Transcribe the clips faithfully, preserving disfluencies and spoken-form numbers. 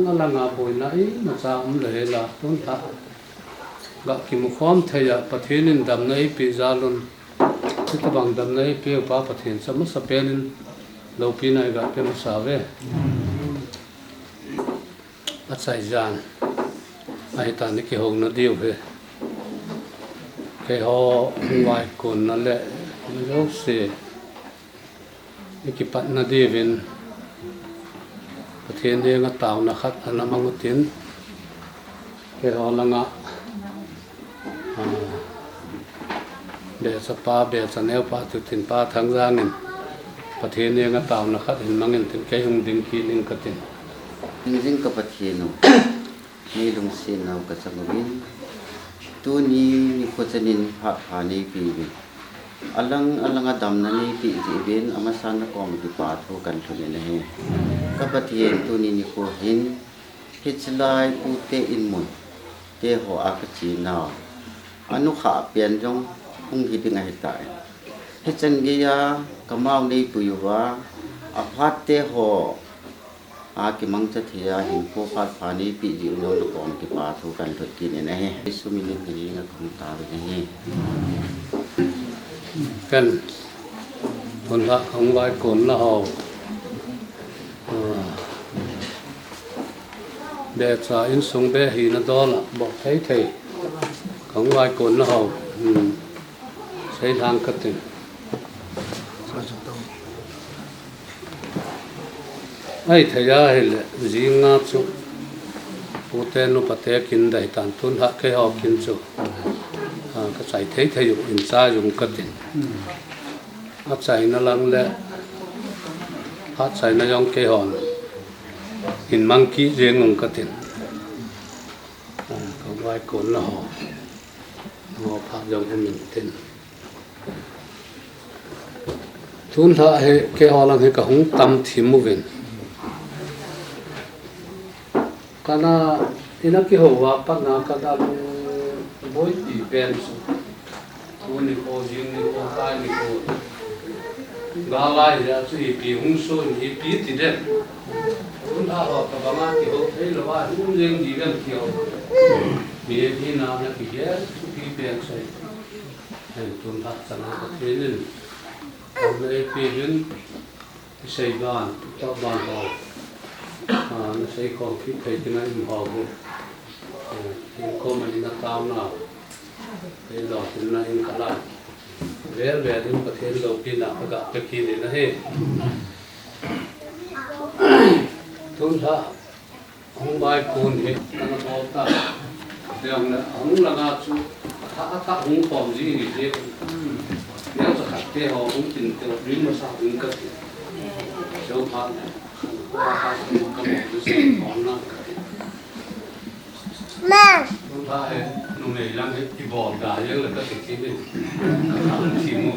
Alanga boina imacha um le hela, tun tah ga kimu khom thei a Pathen in damna eipeh jal un, hitabang damna eipeh u pa Pathen chu amasa pen in loupina iga pe masa uve. Achai jan ahitan, ikihouna diu hi keiho hung vaikonna le mi jouse ikipatna diuvin Pathen henga taona khat ana mang utin, keiho langa, ah, becha pa, becha neo pa, tutin pa Thangjang in Pathen henga taona khat hin mang intin, kei hung ding kit ing katin. Hingjing ka Pathen u, nei lungsetnau kachang uvin, tuni nikho chanin phat pha neipeuvin, alang alanga damna neipeh jeh uvin amasan nakom kipa thu kalhun in ahi. Ka Pathen, tuni nikho hin hiche lai pute inmun teho a kachenau anukhah pen jong hung hiding ahitai. Hichan geiya kamau neipui uva, aphat teho a kimangcha thei a hinkho phat pha neipeh jeh u nakom kipa thu kalhun kit in ahi. Jesu min in hiche kahung taovin ahi. Ken, tun tah hung vaikonna ho, ah, becha insung be hina dol a bol thei thei hung vaikonna ho, hmm, seilhang katin. Ahithei ahile, jinga chu pute nupate kin dei tan, tun tah keiho kin chu, ah, kachai thei thei u in chai jong katin. Achaina lang le phat chaina jong keihon hin mang kit jeng ung katin. Ah, ka vaikonna ho, ho phat jong um intin. Tun tah hi keiho lang hi kahung tam thim uvin, kana ina kihou a pat na kana lungboipi pen chu, tuni nikho, jing nikho, kai nikho, gal lai hia chu ipi hung sun, ipi ti dem. Tun tah ho tabanga kihou thei louva hung jeng ding dem kihou. Mi hina na kigel thupi pen chu ahi. Tun tah chana Pathen in damna eipeuvin, isei ban, itao ban ho, ah, nasei khom kit thei tina in ho hi, ah, in khom a ina taona eilou tin na in kala vel vel in Pathen loupina kaga pe kit in ahi. Tun tah hung vaikon hi ana bol ta. Tiang le, hung langa chu, atha, atha hung khom ji hi je. Neo cha khat te ho, hung tin te ho, ring masa hung kati. Chau phat le, ka ka ka mo tu se khom na kati. Ma. Hung tha he, numei lang he, ibol da, yang le kati ti ni. Ka ka ti mo.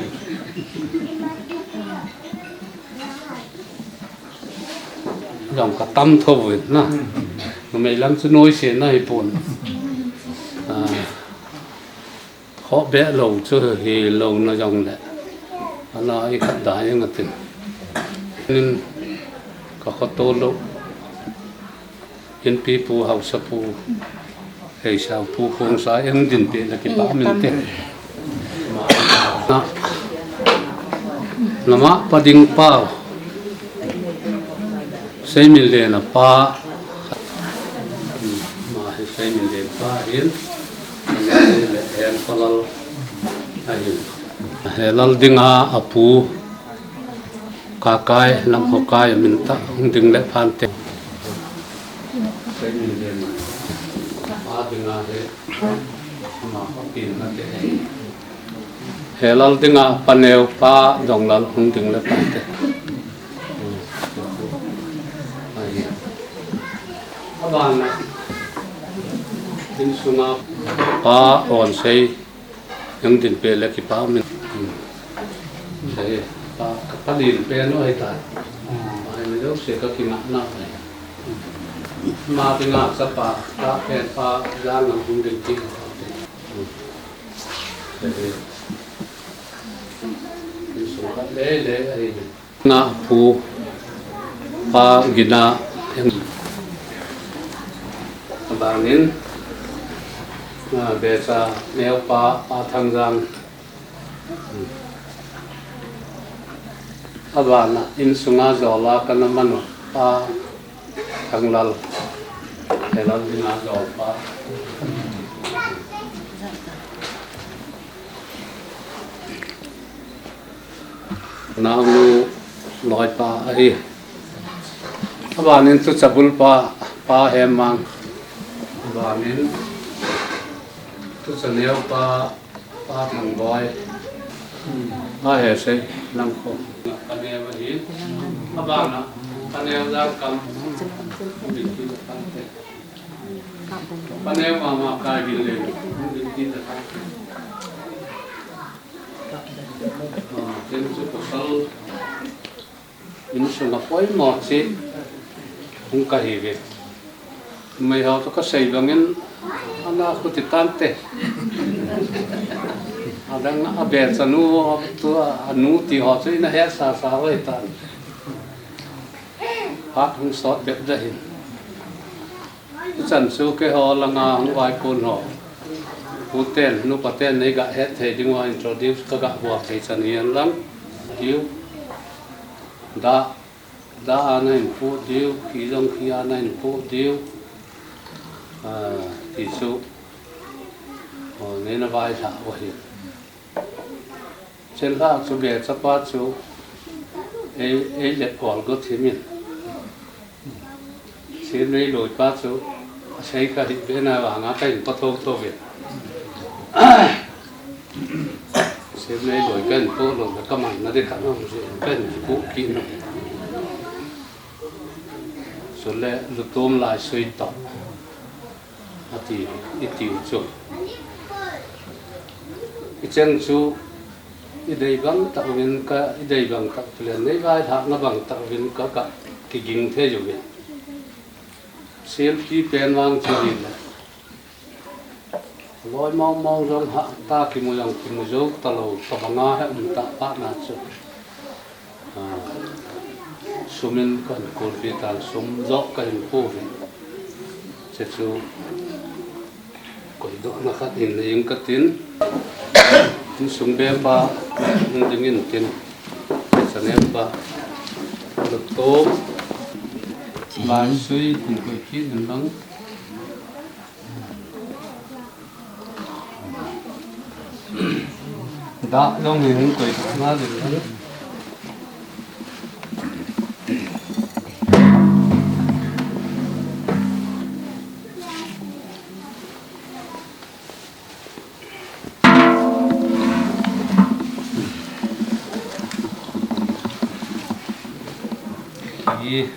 Jong katam tho uvin na. Numei lang chu noise na hipon. Ah, khoh be lou chu hilou na jong le. Ana ikhat da jeng atin. Nin ka khoto lou. Inpi pu, haosa pu. Hei, Sangpu Khongsai, hung din peh le kipah um inte. Na, nama pa ding pa. Seiminlen a pa. Ma hi Seiminlen pa hin. Le Hengpalal ahin. Helal dinga apu. Kakai, Lamhokai, amin tah, hung ding le phante. Helal dinga, Paneo pa, Donglal, hung ding le phante. Abana, insunga, pa, Onsei, Hung din peh le kipah um in. Sei, pa, ka pa din peh no hita. Ai, mi lo se ka kinga na. Ma dinga chapa, ka pen pa, ja na hung din ki. Sei. Ni su ka le le ai. Nga pu pa gina, em, Anin, a, Becha neupa, Pa Thangjang. Abana insunga jola kana manu, Pa Thanglal. Helal dinga jolpa. Naunu loipa ahi. Abanin tuchabulpa, Pa Hemmang. Abanin tuchaneupa, Pa Thangboi. Ahesei lang ko. Kaneu ahi. Abana kaneu lang kam. Kaneu mama kai bin le. Ken chu pasal insunga poimo chi hung kahiuve. Meiho chu kasei bangin ana khuti tante. Adang a Becha nu tu anu ti ho chu ina hesasa hoi tan. Hat hung sot bep da hin. Ichan chu keiho langa hung vaipon ho, puten, nupaten neiga hetthei dinguva introduce kaga bol thei chan hihen lang. Diu, da, da a nahin pu diu, khi jong khi a nahin pu diu. A, ti chu, o, neina vailhah uva hi. Chenlhah chu Bechapa chu ei, eilet ol go thimin. Semnei loipa chu asei kahih bena vanga kahin patho tho ve. Semnei loi kahin po lou le kamanna ding khat um jeh in kahin pu kit nau. Chule Lutom Laisui toh. Ati, itiu chu. Icheng chu, idei bang tauvin ka, idei bang tah len, neivailhahna bang tauvin ka, ka kiging thei uvin. Selpi pen vang chu hile. Loi mong mong jong hahsa kimu jong kimu jou talou, tabanga he um tah phat na chu. A, sumin kahin kulpi tan, sum joh kahin pu uvin. Che chu koidohna khat hin nei ing katin. Insung bepa hung dingin tin. Chanepa. Lutom. Laisui hin koi kit in lang. Dah jong hin koi na ding. Ih.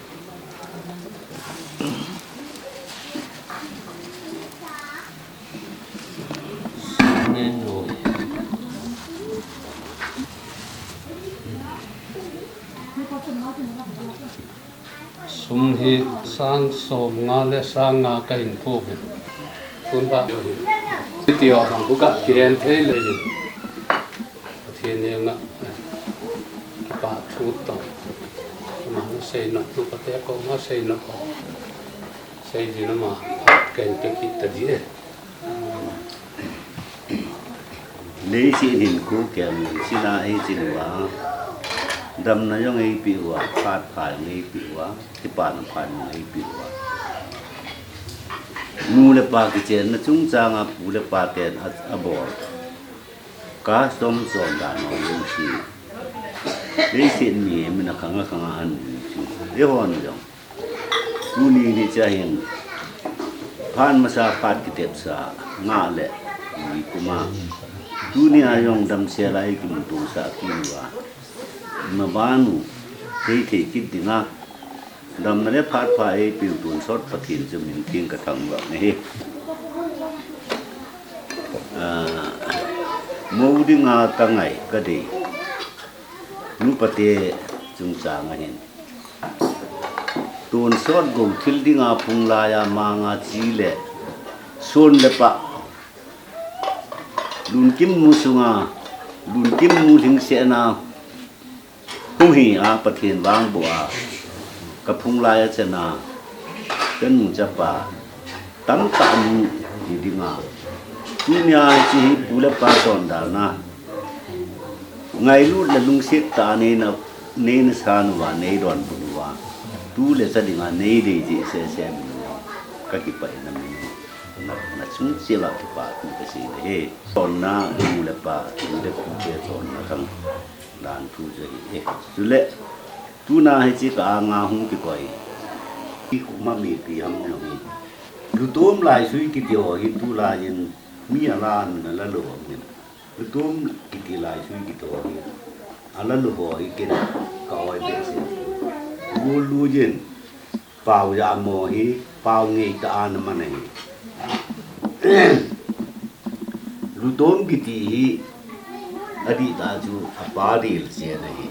Sum hi sang som nga le sang nga kahin pu uvin. Tun ba yo hi. Ti ho bang bu ka kihen thei le hin. Pathen henga kipa thu tong. Ama sei nau, nupate koma sei nau. Sei ding ama kahin pe kit ta ding e. Leiset hinkho kem sina ei chin uva. Damna jong eipeh uva, phat pha jong eipeh uva, kipana phat jong eipeh uva. Nu le pa kichenna chungchanga pu le pa ten a, abol. Custom chondan ho jouse. Leiset mihem in akhang akhang a ahin chu. Eihon jong. Tuni nicha hin. Phat masa phat kitepsa. Ngah le. Ni kuma. Tuni a jong damsel a ei kimuto sah kit uva. Mabanu. Thei thei kit dinga. Damna le phat pha eipeu tonsot Pathen chu min theng kathangvah nahi. Ah, mou dinga kangai kadei. Nupate chungchang ahin. Tonsot gou thil dinga phung laiya manga chi le son le pah. Lunkim mu sunga, lunkim mu lhingsetna. Hung hi a Pathen vangboh a, ka phung lai a chena, ka nu chapa, Tamtah nu hi dinga. Tunia hiche hi pu le pa chondalna. Ngailut le lungset tah a neina, neina san uva, nei donbut uva. Tu le cha dinga nei dei jeh sese min uva. Ka kipah e na min uva. Na, na chung cheh uva kipah thu ka sei e. Chonna nu le pa, tu le pu te chonna khang dan thu chu ahi e. Chule, tuna hiche ka anga hung kikoi. Ikhoma mipi ham jong hi. Lutom laisui kiti ho hi tulai in mi alan ala lo amin. Lutom kiti laisui kiti ho hi ala lo ho hi ken ka oi behseh. Gul lu jin. Pau jamo hi, pau ngei tah a ana man ahi. Lutom kiti hi, adih tah chu apa dilchen ahi.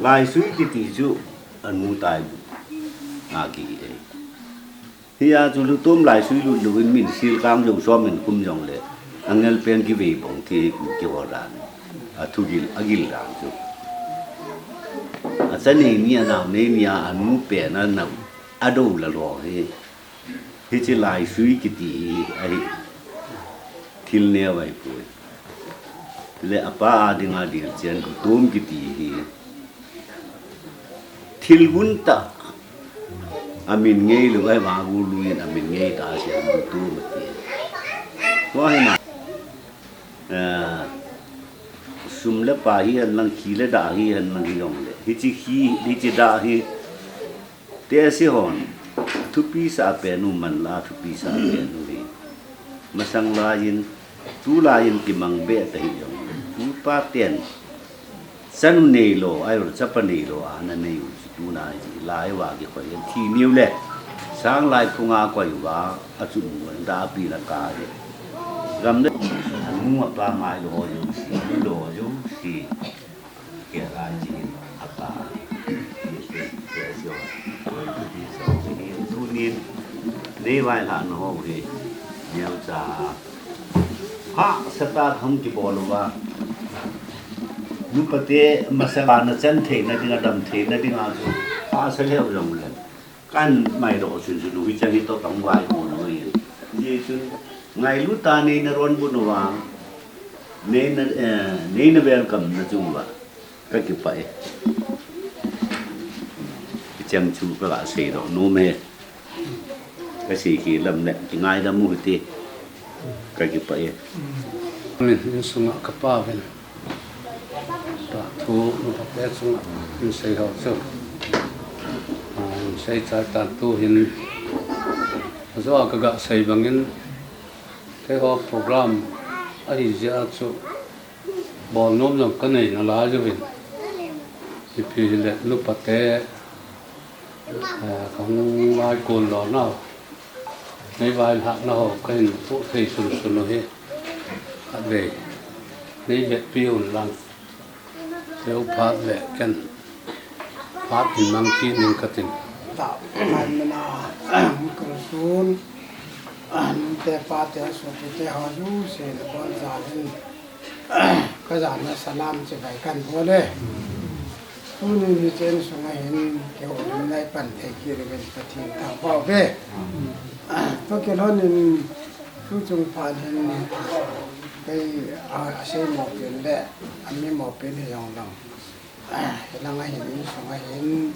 Laisui kiti chu anu tai a kihi ahi. Hia chu lutom laisui lut louvin min sil kang jong som in kum jongle, angel pen kivei bong thi kihol dan, athugil, agil dan chu. Acha nei ni, anao nei ni a, anu pen anao, adou la lo hi. Hiche laisui kiti hi ahi. Thil neo ahipoi. Le apa a dinga dilchen lutom kiti hi. Thil hun tah. Amin ngei lou ahivang gul lu in amin ngei tah a chu lutom ati. Tua hi na. Eh, sum le pai hi hen lang, khi le dah hi hen lang hijongle. Hiche khi, hiche dah hi. Tehse hon, thupi sa pen u man la, thupi sa pen u hi. Masang laiyin, tulaiyin kimang be ta hijongle. Tupa ten, chanu nei lo, ahilouleh chapa nei lo, ana nei u, tuna hi, lai uva kikhoi, thi niu le. Sang lai phunga koi uva, achun u, da pi la ka hi. Gam le, anu apa mai lo, jouse, lo, jouse. Kei a chin a pa. Tunin, nei vailhahna ho hi, neocha. Hahsatah a hung kibol uva. Nupa te masanga na chan theina dinga, dam theina dinga chu. Hahsa lheh jongle. Kan mai doh chun chun hiche hi toh kan vaihom u ahi. Hichun ngailut a neina donbut uva, neina, eh, neina welcome na chu uva. Ka kipah e. Hiche chu ka ga seidoh nom e. Ka sei khel lam le, kingaidam u hite. Ka kipah e. Min insunga ka pa uvin. Tah thu, nupa te chunga, min sei ho chu. Ah, min sei chai tan tu hin. Ajo a ka ga sei bangin, keiho program ahi jeh a chu, bol nom jong ka nei nalai uvin. Ipi hile nupa te, eh, ka hung vai kon lo nau. Nei vailhahna ho, ka hin poh thei sunsun u hi. Khatvei. Nei vetpi un lang. Teu phat le ken. Phat hin mang kit ning katin. Tah, phat mena, ka sun. Nute pate, sopite ho jouse, nabonchauvin. Ka jana salam chibai kan bol e. Tuni hiche insunga hin kihoulimna ipan thei kit uvin Pathen thangvah uve. Tua kilhonin tuchung phat hin kei a, asei mo pen le, ami mo pen hijong lang. Hilanga hin insunga hin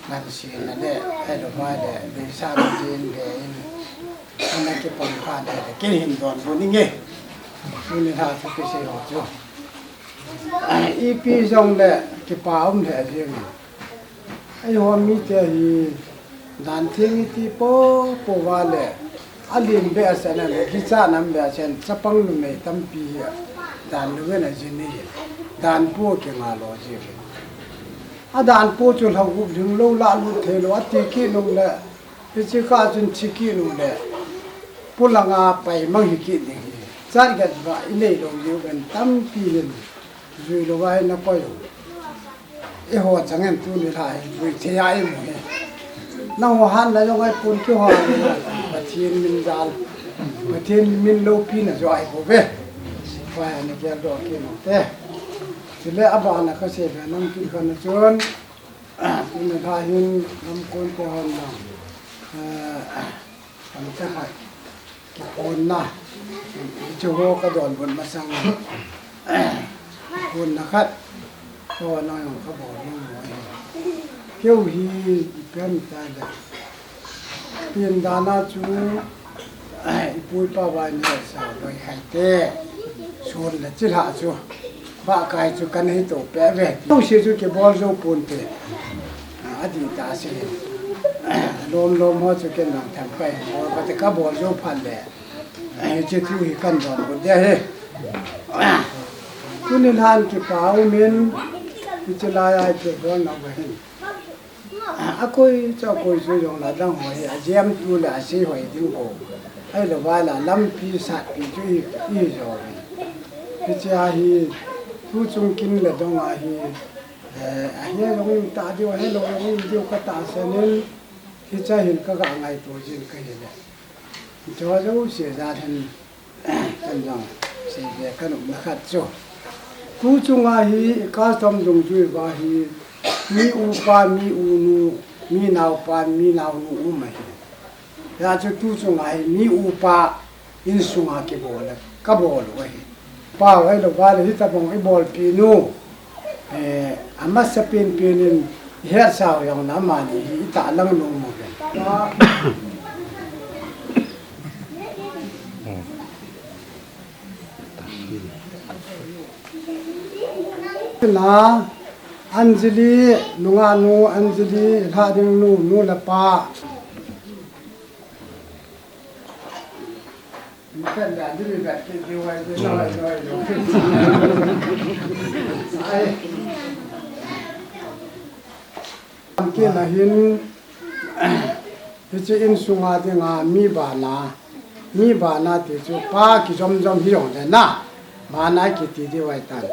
Ngansena le, ahilouva le, deisahna jin ve in, ana kipang kha le, le, kei hin donbut inge. Tuni lha thu kisei ho chu. Ipi jongle, kipa um lheh jeng in. Eiho mite hi, dan theng iti popo uva le, alen behseh na le, kichat nam behseh in, chapang numei tampi hi, dan louvin ajin ahi. Dan pu kinga lo jeng in. Adan pu chu lha gup ding lou lah lut thei lou, ati kit nung le, hiche kah chun thi kit nung le, polanga pai mang hi kit ding hi. Chat get ba inei lou jeh uvin tampi hin jui louva hi na koi u. Eiho chang in tuni lha hi jui thei a imu hi. Nangho hatna jong ahipon, keiho hatna jong, Pathen min jal, Pathen min loupina jong ahibouve. Pai ana geldoh kit nung te. Chule abana kasei be nom kit khat na chun, tuni lha hin lamkon te hon lang, eh, Kamcha khat, kiphonna, hiche ho kadonbut masang, kiphonna khat, to nang jong kabol nom ahi. Keu hi ipi ham itile, pen dan a chu, ipu ipa vainia sa loi khaite, sun le chilhah chu, bahkai chu kana hito peh ve. Jouse chu kibol jou ponte. Adih tah se. Lom lom ho chu ken jong themkhat bol kate kabol jou phat le, hiche thu hi kana donbut ding ahi. Tuni lhan kipa umin, hiche laiya kibolna uva hin, akoi chu akoi chu jong la dang ho hi, ajemtu le asei hoi ding bou. Ahilou vangle lampi satpi chu i, ihi jo hi. Hichea hi, tuchung kin le dong a hi, eh, ahe jong um ta diu, ahelou jong um diu katahsan in, hichea hin kaga ngaito jin kahile. Hiche jouse jal hin, ken jong seibe kanopna khat chu, tuchunga hi, custom dungjui uva hi, mi upa, mi unu, mi naopa, mi naonu um ahi. Hijeh chun tuchunga hi mi upa insunga kibol, kabol u ahi. Pa ahilou vangle hitobang ibolpeh u, eh, amasapen pen in ihetsau jongle amani hi itahlang nom uve. Na, Anjali, nungahnu Anjali, lhah ding nu, nu le pa. Kei la hin, hiche insunga dinga mi bana, mi bana ti chu pa kijom jom hi jongle na, bana kiti diu ahitan.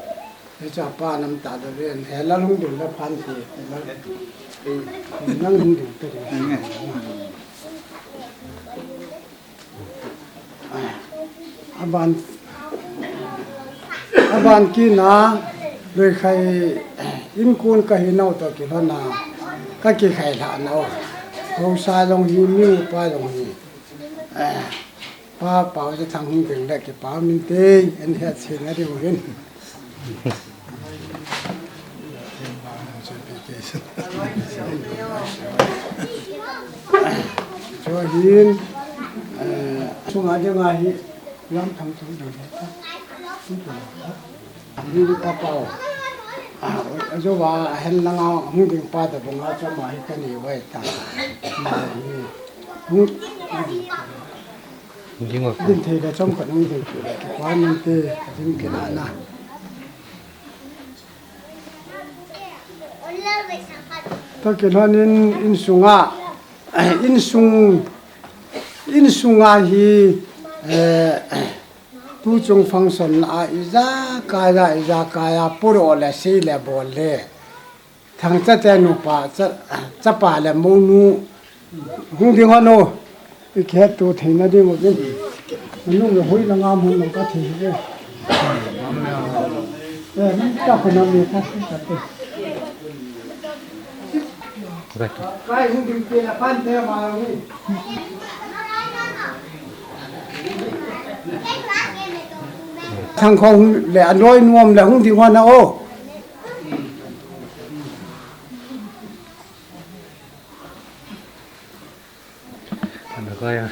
Hiche pa nam ta da ven, he la lhung ding le phan ti, he la, he la lhung ding te ding. Aban, aban kit na, loikhai, inkon kahi nau toh kilhon a, kakikhai lhah nau. Haosa jong hi, mi upa jong hi. Eh, Pa Paojathang hung ding le kipa um inte, ahin het cheh na diu hin. Chua hin, eh, sunga dinga hi, lam thang thang ding le ta. Ni pa pao. Ah, ajo va, ahen langa hung ding pa tabang a chom a hi kanei uve ta. Ni, hung, Ding o. Din thei le chomkhat hung ding thei le, kipah nante, din kila na. Toh kilhon in, insunga, insung, insunga hi, eh, tuchung function a ijakai a, ijakai a, puro le, sei le, bol le. Thangcha te nupa, cha, chapa le monu. Hung ding hon o. I kihetto theina ding uvin. Nanu le hoi langa mun langa ka thei e. Eh, nang ta ko na me ka ka te. Kai hung ding te la pan te ma ni. Thangkhong le anoi nuam le hung ding hon o. Ano kaya?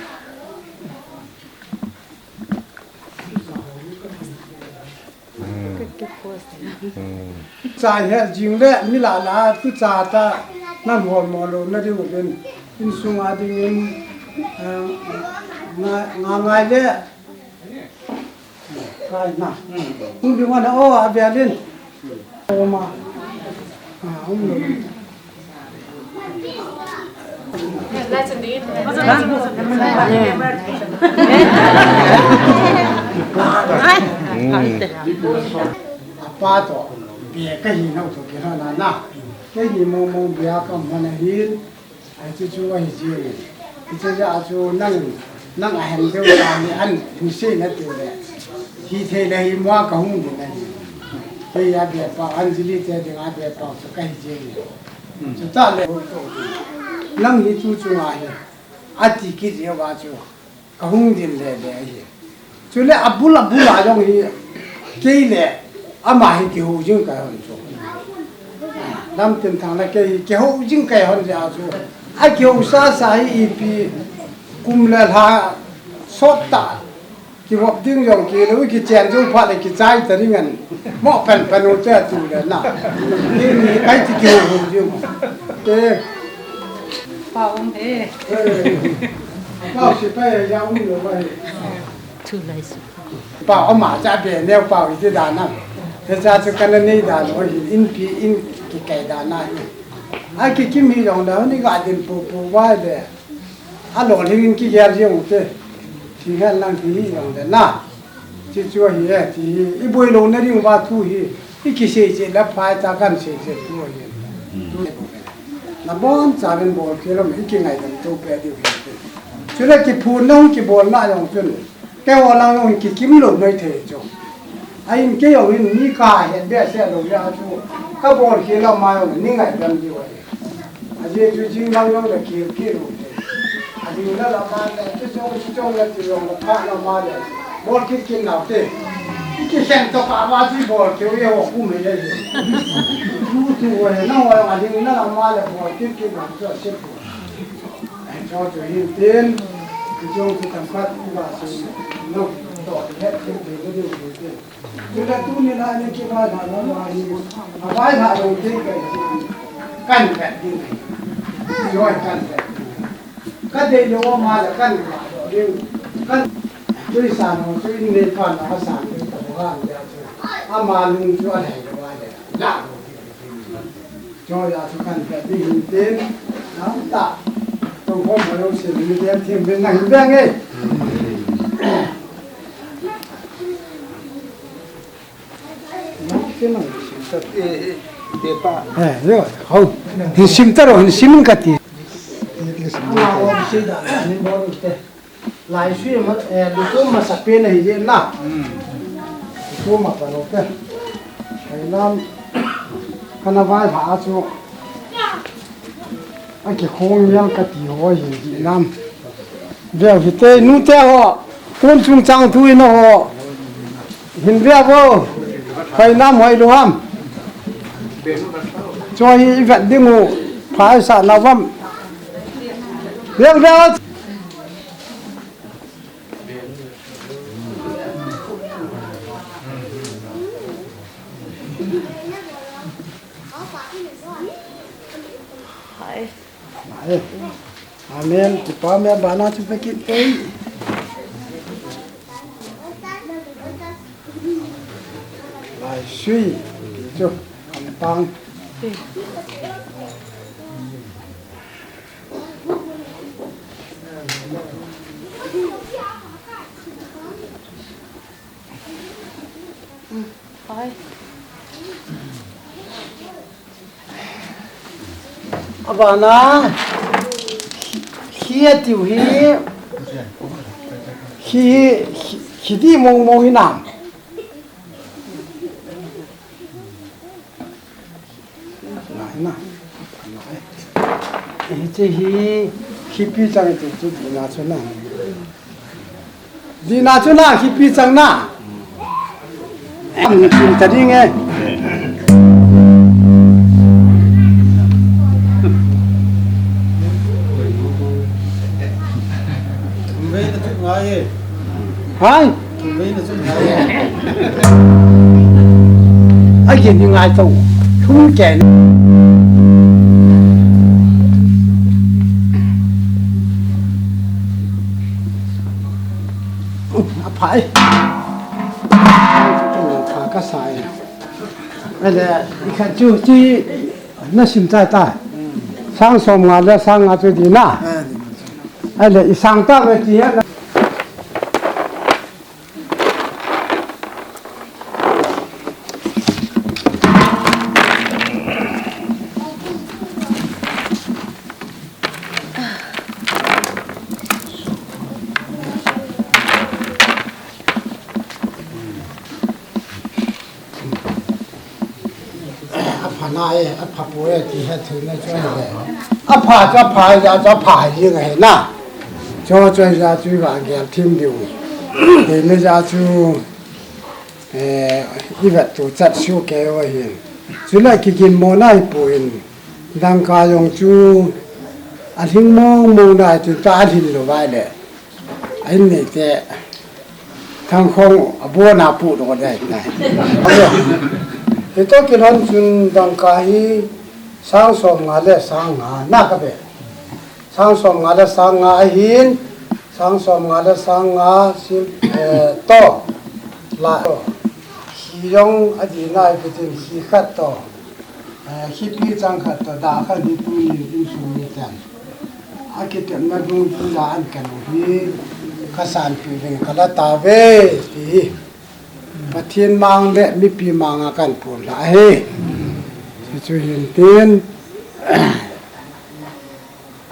Hmm. Hmm. Cha he jing le mi la la tu cha ta nan hol mo lo na ding uvin, insunga ding in, eh, nga, nga ngai le. Kai na. Hung ding hon o, avel in. O ma. Ah, hung ding. Apa toh, be kahi nau toh kilhon a na. Kahi mo mo be a kaum hon ahin. Ai, chu chu ahi jeng e. Hiche jeh a chu nang, nang ahen deu tah ni an hung sei na ti le. Hithei le hi mo a kahung ding ahi. Kei a be pao, Anjali te dinga be pao chu kahi jeng e. Chutah le nang hi tuchunga hi. Ati kit jeh uva chu kahung din lele ahi. Chule abul abul a jong hi kei le ama hi kihou jing kahi hon chu. Lamtinthang le kei hi kihou jing kahi hon jeh a chu. Akihou sasa hi ipi kum le lha sot tah. Kivop ding jong kilou, kichen jou phat le kichai ta ding an. Mo pen pen u te tu le na. Ni ni kai ti kihou hou ding. Te. Pa um he. Eh. Pa si pa ya um lo ba he. Thu lai su. Pa o ma cha be ne pa wi ti da na. Te cha chu kana nei da lo hi in pi in kikai da na hi. Ai kikim hi jong da ni ga din pu pu wa le. Alolhing in kigel jeng ute. Thinghen lang ti hi jong le na. Chi chu ahi e, ti hi. I boi lou na ding uva thu hi. I kisei cheh le phai ta kan sei cheh thu ahi. Nabon chauvin bol khel lom i kingaidam to pe diu hi. Chule kiphun na hung kibol na jong chun. Keiho lang jong kikim lou mai thei chu. Ahin kei jong hin mi kahet behseh lou jeh a chu. Kabol khel lom ma jong ni ngaidam diu ahi. Ajeh chu jing lang jong le kil kit u te. Ading na la ma le, chu chong, chu chong le, chu chong le, pha na ma le. Bol kit kit nau te. I kikhen toh kah uva chu bol kit u ye ho kum he le. Tu tu he, na ho ading na la ma le, bol kit kit nau chu se pu. Ai, chu chu hin tin. Chu chong chu tam khat u ba se. No, to he, he, he, he, he, he. Tuna tuni na ni kivaihom na ma ni. Avaihom jong ding kahi. Kan vet ding. Joi kan vet. Ka dei lou ma le kan vet ding. Kan tui san ho tui ni pa na san ni ta ho han ya chu. Ama lung chu a lei lou a le. La lou ding. Choi a chu kan vet ding hin tin, nam ta. Tong khom ma lo sin ni tin, thim bin na hin beng e. Nam tin na sin ta. Eh, eh, eh, pa. Eh, yo, ho. Hin sim ta ro, hin sim ka ti. Ama o si da, ni bo te. Laisui ma, eh, lukum masapen ahi jeh na. Hmm. Lukum ma palo pe. Ai nam, kana vaihom a chu. Akikhong jeng kati ho ahi jeh nam. Veu hite, nute ho. Kum chung chang thu in ho. Hin veu vo. Kai nam hoi lou ham. Chu hi i vet ding u. Phaisa na vam. Veu veu. Hai. Amen. Kipa me bana chu pe kit pei. Laisui. Chu. Kampang. Abana, hi atiu hi, hi, hi, hi di mong mong hi nam. Ngai na. Ngai. Hiche hi, hipi chang ti chu dina chu na. Dina chu na, hipi chang na. Am, tin ta ding e. Ngai na chu ngai e. Hai. Ai, kei ni ngai tau. Thum kei. A phai. Pha ka sai. Ai le, i khat chu chi na sim tai tai. Sang som nga le sang nga chu dina. Ai le, i sang ta ve ti he. A pha nai, a pha poi, ti he thei na chu ahi le. A pha chu a pha, a chu a pha hi ngai na. Ho choi ja chu i va gel thim diu. He me ja chu, eh, i vet tu chat su ke wa hin. Chu la ki kin mo nai pu in. Dangka jong chu a hing mo mo nai chu ta a hin lo vai le. Ai nei te. Thang khong a bo na pu do dai tai. Hi to ki lon chun dangka hi sang som nga le sang nga na ka be. Sang som nga le sang nga ahin, sang som nga le sang nga sil, eh, to. La to. Hi jong a di nai pitin hi khat to. Eh, hi pi chang khat to da khat hi tu ni in su ni tan. A ki tem na dung tu da an kan hi ka san pi ding ka la ta ve ti. Pathian mang le mipi mang a kan pun la hi. Chu hin tin.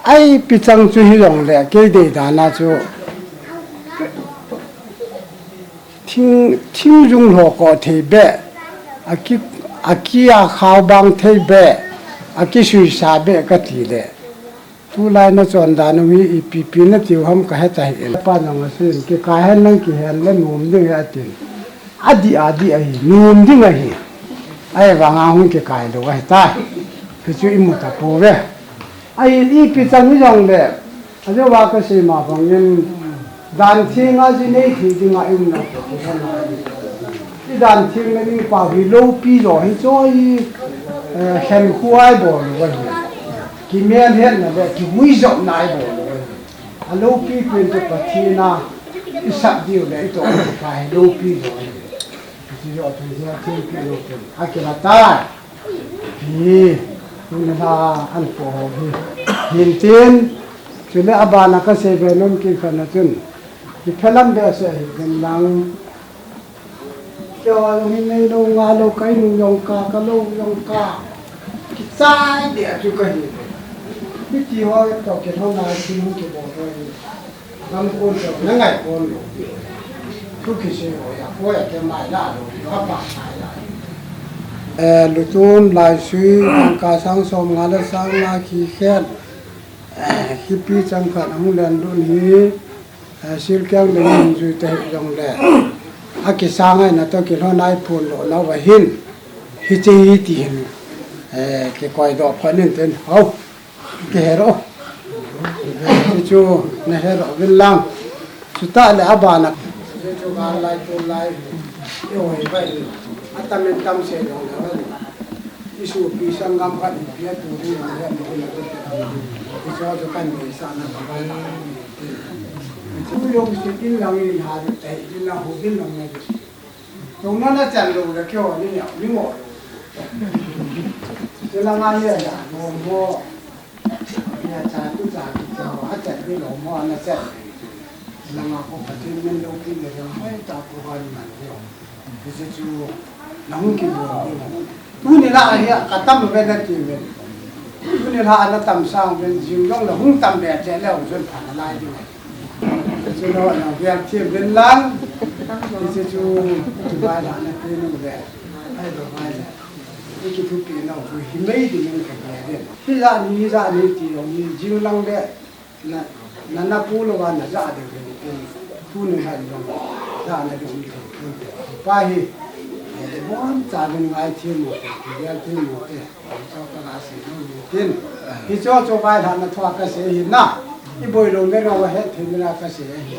Ai, pi chang chu hi jong le, kei dei dan a chu. Thing, thing jung lo ko thei be. A ki, a ki a khao bang thei be. A ki sui sa be ka ti le. Tu lai na chon dan u hi i pi pi na tiu ham ka he ta hi. Pa nang a sin, ki ka hen nang ki hen le nom ding a tin. A di, a di a hi, nom ding a hi. Ai, vang a hung ki kai lo a hi ta. Ki chu i mu ta po ve. Ai, i pi chang ni jong le. A jo wa ka sei ma bang in, dan thing a ji nei thi ding a i um na. I dan thing na ding pa hi lo pi jo hi cho i, eh, hen khu ai bo lo wa hi. Ki men het na le, ki mui jo na ai bo lo wa hi. A lo pi pen te Pathian a, i sap diu le, i to ka hi lo pi jo hi. Ki jo tu hi a thing pi lo pen. A ki la ta. Hi, tuni la an po ho hi. Hin tin, chule a bana ka sei ve nom kin khan a chun. Hi phelam be se hi, gen lang. Kio a lo hin nei lo nga lo kai nu yong ka, ka lo yong ka. Ki chai de a chu ka hi. Mi ti ho to ke ho na ki nu ke bo ho hi. Lam kon to, na ngai kon lo. Thu ki se ho ya, ko ya ke mai la lo, yo pa mai la. Eh, lutum lai sui, ang ka sang som nga le sang nga ki khen. Eh, hi pi chang khat hung len lun hi, eh, sil kyang le min zui te hi jong le. A ki sang ai na to ki lo nai phun lo na wa hin. Hi che hi ti hin. Eh, ki koi do pha nin ten. Hau. Ki he ro. Ti chu na he ro vin lang. Chu ta le a bana. Ti chu ga lai tu lai. Yo hi bai. A tam in tam se lo le. Isu pi sang gam khat pi a tu ri na le tu na tu. Ti chu chu kan ni sa na ka bai. Ti chu yong si in lang in ha ri te in na hu in lang na. Tuna na chan lo le kyo ni ni ni mo. Ti la ma ni ya mo mo. Nia cha tu cha ki cha wa cha ni lo mo na cha. Na ma ko Pathen min lo ki le ya mai ta ko ha ni man yo. Ti se chu na hung ki bo ni. Tu ni la a hi a ka tam ve na ti ve. Tu ni la a na tam sang ve jing jong la hung tam ve che le hung jon pha na lai di. Ti chu lo na ve ti ve lang. Ti se chu tu ba la na ti nu ve. Ai ba ba le. Ni ki thupi nau chu hi mei ding in ka ngai den. Hi ja ni, hi ja ni ti jong ni jing lang le na, na, na pu lo va na ja ding in, in tu ni han jong ja na ding in, in, in. Pa hi, eh, bon cha min ngai thi mo te, ki yal thi mo te. Cho ka la si lo ni tin. Hi cho cho vai tha na thua ka se hi na. I boi lo me lo he thi na ka se hi.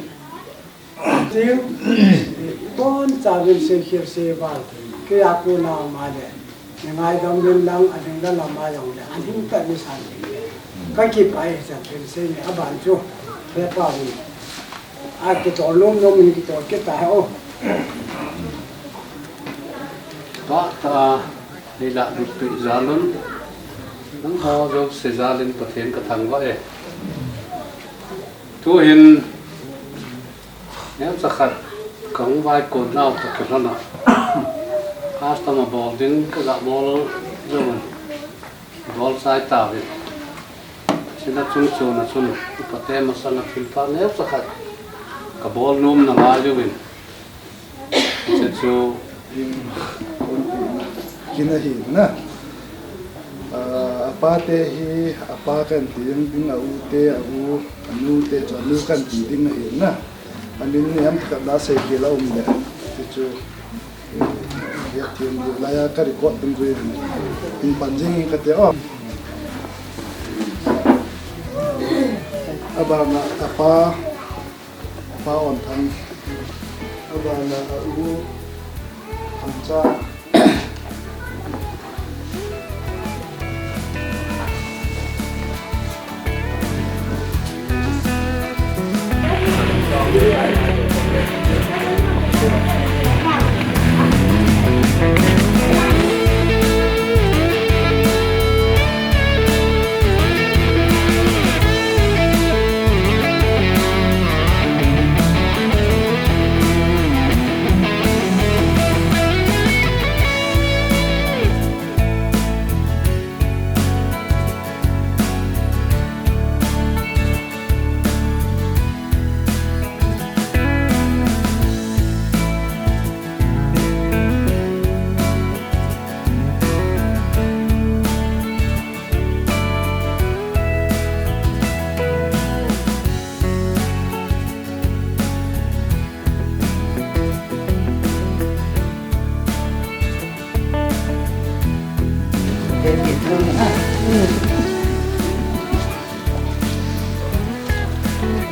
Tin, bon cha vin se khir se val. Ke a ko na ma le. Ni ngai dam vin lang a ding la la ma yong le. A ding ta ni san. Ka ki pai sa vin se ni a ban chu. He pa ni. A ki to lom lom ni ki to ki ta he o. Ta ta ni la du tu zalun. Nang ho jo se zalin Pathen ka thangvah e. Tu hin Neocha khat ka hung vaikon nau toh kilhon a, custom a bol ding ka ga bol jouvin, bol chai tauvin. Chuna chungchon a chun upate masang a thilpha neocha khat ka bol nom nalai jouvin. Hiche chu kin ahi na. Ah, Pate hi apa kan ti ding, a u te, a u, a nu te chu a nu kan ti ding ahi na. A min ni ham khat na sei kei la um le. Ti chu, eh, ya ti um le la ya ka record ding ri. Tin pan jing ka te o. Abana apa, apa on thang. Abana a u, Thangcha.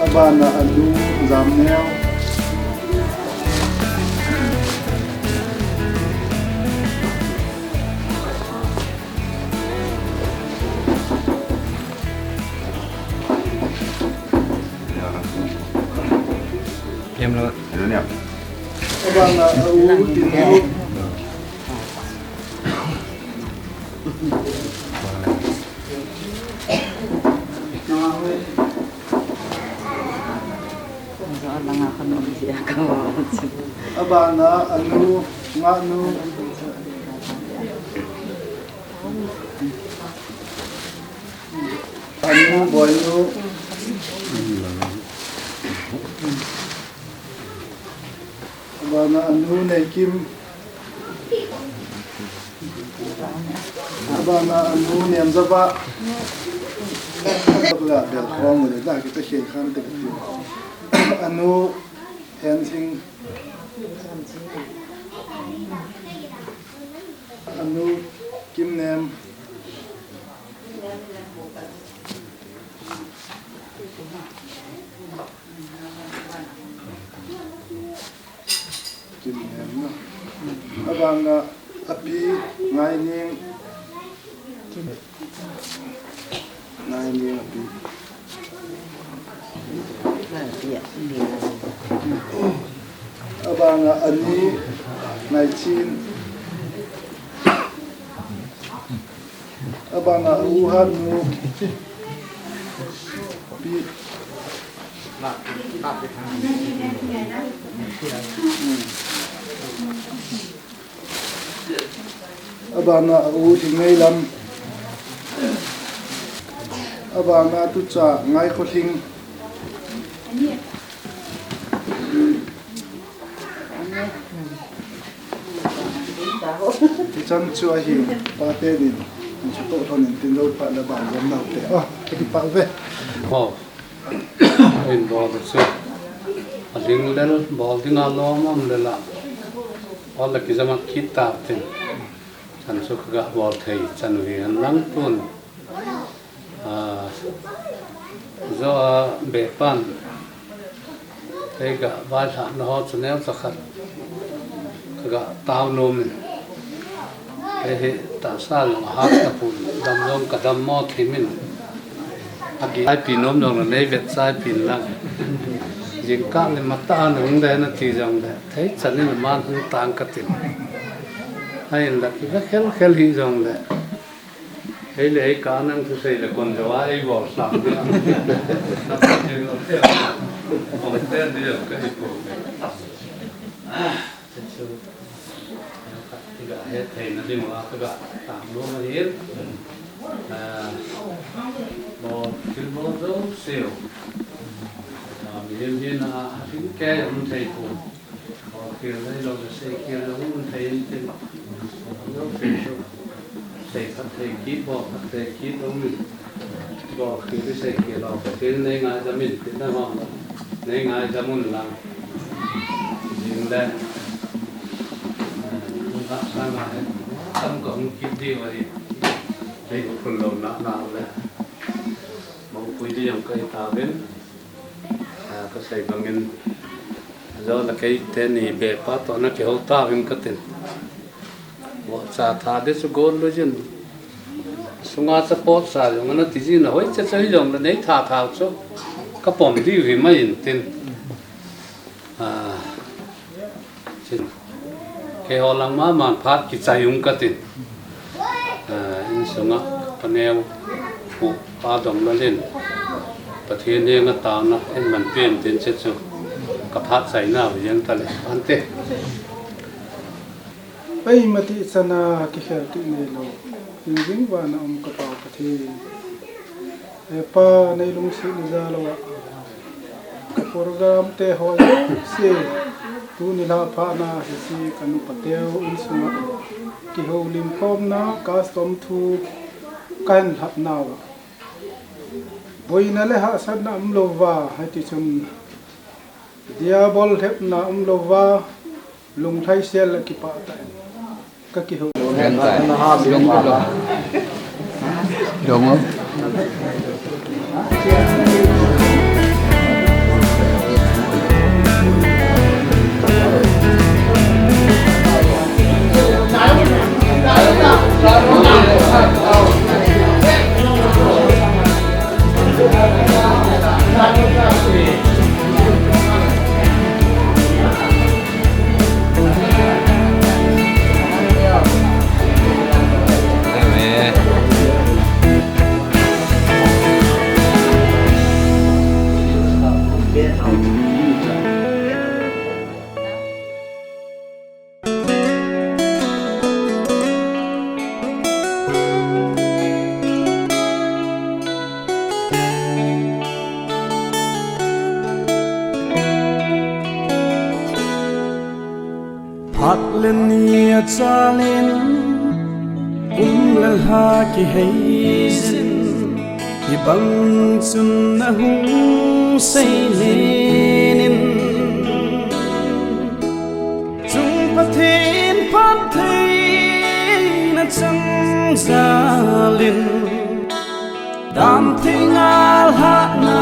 Abana a nu, Jamneo. Kem lo. Abana a u, Tinnu. Abana a nu, Ngahnu. A nu, Boinu. Abana a nu, Neikim. Abana a nu, Nemjava. Abana Belkhom le da kita khen khan te kati. A nu, Hensing. A nu, Kimnem. Kimnem na. Abana a pi, Ngaining. Ngaining a pi. Abana a ni, Ngaichin. Abana a u, Hatnu. Pi. Abana a u, Lhingneilam. Abana tucha, Ngaikholhing. Hichan chu ahi, pate din, chu toh thon in tin lo pha le ban jom nau te. Oh, kipah ve. Oh. In bol chu. A ding lel, bol ding a lom um lel a. Bol le kijam a kit ta tin. Chan chu ka ga bol thei, chan u hi an lang tun. A, zo a be pan. Kei ga vaihla na ho chu neo cha khat. Ka ga tao nom in. Kei hi tahsa jong a hat ta pun, dam jong ka dam mo thim in. A gi ai pi nom jong le nei vet chai pin lang. Jingkah le matah a na hung dai na ti jong le. Thei chan in man hung tang ka tin. Ahin la ki va khel khel hi jong le. Hei le hei ka nang thusei le kon jo a ei bol sang dia. Na pa thei lo thei. Kon thei dia ka i ko. Chu, ti ga het thei na ding a ka ga tam lo ma hin. Ah, bol thil bol jouse u. Ah, mihem hin a, a thil kei um thei pon. Bol khel le lo le sei khel le um thei in tin. Jouse chu. Sei khat sei kit, bol khat sei kit, um. Bol kit, sei kit, lo, Pathen nei ngaidam in, tin na hong lo. Nei ngaidam un lang. Jing le. Hung kha sa ngai. Tam ka hung kit diu ahi. Nei ko khun lo na na le. Mong pui di jong ka hi tauvin. A, ka sei bangin, jo na kei teni be pa toh na kihou tauvin ka tin. Vohcha tha di chu gol lou jin. Sunga cha potsa jong ana ti jin a hoi cha cha hi jong le nei tha tha chu. Ka pom diu hi mai in tin. A, Chin. Keiho lang mama phat kichai ung ka tin. A, insunga ka neo pu pa Donglal in Pathen henga taona eiman pen tin che chu ka phat chaina u jeng ta le ante. Eima ti chana kikhel ti nei lou. Hingjing vana um ka Pa Pathen. He Pa, nei lungsetna jal uva ka program te ho jouse, tuni lha phatna hiche ka nupa teu insunga kihoulim khomna custom thu ka hin lhapna uva, boina le hahsatna umlouva, hiti chun Diabol lhepna umlouva, lunglhaisel le kipah tah in ka kihou. Phat le ni achal in, kum le lha kihei jin, hibang chun nahung sei len in. Chung Pathen phattheina chang jal in, damthei ngal hatna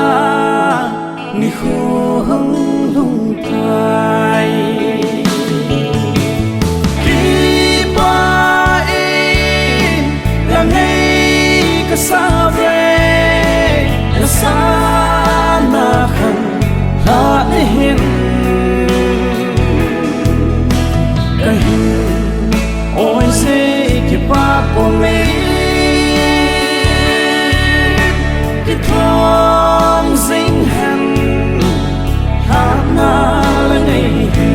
nikho hung lhung tai. Kipah in lang ei ka sa ve, na sana khan lha nahin ka hin oi se kipah pum e, kithong jing hen, hana la ngai hi.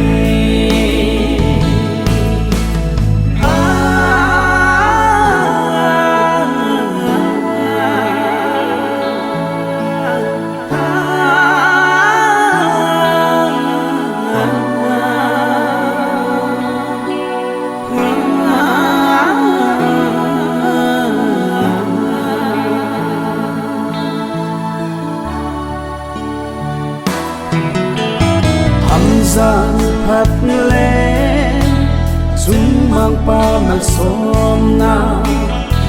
Hamjang phat le chungmang pa malsomna,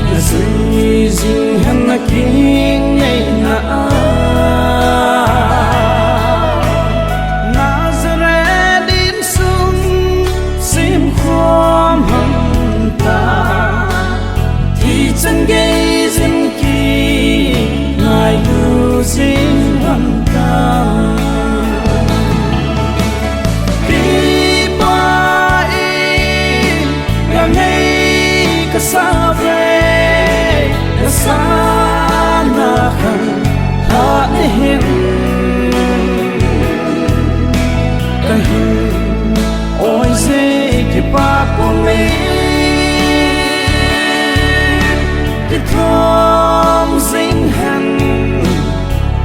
na jui jing hen na kingaina a. Nazareth insung simkhom hon ta, thi chan gei jin kingailu jing hon ta. Kipah in lang ei ka sa ve, na sana khan lha nahin ka hin oi se kipah pum e, kithong jing hen,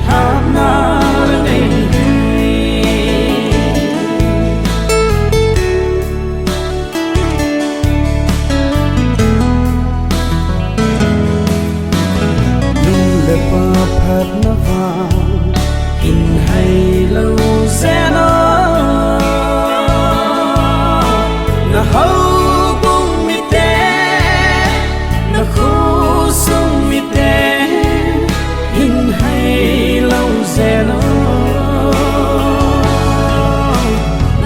ha Khatna vang hin hai lou jeh in, na houbung mite, na khosung mite hin hai lou jeh in,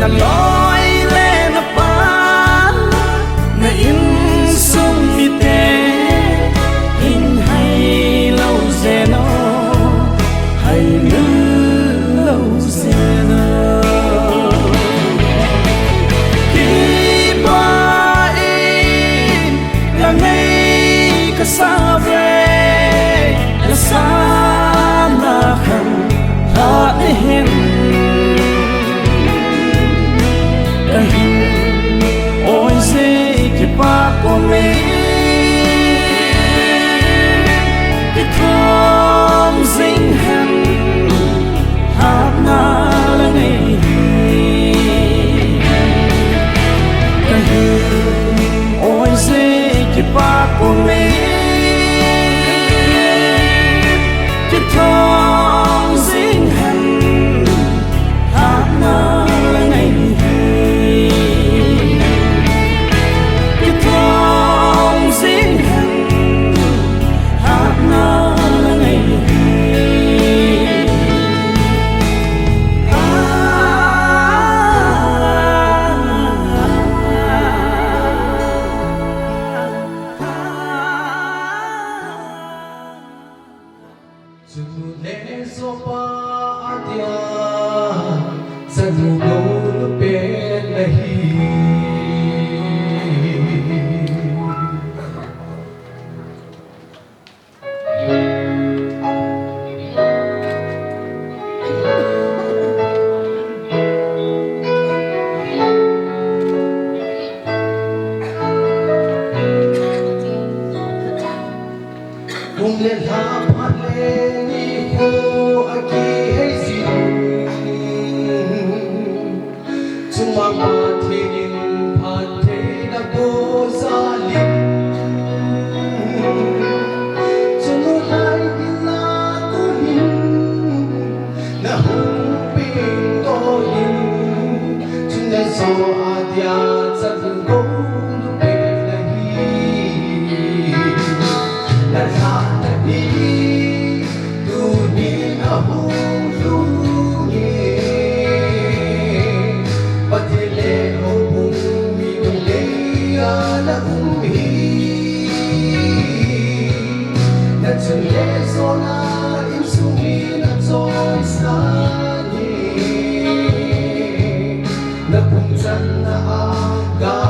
na loi le na pa, na insung mite hin hai lou jeh in, hai lou jeh in. Kipa in la ngai kasa ve, la sana khan la na hin. Ka hin oi jeh kipa pum in, kithum jing hen, hatna la ngai hi. Ka hin oi jeh kipa pum in, kithum jing hen, hatna la ngai hi. Kithum jing hen, hatna la ngai hi. Chunu le jopa adia, chanu gou nu pen ahi. Kum le lha phat le nikho akihei jin, chuma Pathen in phattheina boh jal in, chunu lai in la tunin na hung peng doh in, chuna jo adia chanu gou nu pen ahi. Na lhahna hi tunin ahung lhung e, Pathen le houbung mi dunglei a na um hi. Na chun le jona insung mi na choisan hi. Na phung channa a gah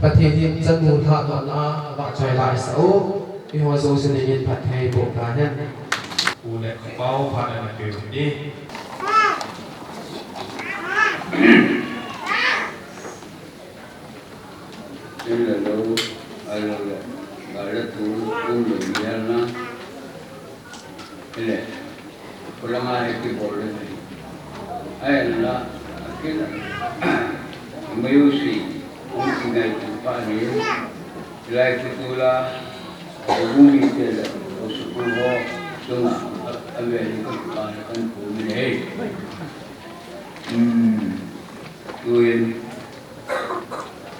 Pathen in chanu lhahdohna vahchoi laisah u. Eiho jouse dingin phatthei boh tahen. U le Khapau phat ana pe u hite. Tin le lou, ahilou le, gal le tol, um le mial na. Ahile, khulanga hi kibol le hi. Ahinla, akin, maiusi, um kingai tu pa hi, hilai kutula, bumi te le, o sukul ho, sunga, a, a ve ni ka pa le kan pu ni hei. Hmm, tuin,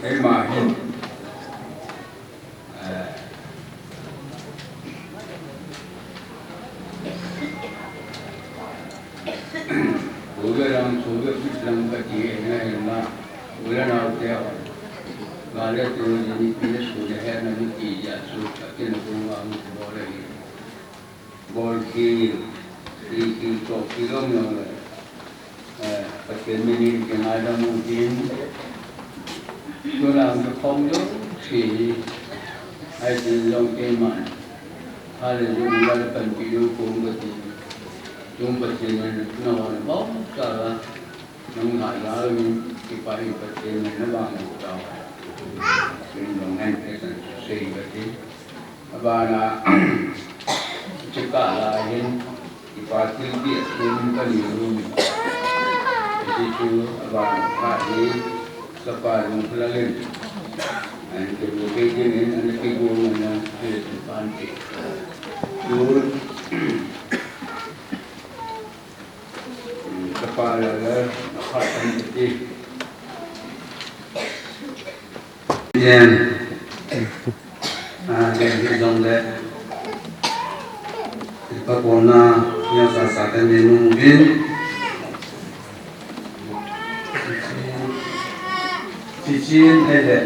hei ma hin. Soviet lam, Soviet lam kati na, na, ula na te, gal le tol ni, ni, ni, su le he na ni ki ya su, kati na ku ma mu bol le. Bol ki, ki, ki, to, ki long long le. Eh, Pathen min in kingaidam u tin. Tuna hung kikhom jouse hi, ahi tin jong keiman, hallelujah, panpi diu kong kati. Chung Pathen in nabonchauvin, nang ngaiya min, kipah in Pathen in nabang u tao. Tin jong ngai Pathen sei kati. Abana, chukah lai hin, kipa thilpeh a tunin kani um. Hichu abana phat hi, kapa lungkhulalin. An kibu kei dingin, an kibu ngana, kipan te. Tun, kapa lala, phat an te. Jen. Ah, jen hi jong le. Pakolna, neocha cha kan nei nom uvin. Chichin, ahile,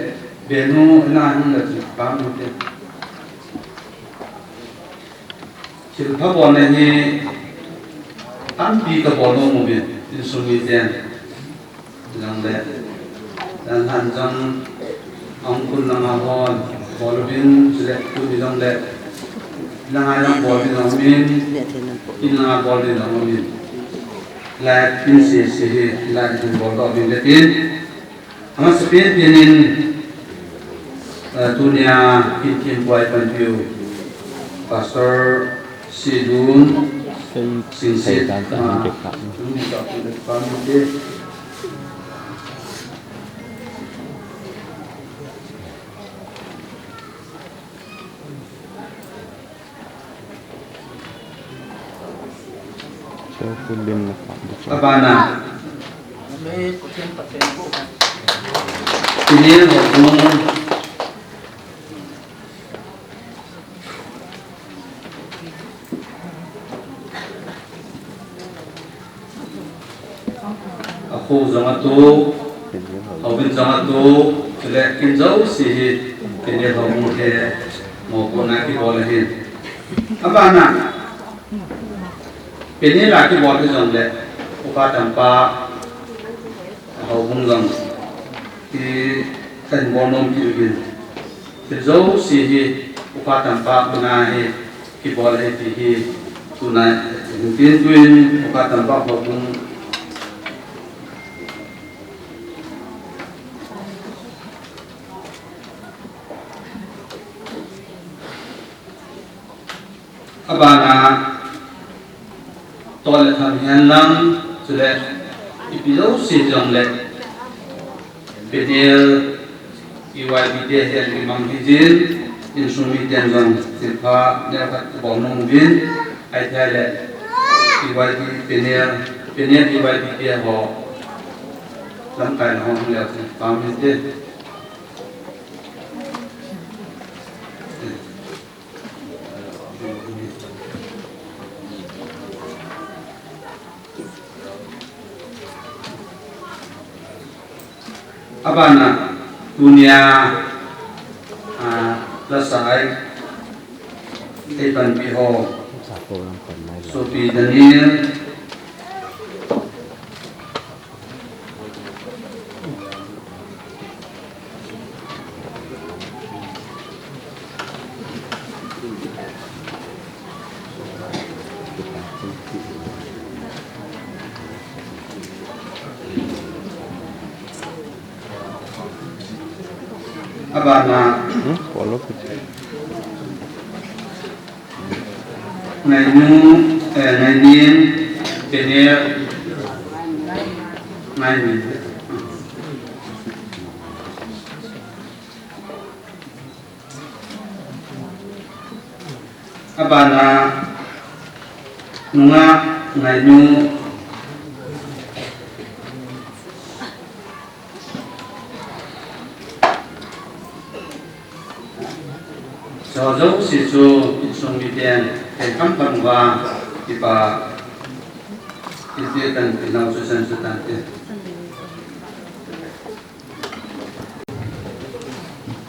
benu, na, hin la chu, pam, te. Thilpha bolna hi tampi kabol nom uvin, insung miten. Jongle, dan han jong, ahung kun lama hon, bol uvin, chule, tuni jongle, langa jong bol ding jong umin, in langa bol ding jong umin. Lai, in sese hi, lai, in bol doh uvin le tin. Amasapen in, eh, tunia kin thempu a panpiu Pastor Sidun Singsit, ah, tuni ka pun ka pun te. Abana. Peniel houbung. Akhu jong atu, houbung jong atu, chule kin jouse hi, Peniel houbung hi, mopohna kibol ahin. Abana, Peniel a kibol hi jongle, upa tampa, houbung jong, hi, kan bol nom kit uvin. Thil jouse hi, upa tampa, kona hi, kibol ahi ti hi, tuna, tin tuin, upa tampa houbung. Abana, tol le tham hihen lang, chule, ipi jouse jongle, Peniel, P Y D te hihen kimang hijin, insung miten jong, thilpha, neokhat bol nom uvin, ahithei le, P Y D Peniel, Peniel P Y D te ho, lamkai na ho, leo thilpha mite. Abana, tunia, ah, lasah a, ei panpi ho, Sopi Daniel, Abana. Hmm? Follow. Ngainu, eh, Ngainin, Penel, Ngainin. Abana, Nunga, Ngainu. Sojo si chu insung miten, ken kham kham uva, kipa, iti tan, inau chu san chu tan te.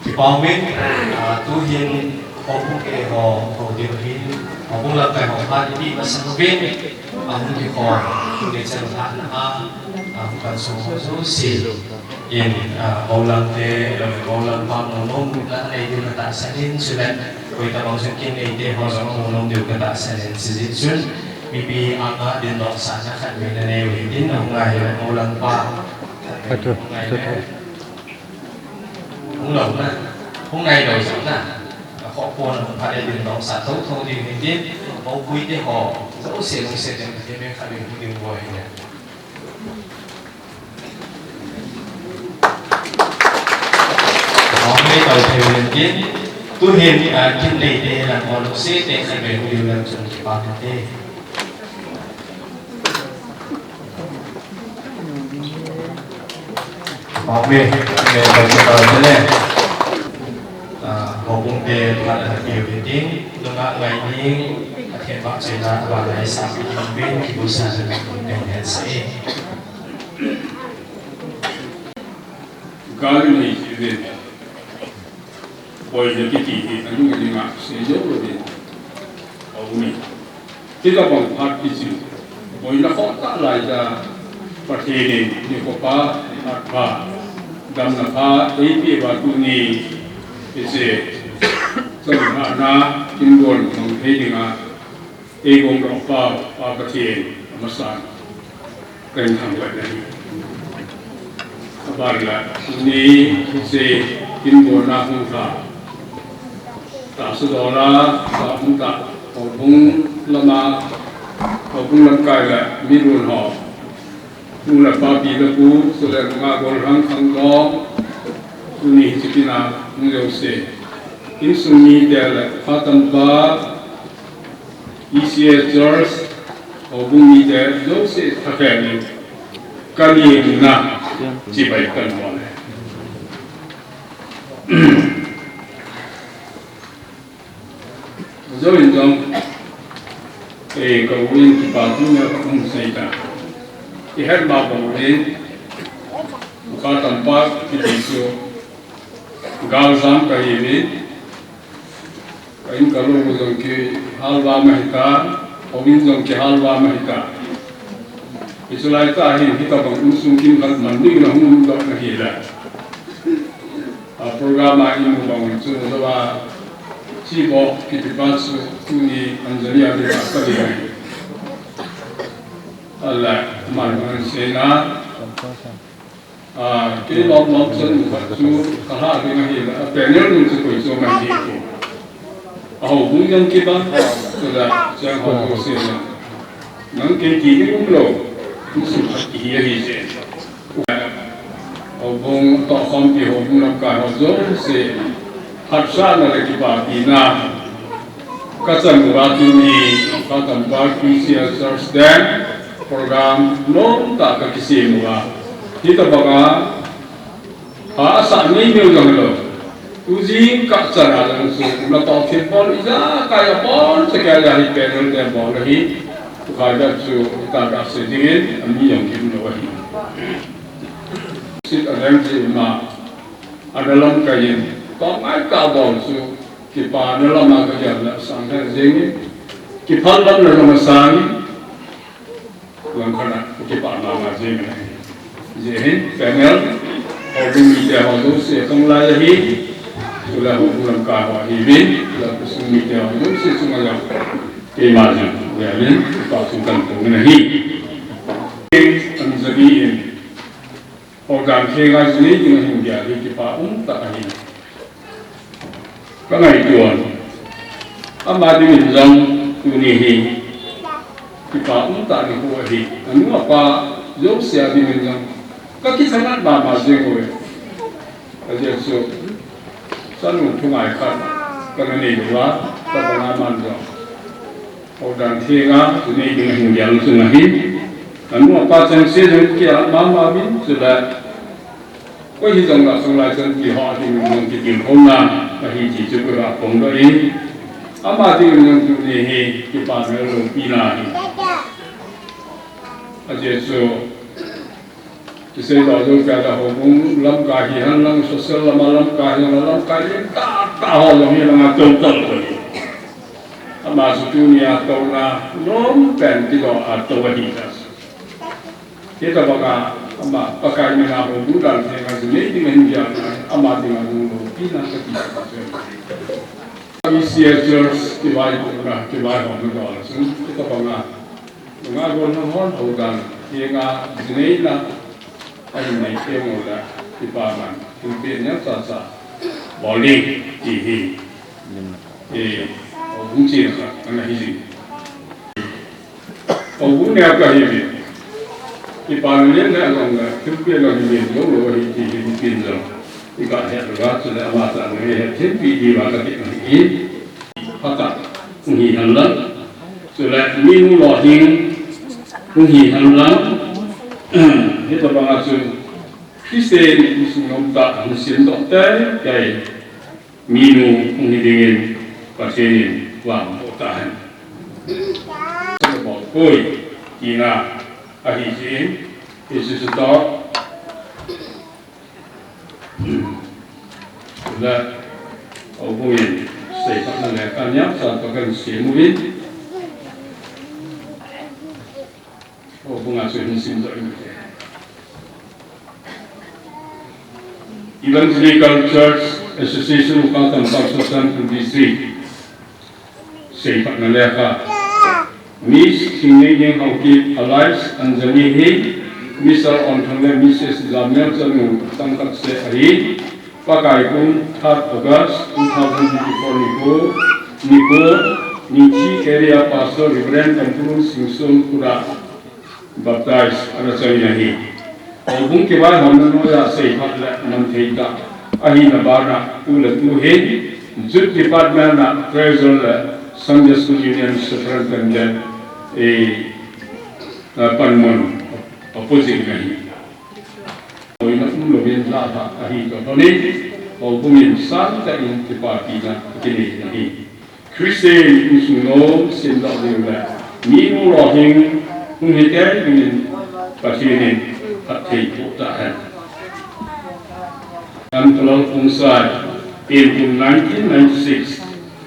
Kipa umin, ah, tuhin, houbung keiho, ho ding hin, houbung lamkai ho phat ipi masang uvin, ah, hung kikhom, hung kichan lhahna a, ah, hung kalsong ho jouse in, ah, Moulam te, eh, Moulam pa mounom la nei diu katahsan in, chule, koi tabang chun kin neite ho jong mounom diu katahsan in, chujeh chun, mipi anga dindohsahna khat vei nanei u hitin, ahung ngai le Moulam pa, Atu, hung ngai atu le. Thu. Hung lou na, hung nai lou jong na, akhoh pon hung phat le dindohsah thotho diu hitin, moupui te ho, jouse lungset in Pathen min khat vei hung ding bou ahi. Hung nai lou thei u hitin, tuhin, ah, kin neite lang ho lungset in khat vei hung ding lang chun kipa kate. Amen. Amen. Praise the Lord. Ah, houbung te phat ana peh u hitin, Nunga Ngainin, Pathen vahchoina abana isah peh uvin, kibusan ana peh u hitin. Gal nei ji uvin. Boina kiti hi anung aninga seijou louvin aum e. Hitabang phat kichu, boina khoh tah laitah, Pathen in nikho pha, phat pha, damna pha eipeh uva tuni, hiche, chonlhahna, kin don mang thei dinga, Eigon doh pau, Pa Pathen, amasan, kahin thangvah in ahi. Abanle, tuni, hiche, kin donna hung lha. Tahsa dola, tahsa hung tah, houbung lama, houbung lamkai le, mi lhun ho. Nu le pa, pi le pu, chule nungah gollhang khangdong, tuni hiche kin a hung jouse. Insung mite le, kha tampa, E C A Church, houbung mite jouse thakhel in, ka lungna chibai kahin bol e. Jou in jong, eh, ka u in kipa thu na ka hung sei ta. I het ma bang in, kha tampa kiti chu, galjam kahi uvin, ka in ka lou jong kihal val ahi ta, houin jong kihal val ahi ta. Hichu laitah hin, hitabang insung kin khat man ding in ahung um doh na hile. A program a i mu bang un chu, lou a, chi bou kiti pa chu tuni Anjali a ding a ka ding ahi. Ala, man man sei na. A, kei lom lom chan khat chu ka lha ding ahi la, a panel ding chu koi chu mai hi ko. A houbung jong kibang, chu la, chang ho ko sei na. Nang kei ti ni um lou, insung khat kihi ahi je. Houbung tohkhompi, houbung lamkai ho jouse harsatna le kipapina ka chan uva tuni, Kha Tampak Christian Church ten program nomtah ka kisem uva. Hitabanga, ha asah nei neo jong lou. Tujing kah chan a jong chu, natoh thilbol ijakai a boncha kei a hi panel te bol ahi. Tukhai vet chu, ita ka sei dingin, ami jong kium lou ahi. Sit a leng ji ma, ana lamkai in, tong ai ka bol chu, kipana lama ka gel na sang he jing in, kiphal lamna lama sang in, Langkhat a, kipah mama jing in ahi. Hijeh hin, panel, houbung mite ho jouse khang lai ahi, chule houbung lamkai ho ahiuvin, chule khosung mite ho jouse chunga jong, keima jong, velin, kipah thu kahin phong in ahi. Anjali in, Program khenga jinei ding ahin gel hi kipa umtah ahi. Ka ngaito a, ama dingin jong tuni hi kipa umtah nikho ahi. Anu apa jouse a dingin jong ka kithanat mama jeng uve. Ajeh chu chanu thungai khat kana nei uva, tabang a aman jong houdan thenga chu nei ding ahin gel chu ahi. Anu apa chengse jong kia mama uvin, chule koi hijongle sunglai chanpi ho dingin jong kitilkhouna ahi ti chu ka phongdoh in, ama dingin jong tuni hi kipana loupina ahi. Ajeh chu kisei doh jou peh le houbung lamkai hihen lang, social lama lamkai hihen lang, lamkai lentah tah ho jong hilang a tou tou ahi. Ama chu tunia touna nom pen kidoh a tou ahi ta. Hitobanga ama Pakai mina houbung dan thenga chu nei ding ahin gel a, ama dinga jong loupina kati chu. E C A Church kivaihomna, kivaihomna dol a chun hitobanga nunga golhang hon houdan thenga jineina ahin nei teng uleh, kipaman thilpeh neocha cha bol ding ti hi, eh, houbung china khat ana hi jing. Houbung neo kahiuvin, kipana len le along le thilpeh lou hi len lou lou ahi ti hi nipin jong iga het uva, chule ama cha neihetthempi diuva kati ahi. Phatah hung hihen lang, chule minu lolhing hung hihen lang, hitobanga chu Christian insung nomtah hung semdoh teitei minu hung hi dingin Pathen in vangboh tahen. Boh poi tina ahi jeh in, hiche chu toh, le houbung in seiphatna lekha neocha toh kahin sem uvin, houbung a chu hin simdoh inte. Evangelical Church Association of Tampak Sosang District, seiphatna lekha. Miss Thingneiding Haokip alias Anjali hi Mister Onthang le Missus Jamel chanu changkhat seh ahi. Pakai kum third August two thousand twenty-four nikho, nikho, Ningchi Area Pastor Reverend Kampurun Singson Kura baptize ana chang in ahi. Houbung kivaihomna noiya seiphat le manthei tah ahina bana, tu le tu hin Youth Department a Treasurer le Sunday School Union Superintendent, eh, eh, panmun apo jing in ahi. Boina umlouvin lahlah ahi toh lhonin, houbung in sangtah in kipapina akinei in ahi. Christian insung nom semdoh diu le minu lolhing hung hi tei dingin Pathen in phatthei boh tahen. Uncle Lal Khongsai, Pengkum nineteen ninety-six,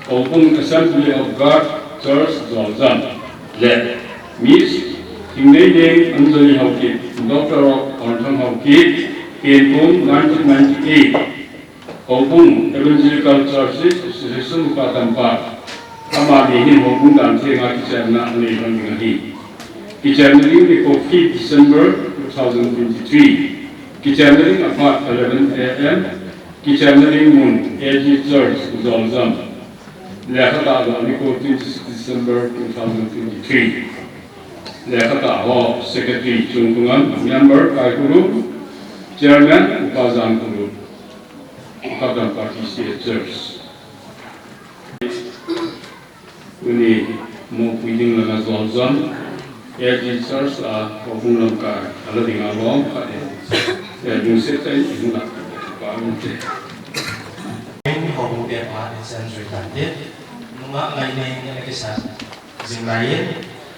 Houbung Assembly of God Church Zoljam, le Miss Thingneiding Anjali Haokip, daughter of Onthang Haokip, Pengkum nineteen ninety-eight, Houbung Evangelical Churches Association Kha Tampak, amani hin houbung dan thenga kichenna anei lhon ding ahi. Kichenna ding nikho fifth December two thousand twenty-three. Kichenna ding aphat eleven A M. Kichenna ding mun A G Church Zoljam. Lekhatah doh nikho twenty-six December two thousand twenty-three. Lekhatah ho Secretary Chungthungam, Member Kaikholu, Chairman Upa Jangkholu. Kha Tampak Christian Church. Tuni mopui ding langa Zoljam A G Church a houbung lamkai ala dinga lom khat in, eh, lungset tah in ihung lah pa umte. Houbung te phat in chan jui tante. Nungah ngaina in ana kisat jing lai in,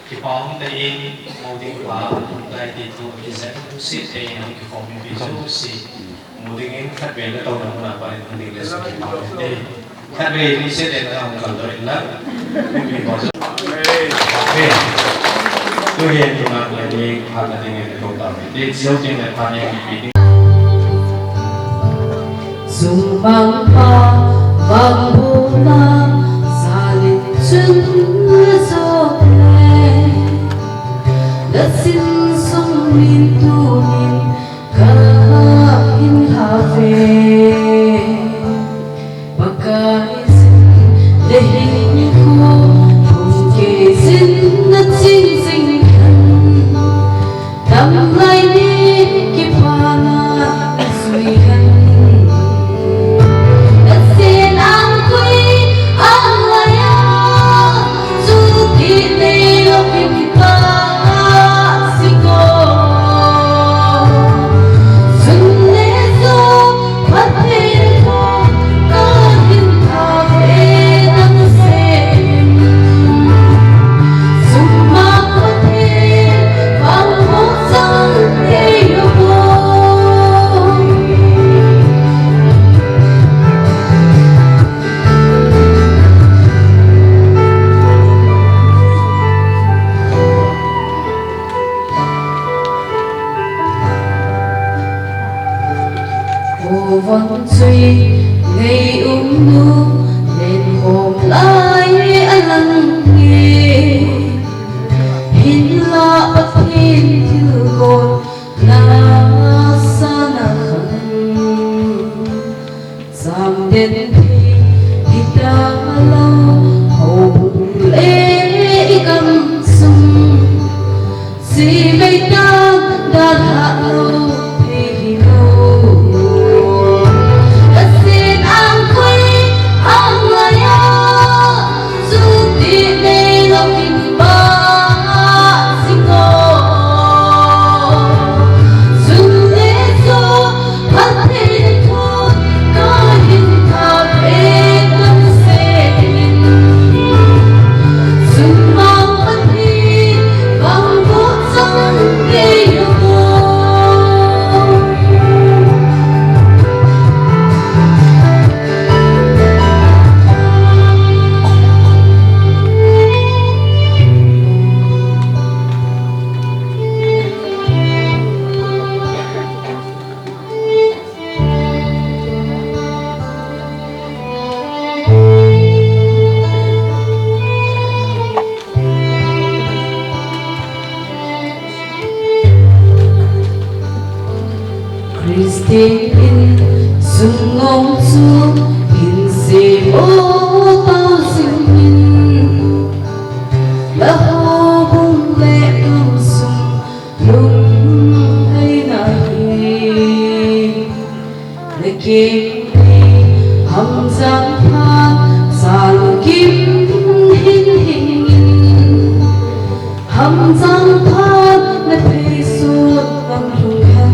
kipa umtah in, mo ding pa umtah in ti thu, i jat u si te in, kikhom in pi chu si, mo ding in khatvei le touna mun a pa in hung ding le sa kipa umtah in. Khatvei ni se te na hung kal doh in la. Pi pa chu. Amen. Tu hin tu na le ni phat na ding in ko ta. Ti siu tin le phat ni pi. Sung bang pa, bang bu ma, sa lin chun na zo le. Na sin sung min tu min ka in ha ve. Pakai Ngei umnu len hom lai alang nge, hinlah Pathen thilgon na sana khang. Chang den thei hita lou, houbung le i gamsung. Simei tan dalha lou thei hilou. Kasin angkoi anglai a, chuti neilou in ba sing o. Sun le jo, Pathen thu kahin thah e, kan se in. Sumang Pathen vang bo chang te yo. Christian insung nom chu hin sei o tao sing in, la houbung le gamsung lung hai na hi. Na keng thei ham jang phat sa lungkim hin hin in. Ham jang phat na thei sut lam lung khan.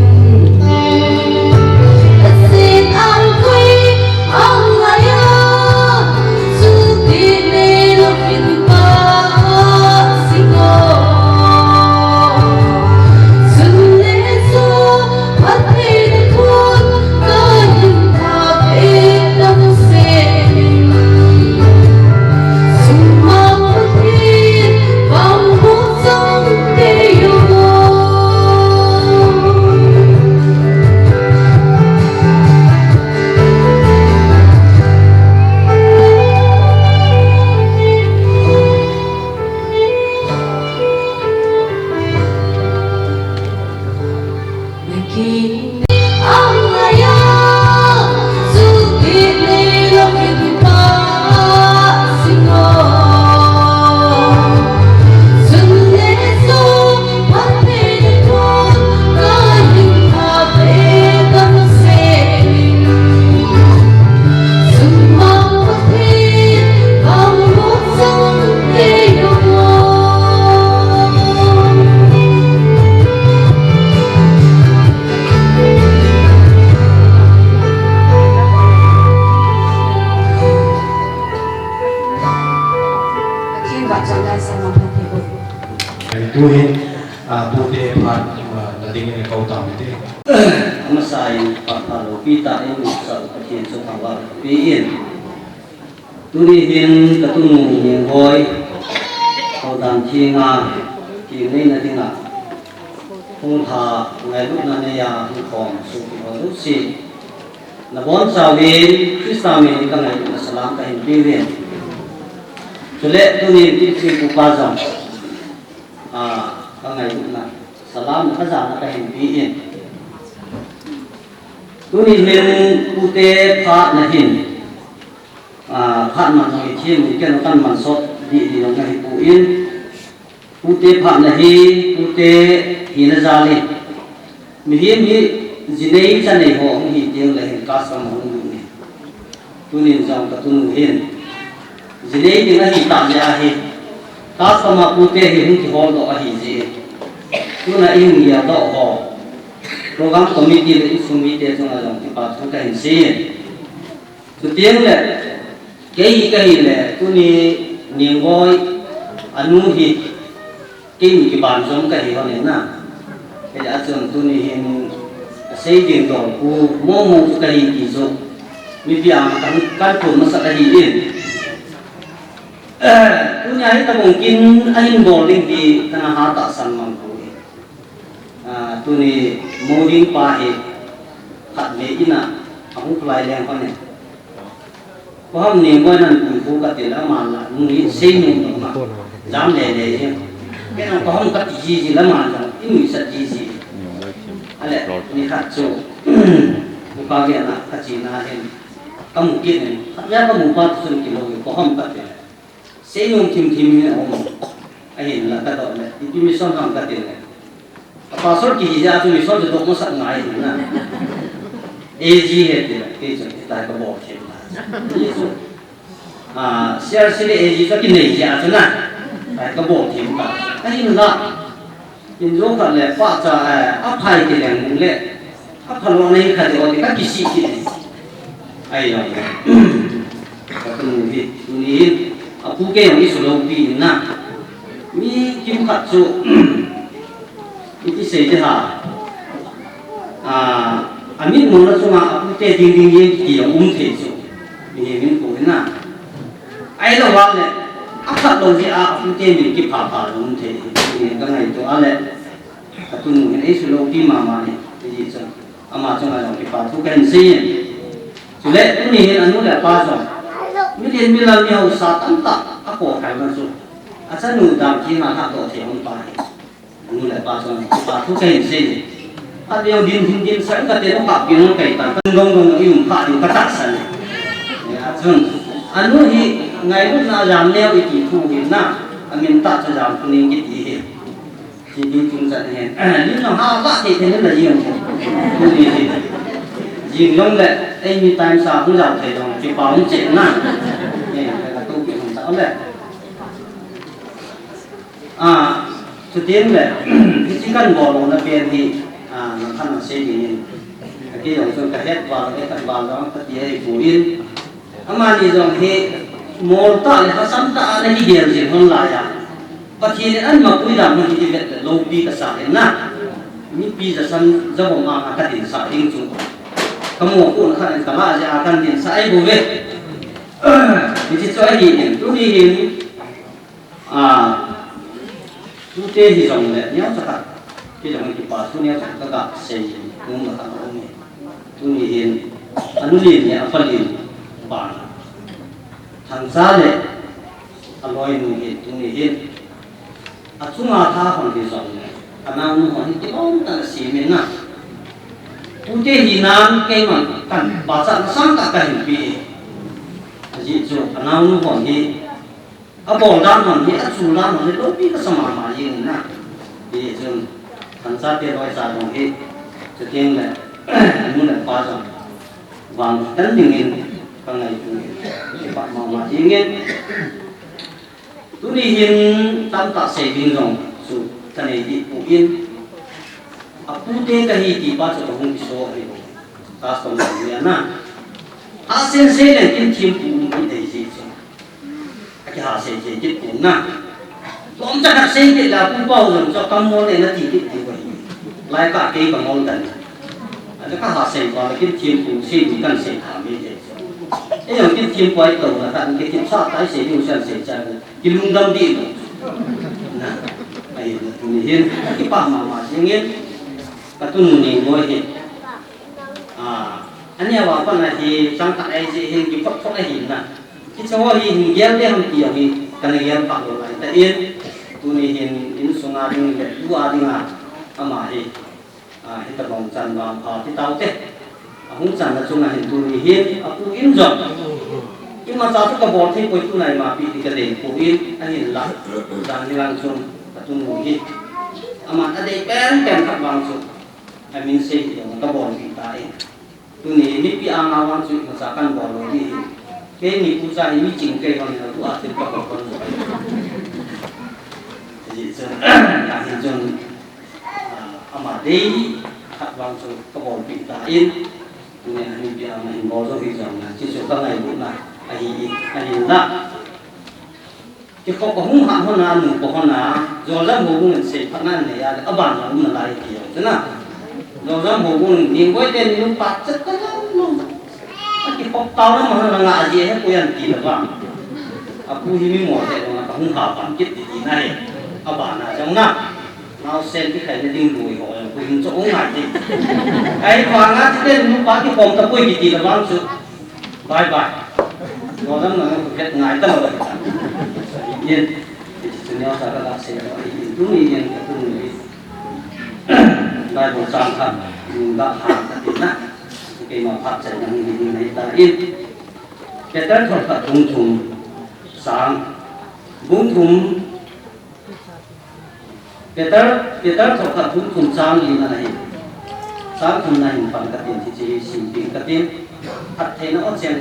Na sin ang koi ang ngai a. Chuti neilou in ba sing o. Sun le jo, Pathen thu kahin thah e, kan se in. Sumang Pathen vang bo chang te yo. Tuhin, ah, pute phat, ah, na dingin kou tau hite. Amasa in phat phalou pi tah in sa Pathen chu thangvah pi in. Tuni hin ka tunu Ninghoi, Houdan thenga, thenga neina dinga, hung lha ngailutna neiya hung khom sopi ho jouse, nabonchauvin Christa min in ka ngailutna salam kahin peuvin. Chule tuni in Pu Chingpu pa jong, a, ka ngailutna salam le ka jana kahin pe in. Tuni hin pute phat na hin, a, phat man jong i thim in ken kan man sot didi jong ahi poi. Pute phat na hi, pute hina jal in, mihem hi jinei chanei ho hung hi teng le hin custom hung lut in. Tunin jong ka tunu hin jinei ding ahi tah jeh a hi, custom a pute hi hung kihol doh ahi jeh in. Tuna i hung geldoh ho, program committee le insung mite chunga jong kipa thu kahin sei in. Chuteng le, kei hi kahi le, tuni Ninghoi anu hi, kei kiban jong kahi hon in na. Kei a chun tuni hin, asei ding dong pu, mo mo chu kahi ti chu, mipi ang kan, kan thum masa kahi in. Tuni a hi tabang kin, ahin bol ding hi, kana hatah san mang pu hi. Ah, tuni Mouding pa hi khatvei in a, Ahung lai leng kone. Ko ham ni mo nan kun ku ka til ama la nu hi sei nu no ma. Jam le le je. Ke na ko ham ka ti ji ji la ma jong i nu sa ji ji. Ale ni khat chu. Ko ka ge na ka chi na hin. Ka mu ki ni. Ka ya ka mu pa chu ki lo ko ham ka til. Sei nung thim thim hi a um. Ahin la ka dot le, ipi mission ham ka ti le. A pastor kihi jeh a chu mission chu dot masak ngai hi na. A G he ti le, kei chu ti tai ka bol thim ta. Jesu. A, C R C le A G chu kinei jeh a chu na. Tai ka bol thim ta. Ahin la. Injo khat le pa cha, eh, a phai ti leng le, a phalo nei khat le o ti ka kisih kit ni. Ai lo le. Ka tunu hi, tuni hin, a pu ke jong i sulo pi in na. Mi kim khat chu, iti sei te ha. A, a mit mo na chunga a pu te ding ding yen ki jong um thei chu. Mi min ko na. Ai lo vang le, a khat lo jeh a, a pu te min kipha pha lo um thei, ti ka ngaito a le, ka tunu hin ei sulo pi mama ni, ti ji chu, ama chunga jong kipa thu ka hin sei in. Chule, tuni hin a nu le a pa jong, mi lien mi lal mi hausa tamtah, a ko khai na chu, a chanu dam ki ma ha to thei hon pa hi. Nu le pa chun, pa thu ka hin sei ni. A leo din hin din sa ka te no ka pi no kai ta. Kan dong dong i um pha din ka ta sa ni. Ya chun. A nu hi ngai lu na jam leo i ti thu hin na. A min ta cha jam thu ning ki ti hi. Ti din chung sa ni. Ni no ha la te te na jing. Thu ni hi. Jing long le, ei mi time sa hung jam te dong, ki pa hung che na. Ni ka tu ki hung sa le. A, chuteng le, hiche kan bol louna pen hi, a, nang khan nang sei ding in. Kei jong chun ka het val, ka khat val jong ka ti ahi poi. Amani jong hi, mol tah le hasam tah a ana hi gel jing hon lai a. Pathen in an mapui dan hon hi i vet le, loupi ka sa in na. Mipi ja sam ja bom a ka din sa ding chu. Ka mo ko na khan ka la ja kan din sa ai bo ve. Hiche chu ahi in, tuni hin, A, tute hi jong le, neo cha khat. Kei jong kipa thu neo cha khat ka ga sei, nung na khat um e. Tuni hin, a nu lien le a pa lien ban. Thangcha le, a loi nu hin, tuni hin. A chunga tha hon hi jong le, a nao nu hon hi kilom tah a si min na. Tute hi nan keiman, kan pa cha na sang ka ka hin pi. Ajeh chu, a nao nu hon hi, A bol dan hon hi, a chul dan hon hi, loupi ka sa mama jing na. Hichun, thangcha te loi cha jong hi, chuteng le, nu le pa jong, vang tan ding in, ka ngaito in, kipa mama jing in. Tuni hin, tamtah sei ding jong, chu, ka nei dih poi in. A pute ka hi ti pa chu ka hung kiso ahi. Custom jong hi a na. A sen sei le kin thim pu um ki dei ji chu. A kihasei thei kit pon na. Lom cha khat sei kit le pu pa u jong chu kam mol le na ti kit ti ko hi. Lai ka kei ka mol dan. A cha ka hasei pa le kin thim pu sei ni kan sei tha mi thei. E jong kin thim pu ai to na kan ke kin sa tai sei ni u san sei cha. Ki lungdam di lo. Na. Ai na tu ni hin. Ki pa mama jing in. Ka tu nu ni mo hi. A, ani a vang pan a hi, chang khat ahi jeh hin, kiphot phot ahi na. Hiche ho hi, hin gel le ham ti a hi, kana gel pha lou lai tah in, tuni hin, insunga ding le, tu a dinga, ama hi, a, hitabang chan vang pha ti tau te. Ahung channa chunga hin tuni hin, a pu in jong. Imacha chu ka bol thei poi tu nai ma pi ti ka dei poi, ahinla, jan hi lang chun, ka tu nu hi. Aman a dei pen pen khat vang chu. A min sei hi jong ka bol pi ta e. Tuni mipi anga vang chu imacha kan bol lou ding hi. Keini pu cha hi mi ching kei vang in tu a thil ka bol kon jo. Hichun, ahi chun, ah, ama dei khat vang chu ka bol pi ta in. Tuni a mipi anga hin bol jo hi jong na. Hichu ka ngailutna ahi, ahinla. Kikhop ahung hah hon a, nu ko hon a, Joljam houbung in seiphatna anei a le, aban a um nalai ti jong chu na. Joljam houbung in, Ningboi te ni nu pa chet ka jong nu. Akikhop tao na ma na nga a ji he ko yan ti na ba. A pu hi mi mo he ko na ka hung ha pan kit ti ti na he. Aban a jong na. Naosen kikhai na ding lui ho jong. Kum chu ong ngai ti. Ai, pa nga ti te nu pa ki pom ta poi ki ti la bang chu. Bye bye. No dam na ku ket ngai ta lo. Yen. Ti chu neo sa ka la se lo. Yen tu ni yen ka tu ni. Bible chang khat. Ning da ha ka ti na. Keima phat chai na ni ni nei ta in. Peter thot khat bung thum. Sang. Bung thum. Peter, Peter thot khat bung thum chang li na ahi. Chang thum na hin pan ka tin ti chi sim ding ka tin. Phattheina o chen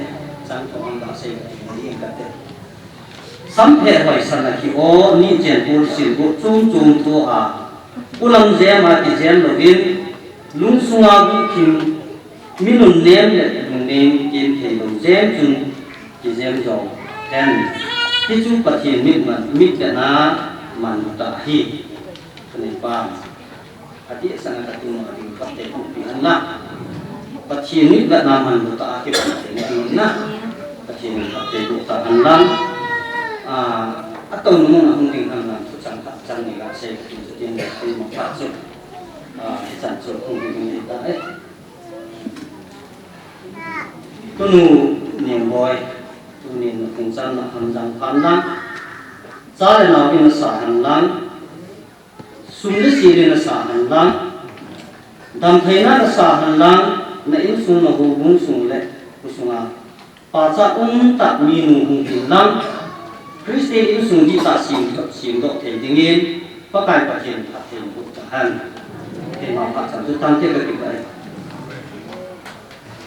chang thum an da sei ka tin ding ka tin. Samphe hoi san a ki o ni chen pul sin bu chung chung thu a. Ulam jem a ti jem lovin lung sunga bu kim Mi nunnem le nunnem kin thei lo jem chun kijem jong hen. Hichu Pathen mit man, mit le na man ta hi. Kani pa. Ati sana ka tu ma ding pa te ku pi an la. Pathen mit le na man ta a ki pa te na. Pathen mit pa te ku ta an la. A, a to nu na hung ding an la. Chu chang ta chang ni la se ki chu tin le ku ma pa chu. A, hi chan chu hung ding ni ta e. Tunu Niangboi, tuni na kum chan na ham jang phan lang. Cha le nau in na sa han lang. Sum le si le na sa han lang. Damtheina na sa han lang. Na insung na houbung sung le khusunga. Pacha um tah minu hung hin lang. Christian insung dihtah sim, simdoh thei dingin, Pakai Pathen phatthei boh tahen. Keima phat chan chu tante ka kipai.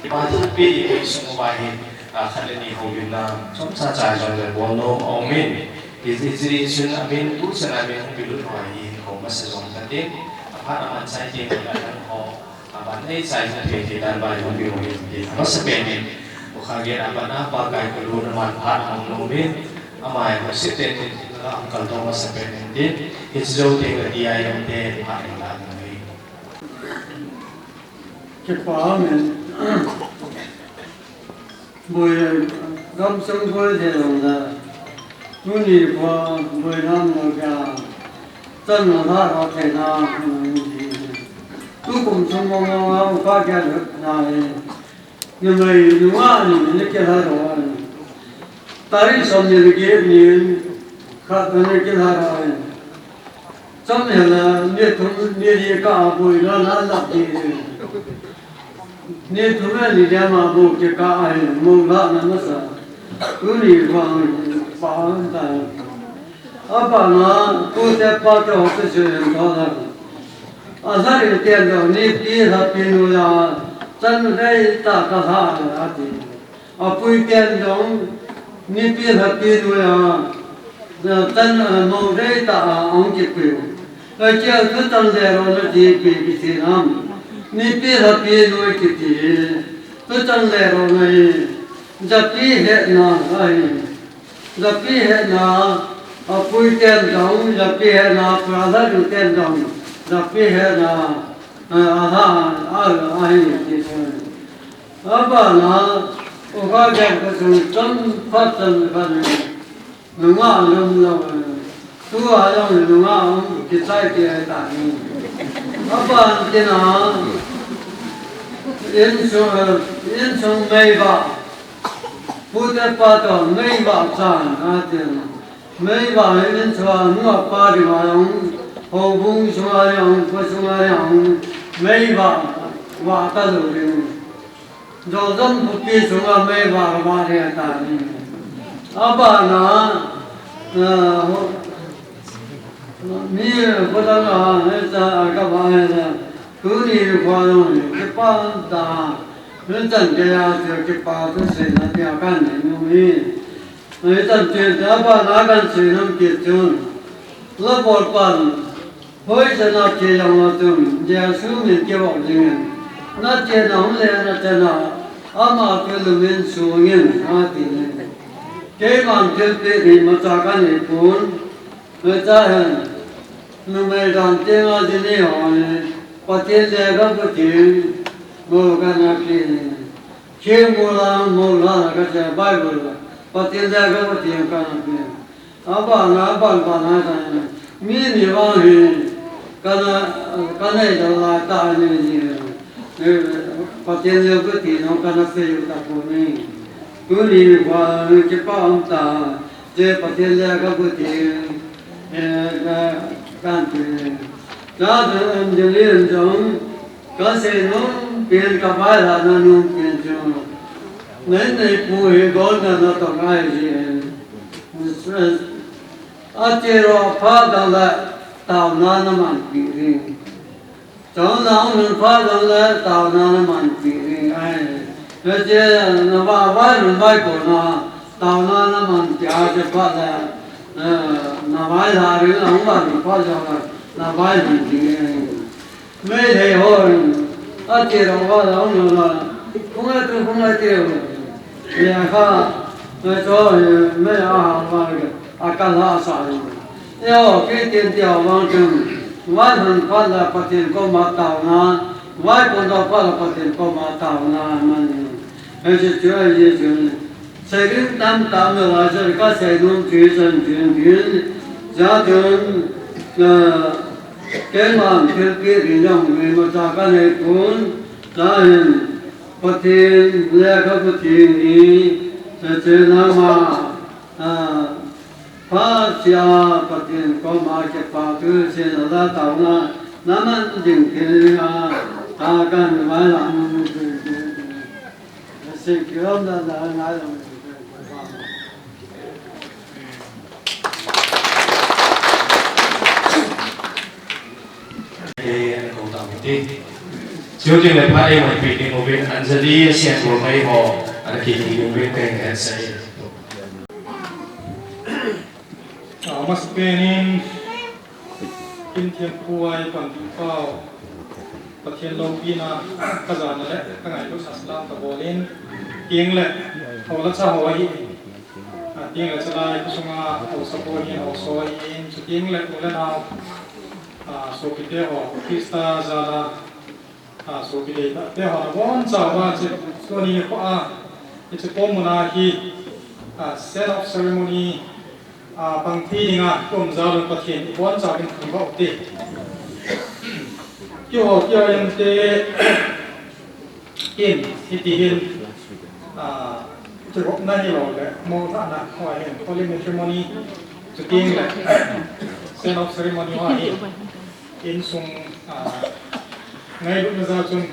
Pathen pi di pi sung uva hin, a, khat le ni houin lang, chomcha chai jong le bol nom aum in. Hiche, hiche ding chun amin, tuchan amin hung kilut ho hi, ko masa jong katin. Aphat aman chai tin, ka tan ho. Aban ei chai hung thei thei dan bai hung ding hung hin ti. Amasapen in, U Kha Gen aban a Pakai koluna man phat hung nom in, amai hung sit ten in, la hung kal to amasapen in tin, hiche jou te ka ti a jong te phat in la hung hi. Kipa amen. Boi, gamsung boi thei lou le. Tuni kho boi nam lo kya. Chan na tha kho thei na, tu kum sung mo mo nga u kha kya na e. Numei, nunga ni ni kya tha ro. Tarik som ni le get ni, khat ni kya tha ro e. Chom hela, ni thum, ni li ka a boi la na la ti. Ni thum ni li ma bu ke ka a hin, mu la na ma sa. Tuni vang pa ta. Apa na, tu te pa te ho te se yen tho la. A sa ri te lo, ni pi ha pi nu ya. Chan dei ta ka ha la ti. Apui ten jong, nipi lhapi nuia, chan, a, mong dei ta a, ahung kipui u. Achia thuchang le rona ti pi kiti nam. Nipi lhapi nui kiti. Thuchang le rona hi. Japi hena ahi. Japi hena, apui ten jong, japi hena, pralhadu ten jong, japi hena, a, aha, a, ahi, ti. Abana, uka jan ka sung chom phat chan ka ni. Nunga lom lo. Tu a jong nunga um kichai ti ai ta ni. Aban tina, insung, insung meiva. Pu te pa to meiva chan a tin. Meiva insung a nu a pa ding a jong. Houbung sung a jong, kho sung a jong. Meiva, va ta lo ding. Joljang khopi sunga meiva va ri ta ni. Abana, ah, ho, mi khodang a, he cha a ka va he cha. Tuni kho jong ni, kipa ta. Ni chan ke ya, kipa tu se na ti a kan ni nu ni. Ni chan ke ta abana kan se nam ki chun. La bol pan. Hoi sana ke jong a chun, Jesu min kivop jingin, na chena hung le na chena, ama pe lumin sungin, ati ne. Keiman thilpeh ni macha kanei pon, macha hen, numei dan tenga jini ho ne, Pathen le ka Pathen, mo kana ki ne. Khi mo la, mo la ka che Bible, Pathen le ka Pathen kana ki. Abana, aban, bana, sa, mi ni vang hi, Kana, kana ida la ta ni ni. Pathen lou ka ti no kana se yu ta ko ni. Tuni va kipa um ta. Je Pathen le ka bu ti. Eh, ka, kan ti. Ja ja an je le jong. Ka se no, pien ka vai la na no pien jo. Nei nei pu hi go na na to ngai ji. Achero pha da la tao na na man pi ri. Tao na un pha da la tao na na man pi ri ai. Ache na va va lu mai ko na tao na na man pi a che pha la. Na vai la ri la un va lu pha da la na vai lu ri. Meitei ho, achero va la, ong la, kung a tu, kung a teu. Ya kha, me cho, me a ha va, a ka la sa. Yo, Christian ti a vang chun, vai han pha la Pathen koma tao na, vai kon do pha la Pathen koma tao na, man. He chu chu, he chu. Sei ding tam tam le la, sei ka sei nom chu chan chin chin. Ja chun, eh, keima thilpeh ding jong imacha ka nei pon, ta hin Pathen le ka Pathen ni, cha che na ma, ah, pha sia Pathen koma kipa thu sin la tao na, na man ding thil a, ta kan vai la. Student le pha ei mai pi ding uvin Anjali Sian Bol mai ho ana ki ding uvin ka hin sei. Thomas Penin Kin Thiam Pu a i pan ding pau, Pathian loupina ka jana le ka ngailutna salam ka bol in, ting le ho la cha ho ahi, a, ting le chalai ka sunga ho sa po hi ho so ahi in, chuting le u le nau, a, sopite ho Krista jala, a, sopi deitah te ho nabonchau uva chu, tuni nikho a, hiche pom muna hi, a, send off ceremony, a, pang thei dinga, kum jal un Pathian i bonchau in thangvah u te. Keiho, keiho in te, in, hiti hin, a, kivopna hilou le, mothahna, ho hin, holy matrimony, chuting le, send off ceremony ho hin. Insung, ah, ngailutna jal chun,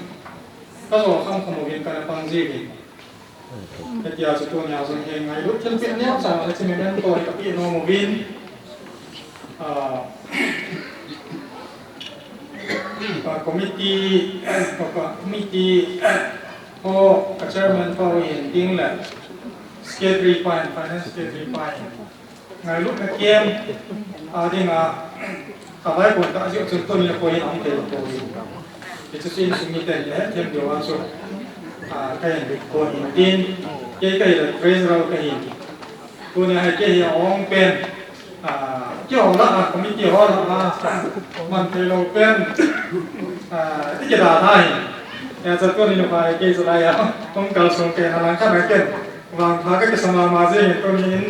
ka jo kham kham uvin kana pang jiuvin. Hitia chu tunia jong hi ngailut thilpeh neocha, hiche memento hi ka pe nom uvin. Ah, ka committee, ka, ka committee, ho, ka chairman pa hin ting le, secretary pa hin, finance secretary pa hin. Ngailutna kem a dinga, ka vai kon ka jih chun tuni nikho hin ahung thei lou poi. Hichu chu insung miten le hethem diu a chu, a, ka hin kon hin tin, kei ka hi le treasurer ka hin. Tuni hi kei hi a ong pen, a, keiho lah a, committee ho lah a, man thei lou pen, a, i kida tha hin. Hiche tuni nikho hi kei chu lai a, hung kalsong pen a lang khat a ken. Vangpha ka kisa mama jeng in tuni in,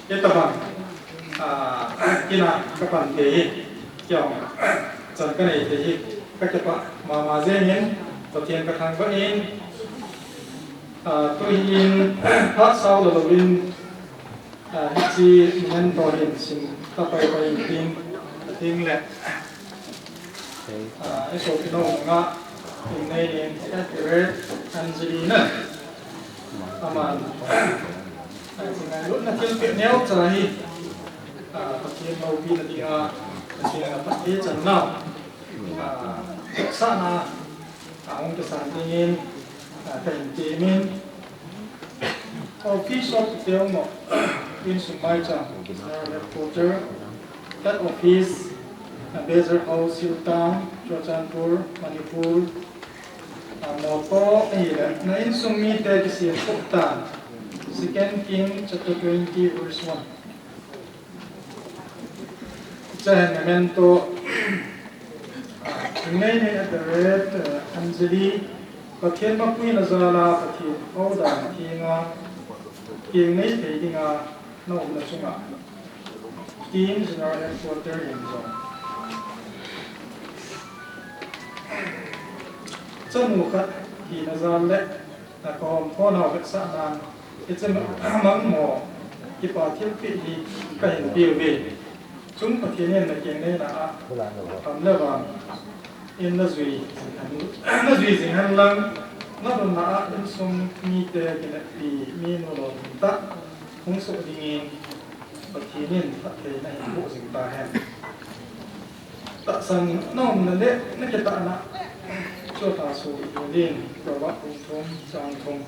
Hitabang, ah, ina ka pan thei hi, keiho chan ka nei thei hi, ka kipah mama jeng in, Pathen ka thangvah in, ah, tuhin, phat sao lou lou in, ah, hiche memento hin sim ta pai pai in tin, ka ting le. Ah, i sopi nau nga, i nei nen, Red Angelina. Aman, ah, ngailutna thilpeh neocha hi, ah, Pathen loupina dinga, Pathen a phatthei channa, ah, sahna, ah, hung kisan dingin, ah, ka hin temin, Office of Teongmo, insung maicham, General Headquarter, Head Office, Ambassador House, Siltang, Churachandpur, Manipur, ah, mopo ahile, na insung mite kisem khop tan, Second King chapter twenty verse one. Hiche hin memento, ah, ngai nei at the red, ah, Anjali, Pathen mapuina jal a Pathen houdan thenga, thengnei thei dinga na umna chunga, Team General Headquarter in jong. Chanu khat hina jal le, a, kahom khonau vetsahnan, hiche mangmo, kipa thilpeh hi kahin peuve. Chun Pathen in nakeng neina a, ham le van in najui jing hen, najui jing hen lang, nalunna a insung mite kineppi, minu lolhing tah hung soh dingin Pathen in phatthei nahin boh jing tahen. Tahsan na umna le nakitahna chu tahsan ding, Proverbs bung thum chang thum.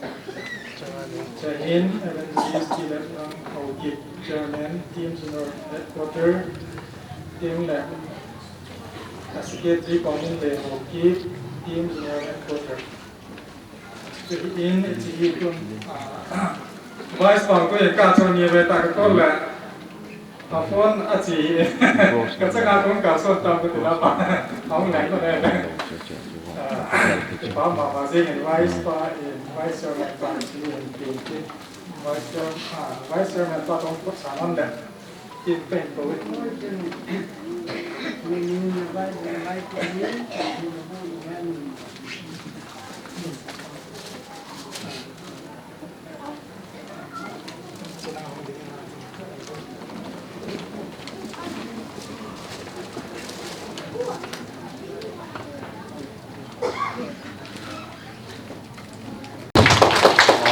Chahin Evangelist T. Leplang Haokip, Chairman, Team General Headquarter, Team le Secretary Paomin le Haokip, Team General Headquarter. Chu hi in, chu hi tun, ah, Vice pa ko ka chon ni ve ta ka ko le. A phone a chi. Ka changa kong ka son tam ko ti la pa. Hong lai ko le. Ah, pa ma ma jing in Vice pa in, Vice Chairman pa chi in, in, in. Vice Chairman, ah, Vice Chairman pa tong ko sa non le. Tin pen ko.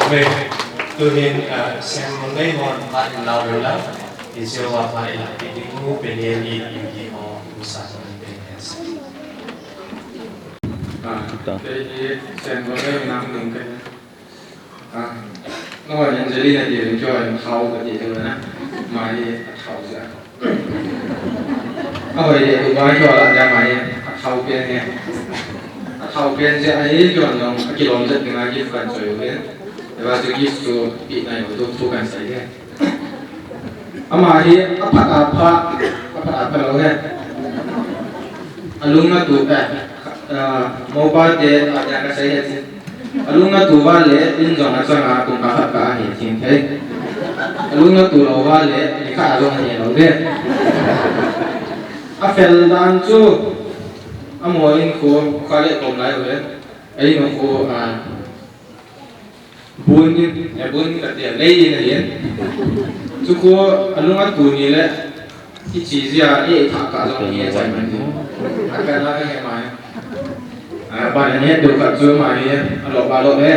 Amen. Tuhin, ah, Sen Monday hon phat in lau lou lang. Isio wa phat in lau. Iding mu pen yen i, i, i ho, mu sa pen yen. Ah, ta. Kei hi Sen Monday nang ding kei. Ah, no, Angelina ti ring cho in thau ka ti theu na. Mai a thau ja. A hoi de, tu bai cho la ja mai a thau pen ne. A thau pen ja ai cho nong a kilom ja ti ngai gift kan choi u he. Eva chu gift chu pi nai u tu thu kan sai he. Ama hi aphat apha, aphat apha lou he. Alung atu, eh, ah, mopa te, ah, ya ka sai he chi. Alung atu va le, in jong achanga kum ka khat ka ahi thim thei. Alung atu lou va le, ni kha jong ahi lou ve. Afel dan chu, amo in khu, kha le kom lai ve. Ai no khu, ah, Bun in, eh, bun in ka tia, lei in a yen. Chu khu, alung atu ni le, i chi zia, i thah ka zong ni, a chai man ni. A ka na ka he mai. A, ba na ni, tu ka chu mai ni, a lo ba lo he.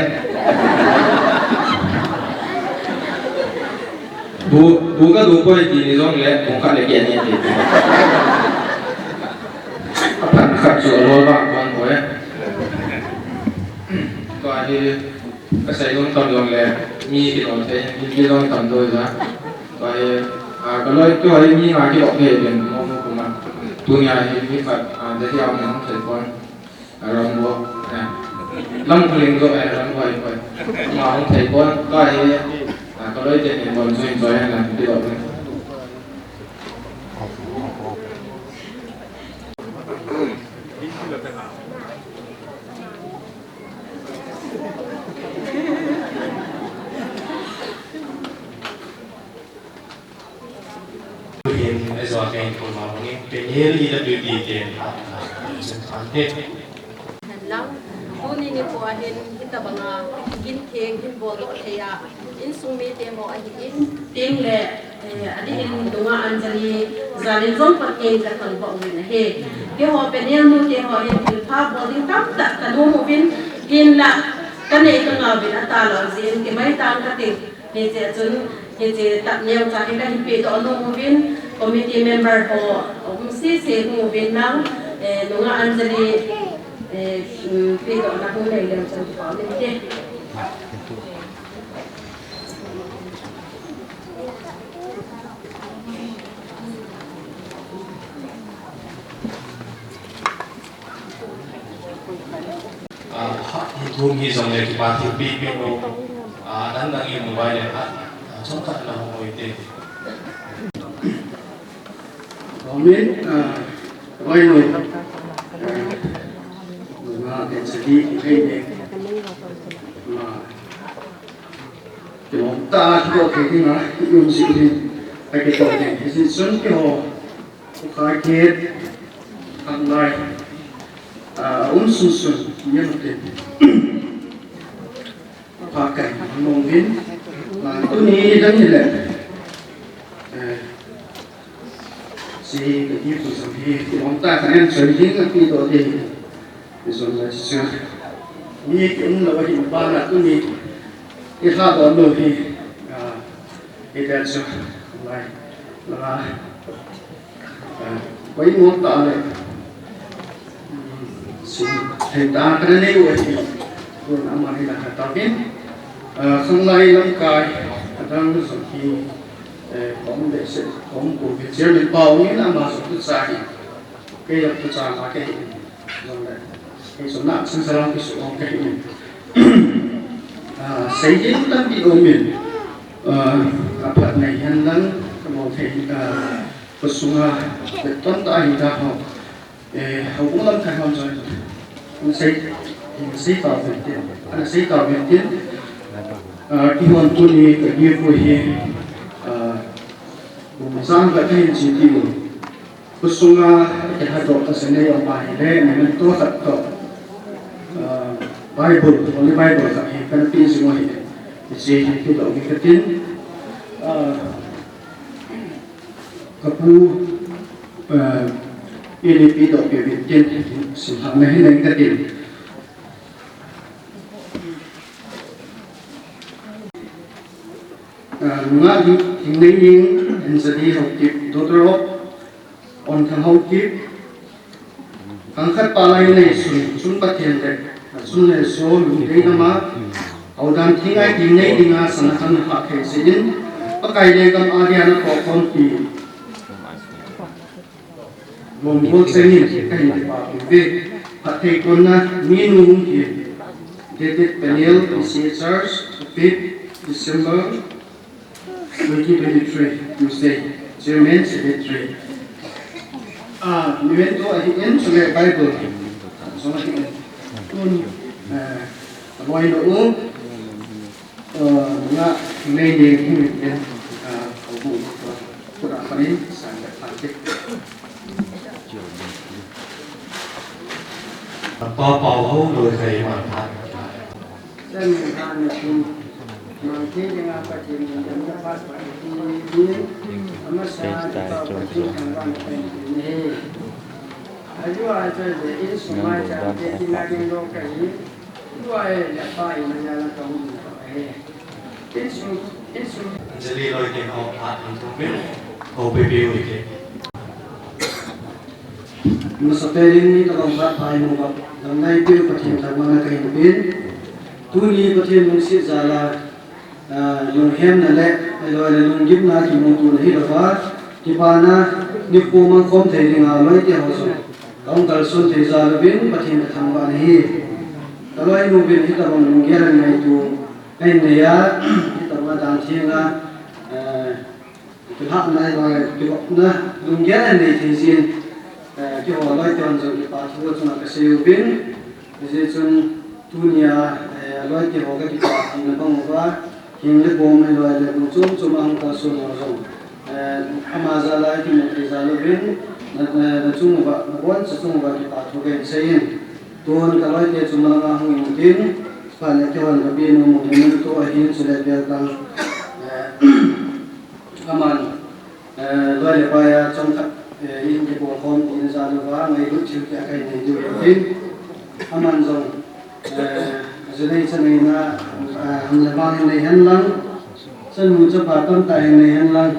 Bu, bu ka du poi ti ni zong le, bu ka le ke ni ti. A pan ka chu a lo ba, bang ko he. Tua hi, Ka sei lung tam jong le, mi kilom thei, mi kilom tam doi ja. Tua hi, ah, ka loi tu hi mi nga kilom thei ben mo mo kuma. Tunia hi mi khat, ah, de hi am hong thei pon. Ah, ram bo, eh. Lam kling do, eh, ram bo, eh, ma hong thei pon. Tua hi, ah, ka loi te ni bon join join la kilom. Hin, ajo a kahin kol ma bangin, Peniel E W D ten, a, a, a, a, a, a, Henlang, tuni nikho a hin, hitabanga, gintheng, hin boldoh thei a, insung mite mo ahin, tin le, Eh, adeh in nungah Anjali, jalin jong Pathen kathangvah uvin ahi. Keiho Peniel nute ho hin thilpha bol ding tamtah kanom uvin, hinlah kanei kangah uvin atalou jeh in kimaitan kating. Hiche chun, hiche tah neocha hi kahin pehdoh nom uvin, committee member ho, um, sese hung uvin lang, eh, nungah Anjali, eh, um, pehdohna hung nei leu chun kipa um inte. Ah, ha, hi thum hi jong le kipa thilpeh peh lou. Ah, dang dang in mobile le khat, ah, chomkhat na hung oi te. Amen. Ah, wai lo. Ah, nga te chadi, hei ne. Ma. Kilom tah a kitoh thei dinga, i um jing hi, a kitoh thei. Hiche chun keiho, u Khaikhet, Khanglai, Ah, um sun sun, yan te. Pha kai mong vin. Ah, tuni dan ni le. Eh, si ka ki pu sa hi, ki mong ta ka yan so hi ka ki do de. Zon la si. Ni ki um la wa hi ba la tuni. Ki ha do lo hi. Ah, ki dan so. Lai. La. Ah, koi ngol ta le. Hmm, si, thei ta ka nei u ahi. Kun ama hi la ka ta kin. Ah, khanglai lamkai, adang zong hi, eh, kom be se, kom ko be chairman pau ni na ma so tu sa hi. Kei la tu sa ma kei. Zong le. Kei so na sang sa lang ki so ong kei ni. Ah, sei hi tu tam pi o min. Ah, a phat nei hen lang, ka mo thei, ah, Pasunga, beton ta hi ta ho. Eh, ho bung lam khai hom joi. Ana sei, ana sei tau vin tin. Ana sei tau vin tin. Ah, ki hon tuni ka gi pu hi. Ah, bung sang ka thei chi ti u. Pasunga, ka ha do ka se nei o ma hi le, memento khat to. Ah, Bible, Holy Bible khat hi, kana pi si mo hi. Chi hi ki do ki ka tin. Ah, Ka pu, eh, ini pi do pe vin tin, si ha na hi neng ka tin. Eh, nga di, ding nei ding, en sa di ho ki, do tro, on ka ho ki, Kang khat pa lai nei sun, sun Pathian le, sun le so, lungdei nama, au dan thi ngai ti nei dinga, sana khan ha thei si in, Pakai le gam a dia na ko kon ti. Lom bol se ni, ka hin ti pa ti ve, ha thei kon na, mi nu hung ti. David Peniel, P C A Church, fifth December, twenty twenty-three, Tuesday, Chairman Secretary. Ah, memento ahi in, chule Bible. So ahi in. Tun, eh, a boy no u, eh, nga nei nei hu in, ah, a bu, kura panin, sang da phantik. Pa pau ho lo kai ma phan. Sami hana kum, mangthei dinga Pathen in damna phat phat hi, amasa kipa Pathen thangvahna kahin pe ahi. Ajeh chu le insung a chate tina ding lou kahi, tua e le pa in a jal a kahung ding ahi. Insung, insung. Anjali loi ke ho phat in thum pe, ho pe pe ui ke. Masapen in mi tabang phat pha in uva, damnai piu Pathen thangvahna kahin pen. Tuni Pathen lungset jal a, ah, lunghemna le, ahilou le lunggimna kimutona hilouva, kipana nikho mangkhom thei dinga loite ho jong kahung kalson thei jal uvin Pathen kathangvah ahi. Kaloinu vin hitabang lunggel a ngaito kahin nei a, hitabang dan theng a, eh, Kilhahna, eh, kivopna, lunggel a nei thei jin, eh, keiho loite hon jong kipa thu chunga kasei uvin, hijeh chun tunia, eh, loite ho kakipa thina bang uva, hing le bom le loi le bung chom chom a hung kalson ho jong, eh, ama jal a kimu thei jal uvin, na, na, na chung uva, naboncha chung uva kipa thu kahin sei in, tun kaloite chung langa hung in tin, phat le keihon kapi nom u hin tu ahin chule bel tang, eh, Aman, eh, loi le pai a chomkhat, eh, in kibol khom tina jal uva, ngailut thil khat kahin nei diu ahin. Aman jong, eh, jinei chaneina, eh, ham le vang hin nei hen lang, chanu chapa tamtah hin nei hen lang,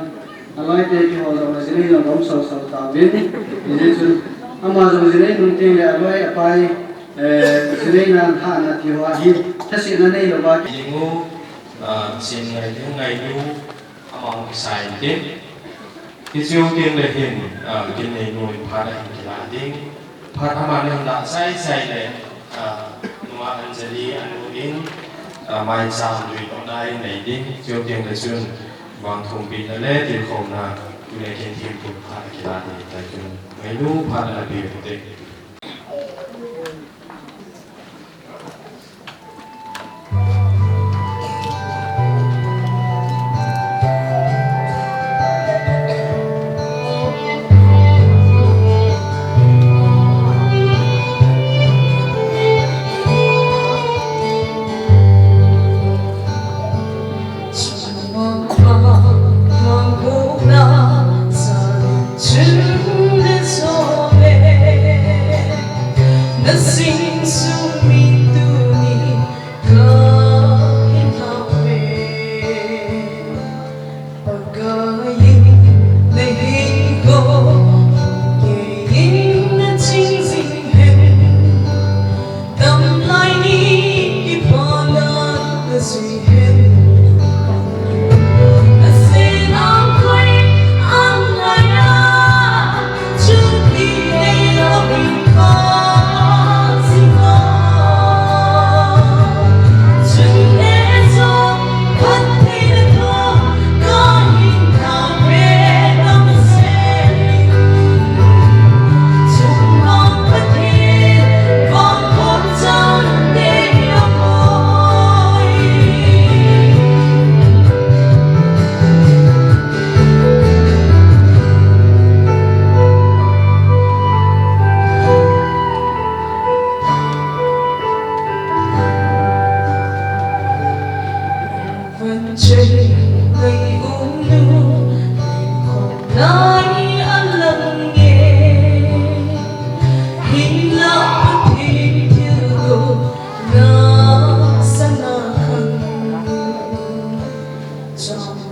aloite keiho jong jinei jong gom sau sau tauvin, hijeh chun, ama jong jinei nung teng le aloi apai, eh, jineina lhahna ti ho ahin, thasetna neilouva. Ding u, ah, sin ngai ding ngai lu, Amau kisai in tin. Kicheu teng le hin, ah, kin nei nu in phat ahin kila ding. Phat aman ahin lah sai sai le, ah, nunga Anjali anu in, ah, maicham lui tona in nei ding. Cheu teng le chun vangthumpina le tilkhouna, tule kin thim pun phat akila ding. Tai chun, ngailu phat ana pe u te.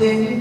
Kin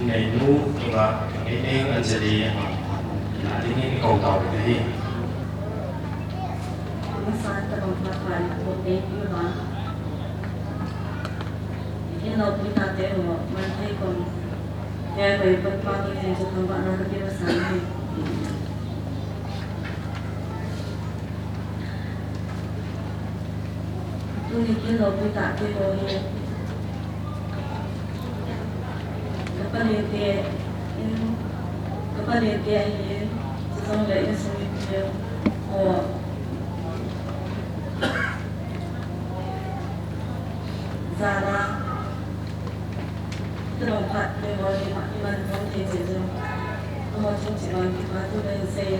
nei nu, tunga, nei nei Anjali, ina dingin kou tau te hi. Masa tabang phat phat ko te hi ba. Kin lo pi ta te ho, man thei kon. Te ko i pat pa ki te chu thang ba na ka ti masa ni. Tuni kin lopi tah te ho hi, ka pale te in, ka pale te ahin, chujongle insung mipi ho, jana, Tun phat te ho hi, iman hung thei cheh jong. Amaho chung cheh vang kipathu kahin sei e.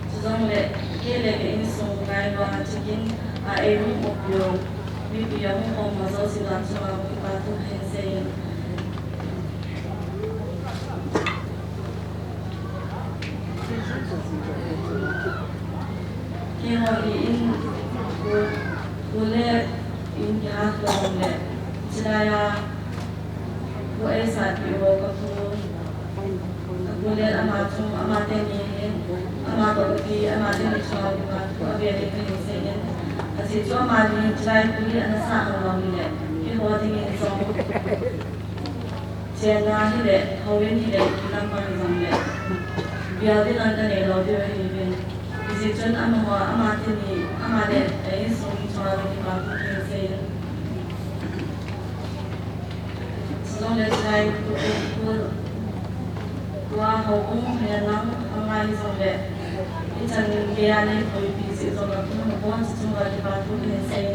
Chujongle, kei le ka insung ngai vang a chikin a ei hung up jong, mipi a hung khom ho jouse vang chunga kipathu kahin sei e. Keiho hi in, u, u le in kihat lou le, chulai a, u eisatpi ho ka pu, ka pu Len ama chu, ama teni hin, ama toh kipi, ama teni chunga kipa thu avel in kahin seiyin. Ajeh chu amani chulai tuni ana sah lou lou hile, keiho dingin jong chenna hile, houin hile, kilam pang hijongle, bial ding in kanei lou diu ahiuvin. Hijeh chun amaho, ama teni, ama le a insung mi chunga jong kipa thu kahin seiyin. Chuleh chulai tu, tu, tua ho um hen lang, angai jongle, ichan geiya neipuipi jeh jongle, tu ho bon chunga kipa thu kahin sei.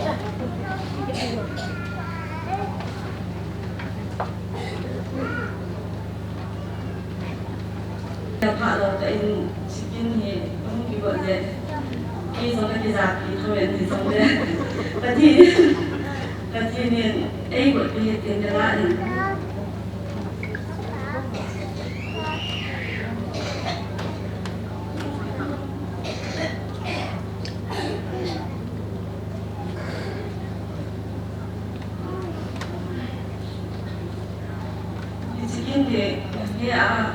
Ka pha lou tah in chicken hi hung kigot le, kei jong ka kijapi thou in, hijongle Pathen, Pathen in eigot pi hi tin ka la in. Hiche kin hi, hi a.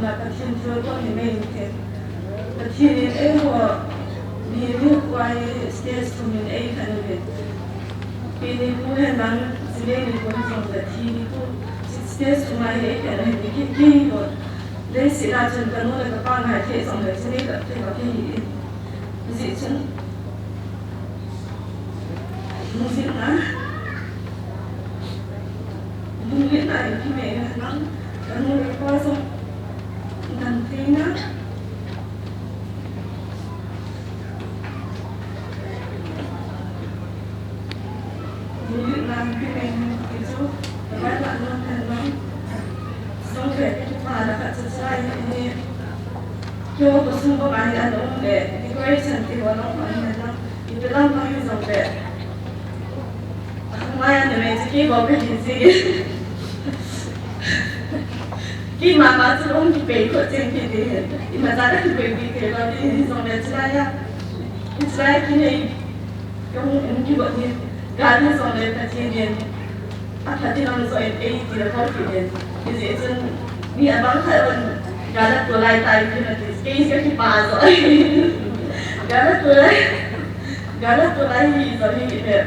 Pathen thilgon hi main thei. Pathen in eiho mi, mi koi stage thum in eikhen uve. Pi ni pu hen lang, chule ni pu jong le thi ni pu stage thum a hi eikhen uve. Ki, keiho leiset a chun kanu le kapa ngai thei jong le chule ka, ka, ka hi in. Hijeh chun Lungsetna, lungsetna in kimang hen lang, kanu le kapa jong damtheina, lungsetna in kimang hen ti chu, kapa lah non hen lang, jong le kipa la khat chu sai ni, keiho khosung banga hi ana um le, decoration ti ho lang, ana um hen lang. Ipi lam pang hijongle, maya numei chu kei bou kahi jeh in, keima ma chu um kipei kho cheng kit ding ahi. Imacha kakipuipi thei lou ding ahi jongle, chulai a, chulai a kinei, kahung um kigot hi, gal hijongle Pathen in aphat in aum joh in eiti le kho kit in. Hijeh chun mi abang khat hon gal a tolai tai tin ati, kei kakipah joh. Gal a tolai, gal a tolai hi joh hi le.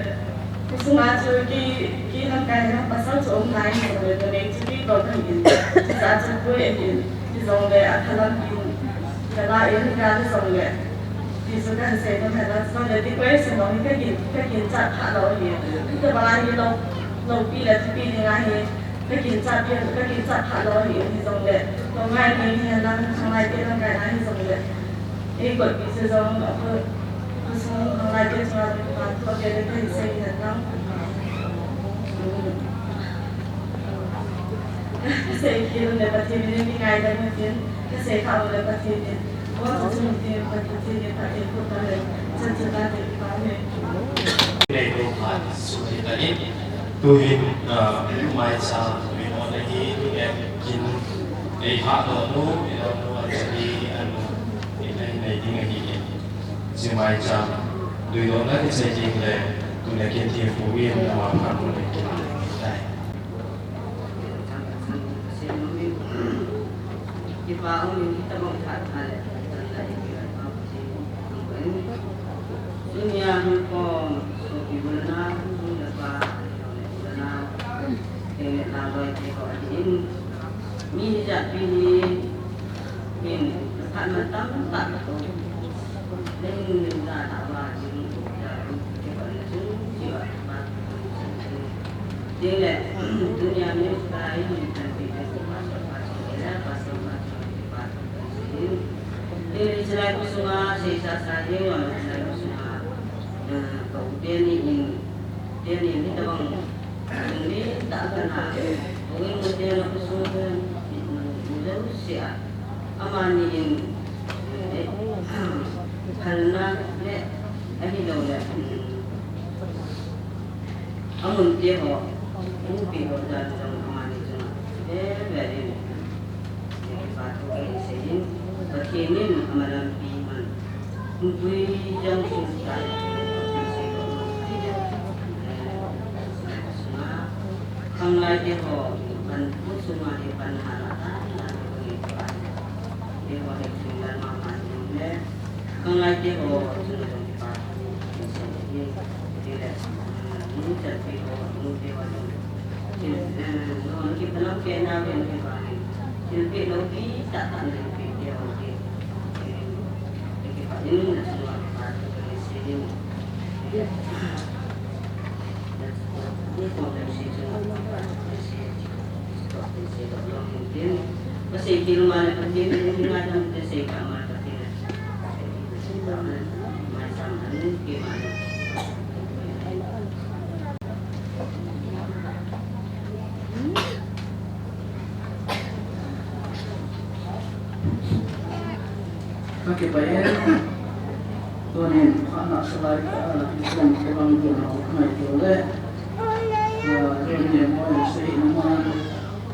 Khosung a chu kei, kei lamkai a pasal chu um nai hijongle, numei chu kei bou kahi in. Hijeh chun boi ahin, hijongle athalam in kala in gal hijongle. Ti chu kahin sei nom hen lang, chule decoration jong hi kagin, kaginchat pha lou ahi. Hitobang a hi lou, loupi le thupi ding ahi, kaginchat pi, kaginchat pha lou ahi, hijongle. Lou ngai ding hi hen lang, khanglai te lamkai na hijongle. Eigot pi chu jong, akhosung khanglai te chunga jong kipa thu avel in kahin sei hen lang. Kasei khel le Pathen in eingaidam utin, kasei kha le Pathen in, Pathen in phatthei boh tahen, chan chan a te pa me. Nei lo phat su ni ta in, tuhin, ah, maicha, mi mo nei Hi, tunia kin, ei hahdoh nu, ei lou nu, a chali, a nu, ei nei, nei ding ahi. Chimai cham, duidona kichai ding le, tunia kin thempu in, ama phat mu le kin le, tai. Kipa um in, kitabang phat phat le, tunia hung ko, sopi bulna, hung le pa, bulna, Kei le naloi te ho ahin, mi hijat pi hi, hin, phat man tamtah ka to. Leng leng da da wa jing, ja, ke ba le jing, ji wa, ba. Jing le, tunia mi ka hi, kan pi te ko pa so pa so le, pa so pa so pa so. Jing le, silai ko sunga, sei sa sa jing wa, silai ko sunga. Eh, ko te ni in, te ni ni tabang. Tuni tah kana, ui mute na kusung kan, ui lau sia. Amani in, eh, phalna le, ahi lo le, amun te ho, upi ho dan jong amani jong, eh, very. Pathu kahin seiyin, Pathen in amalampi man. Hungpui jang sung ta, Pathen sei lo. Sunga, khanglai te ho, pan pu sunga he pan hala ta, la te ho he pa. Te ho he sung la ma ma jong le. Khanglai te ho, sung la jong pa. Sung la jong pa. Te le, mm, chan pe ho, nu te ho jong. Kakipah e, tunin, khana salai ka, kisong kibang dun ho, mai tu le. Ah, tunin, mo sei na man,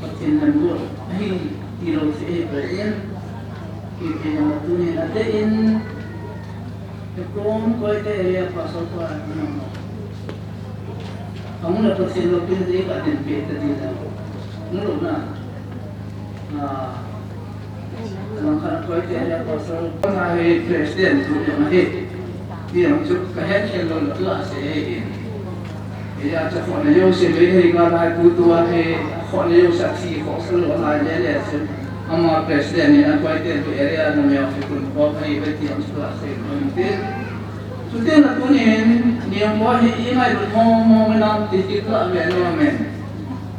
Pathen lam bu, ahi, ti lo se, eh, pa in. Kiti na tunin, ate in, Tukum Koite area pastor pa, no. Amun a Pathen loupina ding a dinpi ta ding a. Nulou na. Ah, Langkhat Koite area pastor. Kona hi president tu jong ahi. Ti jong chu kahet khel lou na tu ase ahi. Area chu khona jouse le hi ngalai pu tu ahi. Khona jouse a thi khosa lou lai le le chu. Ama president ni a Koite tu area na meo ki kun ko ahi ve ti jong chu ase. Ti. Chuteng le tunin, Niangbo hi i ngailut mong mong in a ti ti tah ve nom e.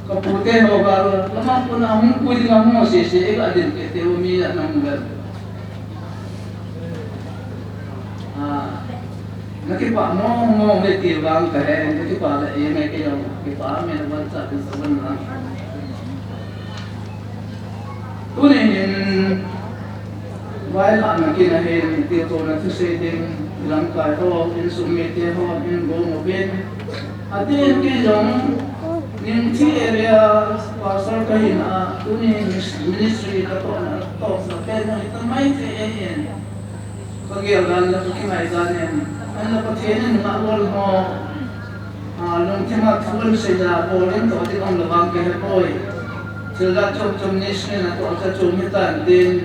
Ka pute ho gal, lama puna hung pui ding a hung sese, i ga din te te u mi a nang gal. Ah, na kipah mong mong le ti vang ka he, na kipah le i ngai ke jong, kipah me na van sa tu sa van na. Tunin, vailhahna kin ahin, tilkhouna thusei ding, lamkai ho, insung mite ho, inbom uvin. Atin kei jong, Ningthi area pastor kahin a, tuni ministry katohna, tohna pen hi tamai thei ahin. Ka gel dan le ka kingai dan in, an le Pathen in ngah lou ho, ah, lungthim a thu an sei a, bol in toh ding um le vang ka he poi. Thil dan chom chom ni sin a toh cha chom hi tan tin,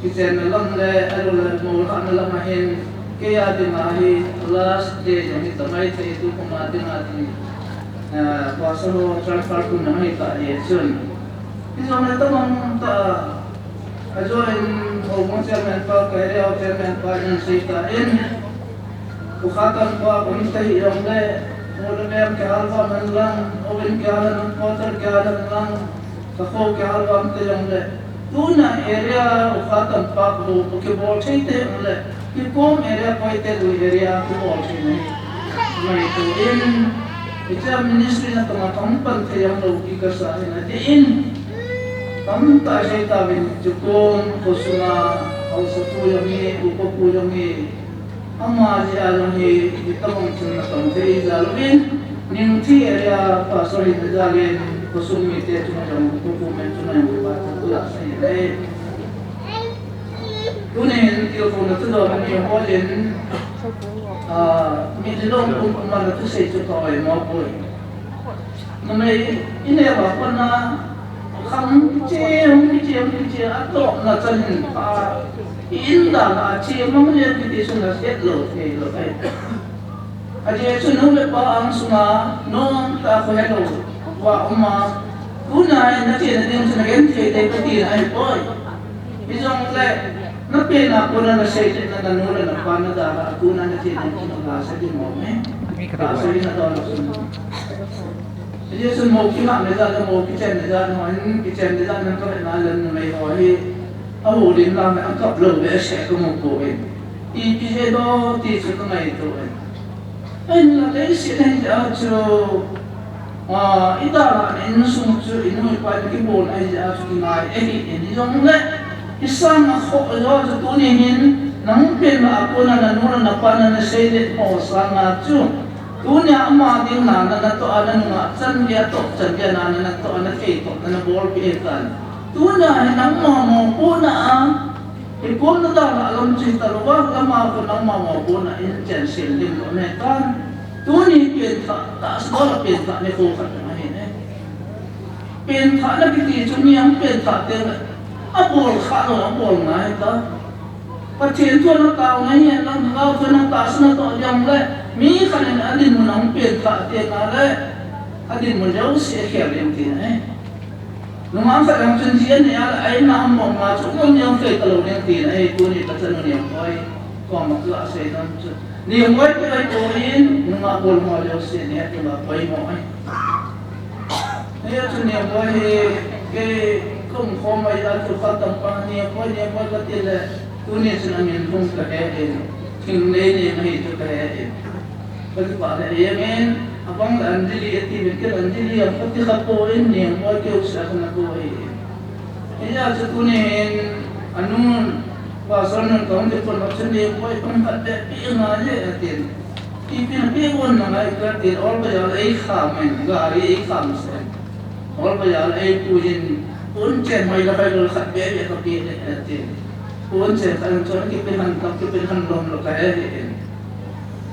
kichenna lam le, a lo le mo hahna lam a hin, kei a ding a hi, last day jong hi tamai thei tu kum a ding a ti, ah, pastor ho transfer tu na hi ta hi chun. Hi jong le tamang ta, A join ho mo chairman pa, ka area chairman pa in sei ta in. U Kha Tam pa, um ta hi jong le, mo le mem kihal va man lang, o in kihal lang, quarter kihal lang, ka kho kihal va te jong le. Tuna area U Kha Tam pa ko, ko kibol thei te jong le. Kikom area Koite lui area kibol thei ne. Mai tu in, icha ministry na tama tam pan thei jong lo ki ka sa in a ti in. Tamtah sei tauvin, Tukum, Kusuma, Haosapu jong hi, Upapu jong hi, ama jeh a jong hi, hitabang thil na tong thei jal uvin, Ningthi area pastor hin na jal in, Khosung mite chunga jong, khosung mite chunga jong, kipa thu kasei e. Tunin tilkhouna thudol a neiholin, ah, mitlhi lom pum pum a thusei chu ka oimo poi. Numei inei uva pat a, khang kiche, hung kiche, hung kiche, atopna chan hin pha, i in dan a che mang le kiti chu nahet lou thei lou ahi. Ajeh chu nu le pa angsunga, nomtah a khohelou va um a, tuna hi nachena ding chu nagenthei ding kati na ahipoi. Hijongle, napenna kona naseisetna nanu le napa nadalhah a kona nachena ding chu nagahsah ding mong e. Gahsah ding nadon a chu. Ajeh chu mo kingah le jat le mo kichen le jat, mo in kichen le jat, nang kavetna le numei ho hi, ahoulim lang le akap lou behseh kamu poi. Ipi jeh doh ti chu kangaito e. Ahinla leiset a hi jeh a chu, ah, i dalhah insung chu i nu i pa in kibol ahi jeh a chu kingai ahi in, hijongle, i sanga khoh jo chu tuni hin, nang penna a kona nanu le napa nana seiset ho sanga chu, tunia ama ding na nana toh a, nanungah chan gei a, atop chan gei a na nana toh a, nathei toh nana bolpeh ahitan. Tunia hi nangma mopohna a, i kom nadalhah lam chu hita louva, lama kon nangma mopohna in chensel ding lou ahitan. Tuni penthah, tahsa bol a penthah nikho khat ahi ne. Penthahna kiti chu mi ahung penthah teng le, abol kha lou, abol ngai ta. Pathen thu ana tao ngai hen lang, Lhagao thu ana tahsa natoh jongle, mi khat in adinmun ahung penthah teng le, adinmun jouse akhel ding tina ahi. Nungah khat jong chun ji anei a le, a in a um mong ma chu um jong thei talou ding tina ahi, tuni tachanu Niangkoi koma kasei nom chu. Niangkoi kivaipoh in, nungah golhang ho jouse ni a tuma poimo ahi. Hijeh chun Niangkoi hi, kei kaum khom a, a thu khat tam pa, Niangkoi, Niangkoi kati le, tuni chun amin hung kahe in, Thingneineng ahi chu kahe in. Kakipah le, amin, abang le Anjali ati uvin, kei le Anjali jong kati kha poi, Niangkoi keu seh a kana kou ahi. Hijeh chun tuni hin, anun, Pastor nun kahung ding pon a chun Niangkoi pon khat beh peh ngai e atin. Ipi napeh uvem ngai katin, Old Bazar eikham in, gari eikham sen. Old Bazar eipuiyin, ponchen hoi le hoi lou khat beh beh kapeh le atin. Ponchen khat in chun kipe han tam, kipe han lom lou kahe in.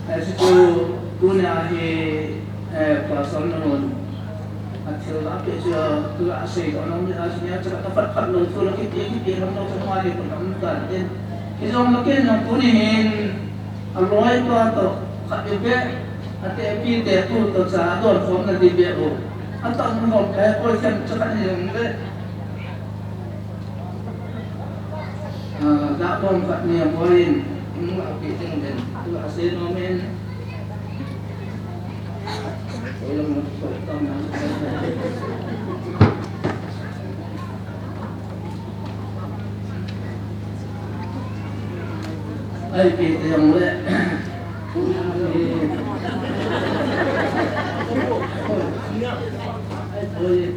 Hichu tunia hi, eh, Pastor nun athil apeh chu, tu asei doh nom le, achu nia chu kaphat phat lou thu le kiti, kiti ham lou chu ma le kun um tan tin. Hijongle ken jong tuni hin, aloipa toh khat beh beh, atehpi tehpu toh cha adon khomna ding beh u. Atam khom kahe poi, themcha khat hijongle. Ah, dah bom khat Niangkoi in, hung lahpeh ding uvin, tu asei nom in. Ahipeh teng le. Ai, oi.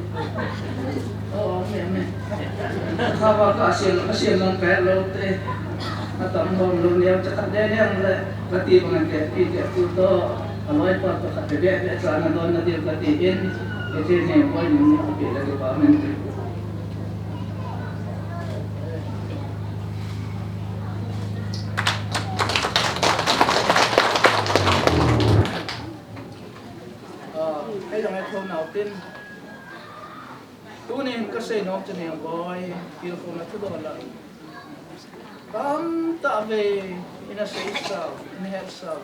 Oh, amen, amen. Kha va ka siam, ka siam lang ka lou te. Atam bom lou neo cha khat de neo le. Kati bang te, pi te tu to. Aloipa toh khat beh beh cha nadon na ding kati in. Kati Niangkoi in ape le pa men. Ah, kei jong ithou nau tin. Tunin kasei nom chu Niangkoi, tilkhouna thudol a. Tamtah vei, ina seisau, ina hetsau.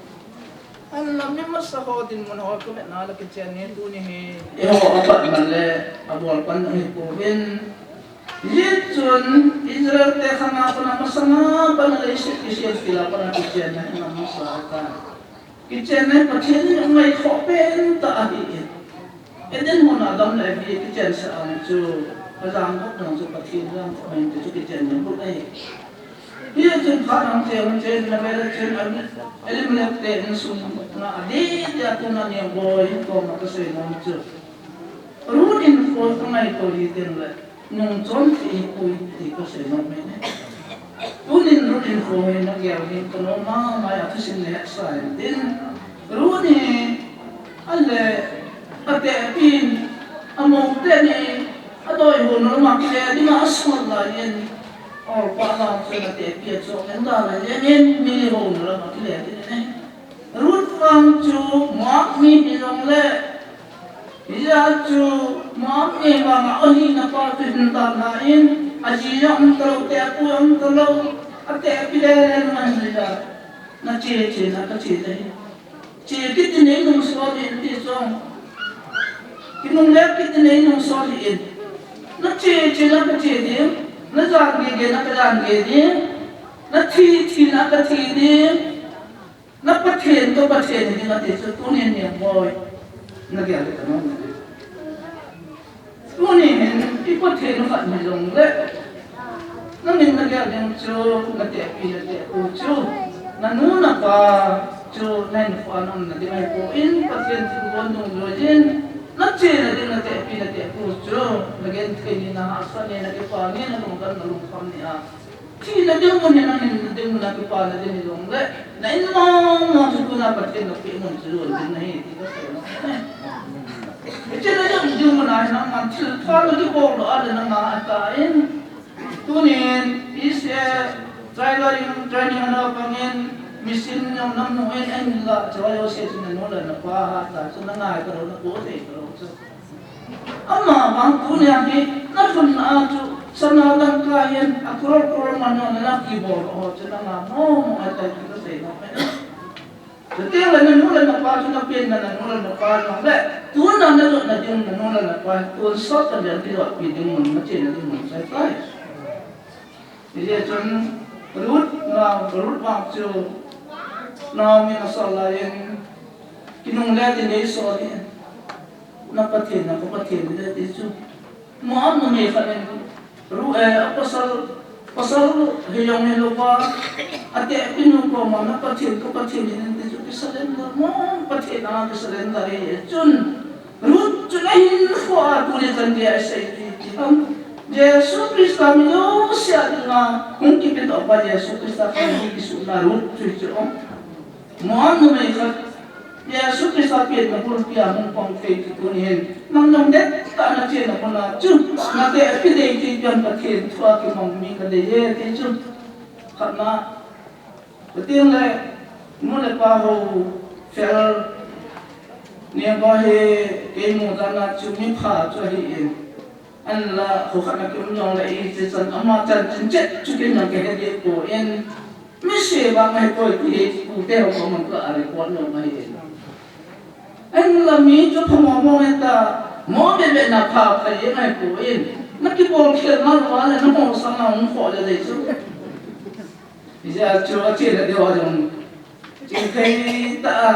Ahinla mi masa ho dinmun ho kavetna le kichen ni tuni hi. Eiho apat man le, abol pan ahi pouvin. Hijeh chun Israel te khanga kona masanga pat a leiset kisem kila pat a kichenna hi amasa ahitai. Kichenna hi Pathen in angaikhoh pen tah ahi. Eden hon a Adam le Evi kichen sah a chu, ajang khat jong chu Pathen jang khat ahin ti chu kichenna hi but ahi. Hijeh chun phat hung che, hung che, na vele chun Elimelek te insung a adeh dia tuna Niangkoi koma kasei nom chu. Ruth in kho kangaito hi teng le, nungchon thei hipoi ti kasei nom e. Tunin Ruth in kho hi nagel hi kanom mama a, thusim le hetsah in tin. Ruth hi ale, atehpin, Among teni, adoi houna lama kile dinga asol laiyin, olpa vang chu natehpi a chu enda laiyin, mi houna lama kile ding ahi. Ruth vang chu Moab mi hijongle, hijeh chun Moab mi vanga ahina pa chu hin tan ahin, aji jong umtalou, atehpu umtalou, atehpi lele man hija. Nache che na kache ding ahi. Che kiti nei nung sot in ti chu. Kinungle kiti nei nung sot in. Nache che na kache ding. Najan gege na kajan ge ding. Nathi thi na kathi ding. Na Pathen ka Pathen ding ati chu tunin Niang boi. Nagel le kanom. Tuni hin, i Pathen u khat hijongle, nangin nagel ding chu, natehpi natehpu chu, nanu napa chu, nahinkhoa naumna ding ahipoi, Pathen thilgon dungjuiyin, nachena ding natehpi natehpu chu, nagenthei ni, nahahsat ni, nakipa ni, nalungdam nalungkham ni a. Thina ding mun hi nangin na ding mun a kipana ding hijongle, na in mong mong chu tuna Pathen napeh mun chu jon ding nahi, ti kasei nom e. Hiche na jong ding mun a hi nangman thilpha nakibol lou a le nanga atai. Tunin, isa, training, training ana pangin, mission jong namu in, ahinla, chua jouse chu nanu le napa hatah chu nangai talou, napo thei talou chu. Ama vang tunia hi, nalhunna a chu, sana dangka hin, a crore crore man jong nana kibol ho chu nanga mong mong ahitai ti kasei nom e. Chuteng le nanu le napa chu napenna nanu le napa jongle, tuna najotna ding nanu le napa, tonsot a jong kijotpi ding mun, nachena ding mun ahitai. Hijeh chun Ruth, Ruth vang chu Naomi in asol laiyin, kinungle ti nei sot in, na Pathen, na ka Pathen ding ati chu. Moab numei khat in, Ru-, eh, apasal, pasal hijong hilouva, atehpi nu koma, na Pathen, ka Pathen ding ati chu, kisurrender mo, Pathen a kisurrender ahi chun. Ruth chu ahinkhoa tuni chan geiya asei ti ti ham. Jesu Christa mi jouse a dinga hung kipedohpa Jesu Christa kiti kisuhna Ruth chu hichu. Moab numei khat Jesu Christa penna bulpi a hung pang thei chu tuni hin. Nang jong dettah a nachena mun a chu. Natehpi dei ti pen Pathen thu a kimang mi kadei e ti chu. Khatna. Chuteng le, nu le pa ho fel, Niang boi hi kei mu dan a chu mipha chu ahin. Ahinla, kho khat a kium jongle, ichan ama chanchin chet chu kei jong kahe deh poi. Misi vang ahipoi ti hi, pute ho koma ka report nom ahi. Ahinla mi chu pha mong mong e ta, mo be be na pha pha jeng ahipoi. Nakibol khel mal uva le, namo sanga hung khoh le dei chu. Hijeh chun achena deuva jong, chingthei tah a,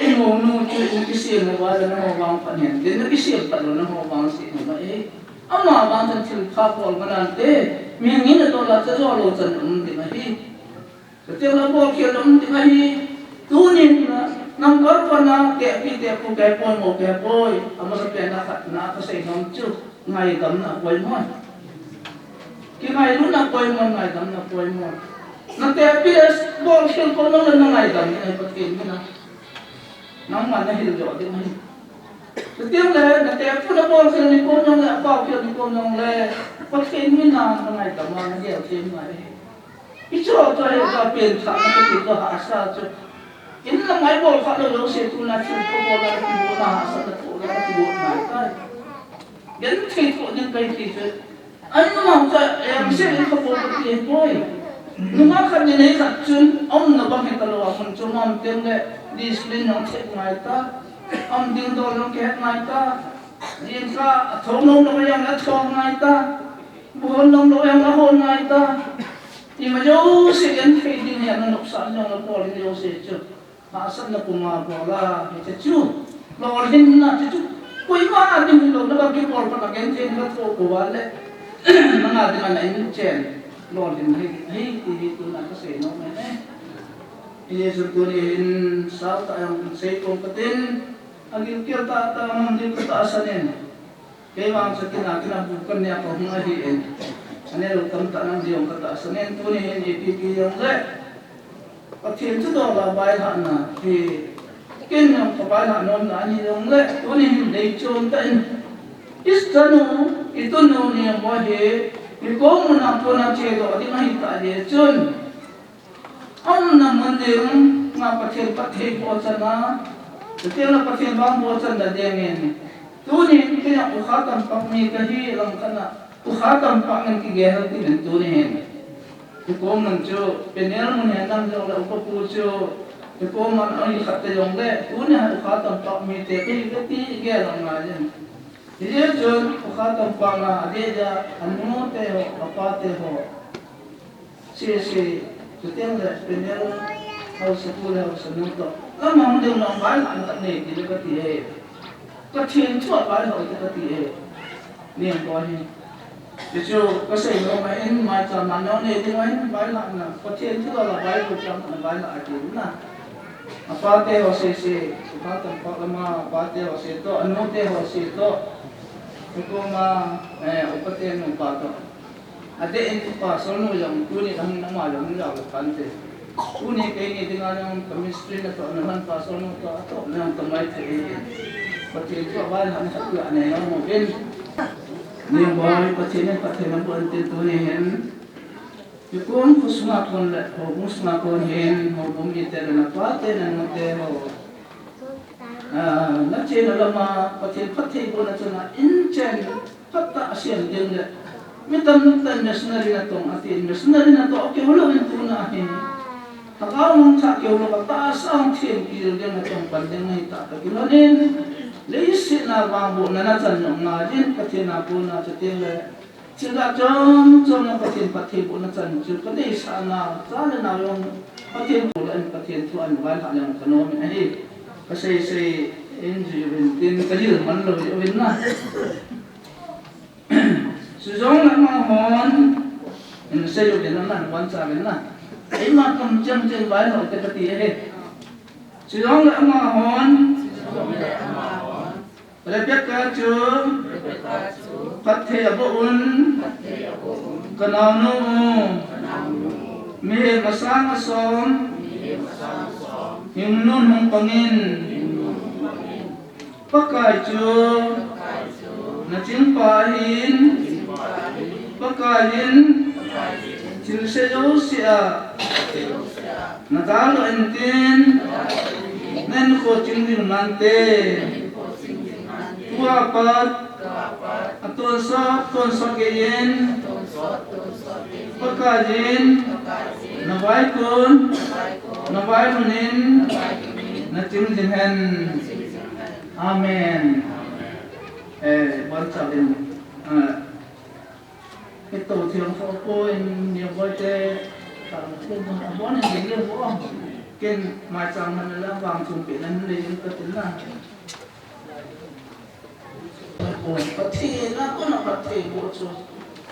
i mounu chu in kisem uva le nangho vang phat hen, tin nakisem phat lou nangho vang seh nom ahi. Ama vang chun thilpha bol manante, mihing in atoh la cha jo lou chan um ding ahi. Chuteng le bolkhel um ding ahi. Tunin number one a tehpi tehpu kahepoi, mo kahepoi. Amasapen a khatna kasei nom chu. Ngaidamna apoimo. Kingailutna apoimo, ngaidamna apoimo. Natehpi le bolkhel kom jongle nangaidam ding ahi Pathen mina. Nangma nahil joh ding ahi. Chuteng le natehpu nabolkhel ni kom jongle, apaokhel ni kom jongle, Pathen mina nangaidam a nagel them ngai ahi. Hichu chu ahi, ka pen thah na kati chu hahsa chu. In lamkai bol kha lou jouse tuna thil kho bol a kibol na hahsatna thoh a kibol ngai tai. Genthei thoh ding kahi ti chu. An numang chu, em, se in kho bol kati poi. Nungah khat ni nei khat chun, aumna bang hi talou a mun chu um teng le, discipline jong thep ngai ta. Aum ding dol jong kihet ngai ta. Jingkah, athou nom lou jong le athou ngai ta. Hon nom lou jong le ahon ngai ta. Ima jouse genthei ding hi ana nopsah jongle bol in jouse chu. Hahsatna puma bol a, hiche chu. Lolhinna chu chu. Koima a ding hilou, nanga kibol pat a genthei na thoh pouva le. Nanga dinga na in chen. Lolhin hi, hi, ti hi tuna kasei nom e. Hijeh chun tuni hin sao tah jong sei pong katin. Agilkel tah tah a mang diu katahsan in. Kei vang chu kina, kina bu kan neh a kahung ahin. Aneh lou tamtah nang diu katahsan in, tuni hin ipi pi jongle. Pathen thudol a vaihahna hi. Ken jong kavaihah nomna ahi jongle. Tuni hin deichom tah in. Easter nu, i tunu ni mo hi, i kom mun a kona chedoh ding ahi ta jeh chun. Aumna mun ding a Pathen phattheiboh chan a, chuteng le Pathen vangboh chan na ding in. Tuni in kei a ukha tampak mi kahi lang khat na, ukha tampak in kigel tin in tuni hin. I kom mun chu, panel mun hi nang jong le upa pu chu, i kom mun a i khat te jong le, tuni a ukha tampak mite kahi kati gel ang ngai in. Hijeh chun, ukha tampak a, adeh dia, anu te ho, apa te ho. Sese, chuteng le, panel, haosapu le, haosanu toh. Lamang ding nang vailhahna nei, ti le kati e. Pathen thu a vailhah te kati e. Niang ko hi. Hichu, kasei nom a in, maicham a nang nei ding a in, vailhahna. Pathen thu a la vailhah cham, na vailhah a ti na. Apa te ho sese, upa tampak lama, apa te ho se toh, anu te ho se toh. Upa ma, eh, upa te nu pa toh. Adeh in pastor nu jong, tuni lang nama jong jao le pan te. Tuni keini dinga jong chemistry na toh, na man pastor nu toh, atoh na jong tamai thei. Pathen thu a vailhahna khat tu anei jong mo ben. Niang boi, Pathen in phatthei naboh in te tuni hin. I kom kho sunga kon le, houbung sunga kon hin, houbung mite le na pa te na nu te ho. Ah, na chena lama, Pathen phattheibohna chana in chen, phatah a siam ding le. Mi tamtah in missionary na tong ati, missionary na tong, kihou lou in tuna hin. Lhagao mangthah kihou lou, tahsa a theng kihou ding na tong pan ding na hi tah ta kilhon in. Leiset a vangbohna na chan jong na din, Pathen a kona chuteng le. Thil dah chom chom na Pathen phattheibohna chan chu kadeisah na, cha le nao jong Pathen thu le Pathen thu a vailhah leng kanom in ahi. Kasei sei in ji uvin tin kadil man lou ji uvin na. Chujongle amahon in sei uvin na, na van cha uvin na. Eima kam chang chang vailhah te kati ahi. Chujongle amahon Rebecca chu phatthei aboh un, kanaonu u, mihem asang asom, hingnun hung pangin, Pakai chu nachingpa ahin, Pakai in thilse jouse a nadalha intin, nahinkho ching ding nante. Tua pat atonsot, tonsot geiyin Pakaiyin navaikun, navailunin naching ding hen. Amen. Eh, bon chavin. Ah. Ito thiang fo ko in ni boite, tang thiang fo, abon in ni fo. Ken mai chang man la vang chung pe nan le in ka tin na. Ko Pathen a kona phattheiboh chu.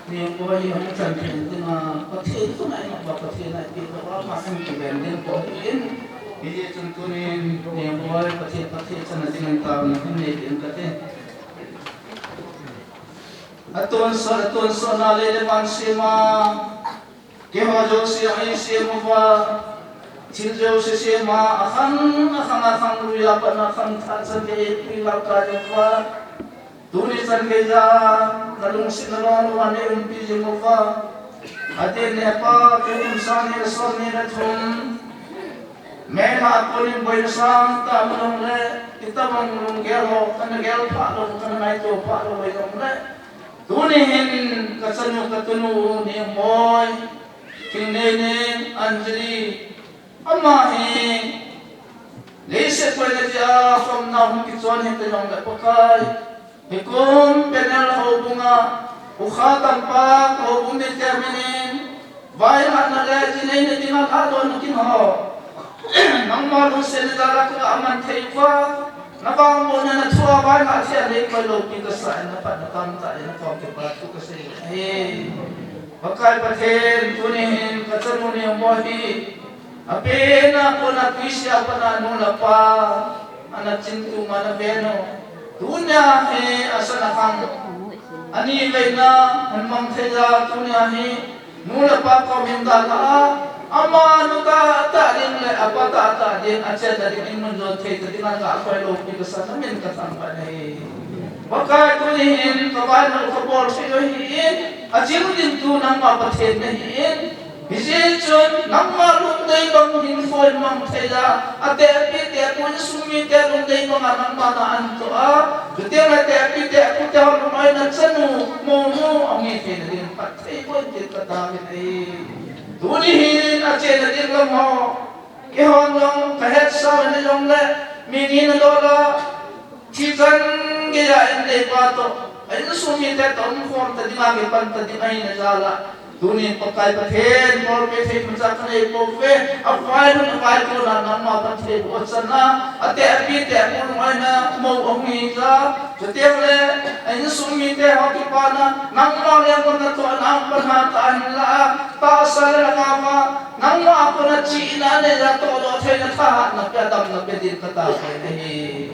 Ni boi hung chan thiang ding a, Pathen kona in ba Pathen a ipi ba ma sang ki ben ding ko in. Hijeh chun tunin ni boi Pathen phatthei chan a ding in taona hin nei ding ka tin. Atonsot, atonsot na le le van sema. Keiho jouse a eisem uva. Thil jouse sema, akhang, akhang, akhang lui a pat na khang tha chan gei tui lau ka jong uva. Tuni chan gei a, nalungsetna lom lom a nei umpi jing uva. Adeh in Hepa, kum sang ni le som ni le thum. Meilhah a konin boina sangtah um jongle, itobang lunggel ho, kana gel phah lou, kana ngaito phah lou jongle. Tuni hin kachanu, katunu, Niang Boi, Thingneinei, Anjali, ama hi leiset koima dia khomna hung kichon hita jongle Pakai. Hikom panel houbung a, ukha tampa, houbung mite minin, vaihahna le jinei na dinga lhahdohna kin ho. Nangma lungsetna jal a ka aman thei uva, navangbohna na thu a vaihah thei a neikoi loupi kasah in na phatna tamtah in na kom kipa thu kasei ahi. Pakai Pathen, tuni hin kachanu Niang Boi hi, apen a kona tuisia pat a nu le pa ana chintu ma na ven u. Tunia hi asan akhang, ani veina hun mang thei a, tunia hi nu le pa kom hin dalha a, ama nu tahtah ding le apa tahtah ding, achenna ding in mun jon thei ta ding a kakoi loupi kasah na min kathangvah in ahi. Pakai, tuni hin kavaiho kabol thei u ahin, aching ding tu nangma Pathen nahin, hijeh chun nangma lungdei bang hin khoi mang thei a, atehpi tehpu insung mite lungdei banga nangma na ahin toh a, chuteng le tehpi tehpu te ho lungdei a chanu mounu ahung hi theina ding phatthei boh in tin kataovin ahi. Tuni hin achaina ding lam ho, keihon jong kahetsa u ahi jongle, mi ni na dola, thi chan geiya in neipa toh, insung mite toh umkhom ta dinga kipan ta ding ahina jal a, tunin Pakai Pathen, bolpeh thei imacha kanei pouve, avai lhun avai tol a nangma phatthei boh chan a, atehpi tehpu lungdei a mou ahung hi jeh a, chuteng le insung mite ho kipana, nangma lengkon natoh a nang pan ha ta hinla, tahsa le lhagao a, nangma a kona chihna anei a tohdoh theina thahatna pe, damna pe din kataovin ahi.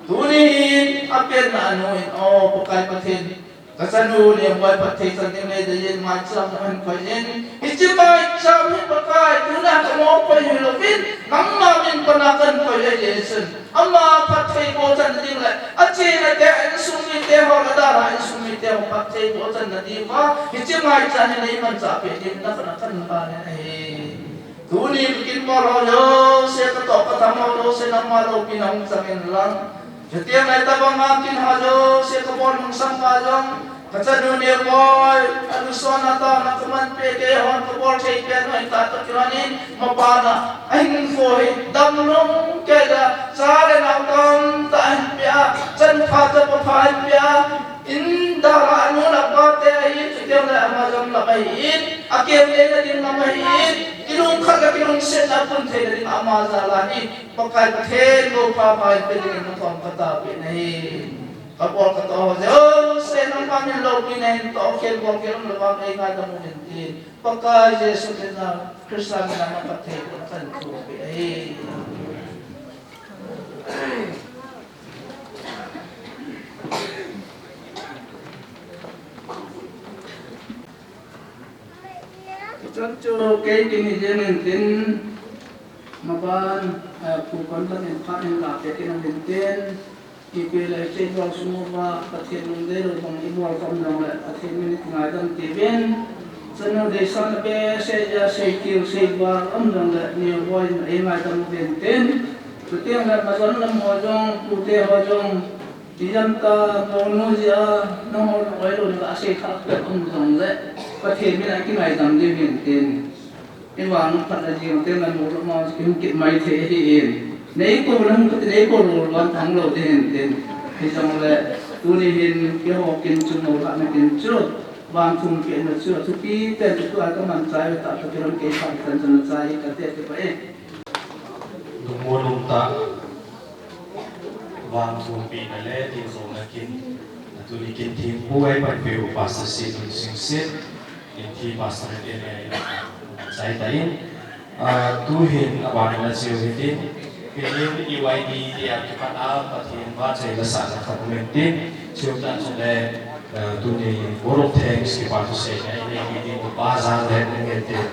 Tuni hin apenna a nu in, O Pakai Pathen, kachanu Neo boi phatthei chan ding le deiyin maicham nahin koi in, hiche maicham hi Pakai, tuna kamo koi hilouvin, nangma min pana kahin koi ahi jeh chun, ama phatthei boh chan ding le, achaina te, insung mite ho, adalha insung mite ho phatthei boh chan na diuva, hiche maicham hi neimanchah peh ding in nakhoa kahin pan ahi. Tuni kakinbol ho jouse, katoh katham ho jouse, nangma loupina hung chang in lang. Chuteng le tobang a kin ho jouse, kabol hung sang pa jong, kachanu Neo boi, aluson a taona kaman peh, keihon kabol thei pen ho in tah toh kilhon in, mapan a ahinkho hi damlou kei a, cha le nao tamtah ahin peh a, chanpha chapa pha ahin peh a, in dalha anu le apa te ahi, chuteng le ama jong lam ahin, akem theina ding lam ahin, kilungkhat le kilungsetna pun theina ding ama jal a hi, Pakai Pathen, Loupa Pakai, pe ding in nakhoa kataovin ahi. Kabol katoh ho jouse, nangma min loupina hin toh khel bol khel umlou vang eingaidam uvin tin, Pakai Jesu Christa, Christa min a na phatthei boh kahin thum peh ahi. Hichan chu kei kin hi jeng in tin, maban, eh, Pu Konban in phat in la peh kin in tin, ipi le kei bol sung uva, Pathen lungdei lou bang ibol khom jong le, Pathen min in ngaidam tiuvin, chanu deisah na behseh a, sei kil sei val um jong le, Neo boi in eingaidam uvin tin, chuteng le majon lam ho jong, pute ho jong, Ijemtia mounu jeh a, nangho lungdei lou ding a sei thah peh um jong le, Pathen min a kingaidam diu hin tin. Ivang phat a jing teng le mounu ma hung kit mai thei ahin. Nei kou le hung kit, nei kou lou le vang thang lou ding hin tin. Hijong le, tuni hin keiho kin chu, mounu lhahna kin chu, vang thum pehna chu, thupi tah in chu tua kaman chai u tah, Pathen in kei phat chan chan a chai kate ti pa e. Lungmong um tah. Vang thumpina le dingdouna kin, tuni kin thempu a eipanpiu Pastor Sitnungsing Sit, Inthi Pastor Area in chai tan, ah, tuhin aban in acheu hitin, Peniel E Y D te a kipat a Pathen vahchoi lasahna khat um intin, chutah chule, ah, tuni vote of thanks kipa thuseina inei ding upa Janglheng um intin,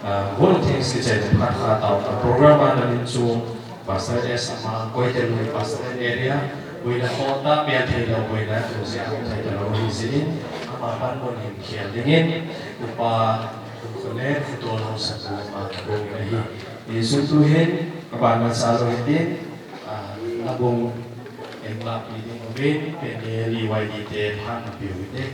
Ah, vote of thanks kichai ding khat khat tao ta. Program a na min chu Pastor S Amang, Koitalui Pastor Area, boina kho ta, bia thei lou boina tu se a thei ta lou hi jin, ama pan bon hin khel ding in, upa, upa le, upa tol hausa pu ama ka bong na hi. Jesu tu hin, ka ban man sa lou hi tin, ah, na bong, eng la pi ding uvin, Peniel E Y D te phan na pi uvin.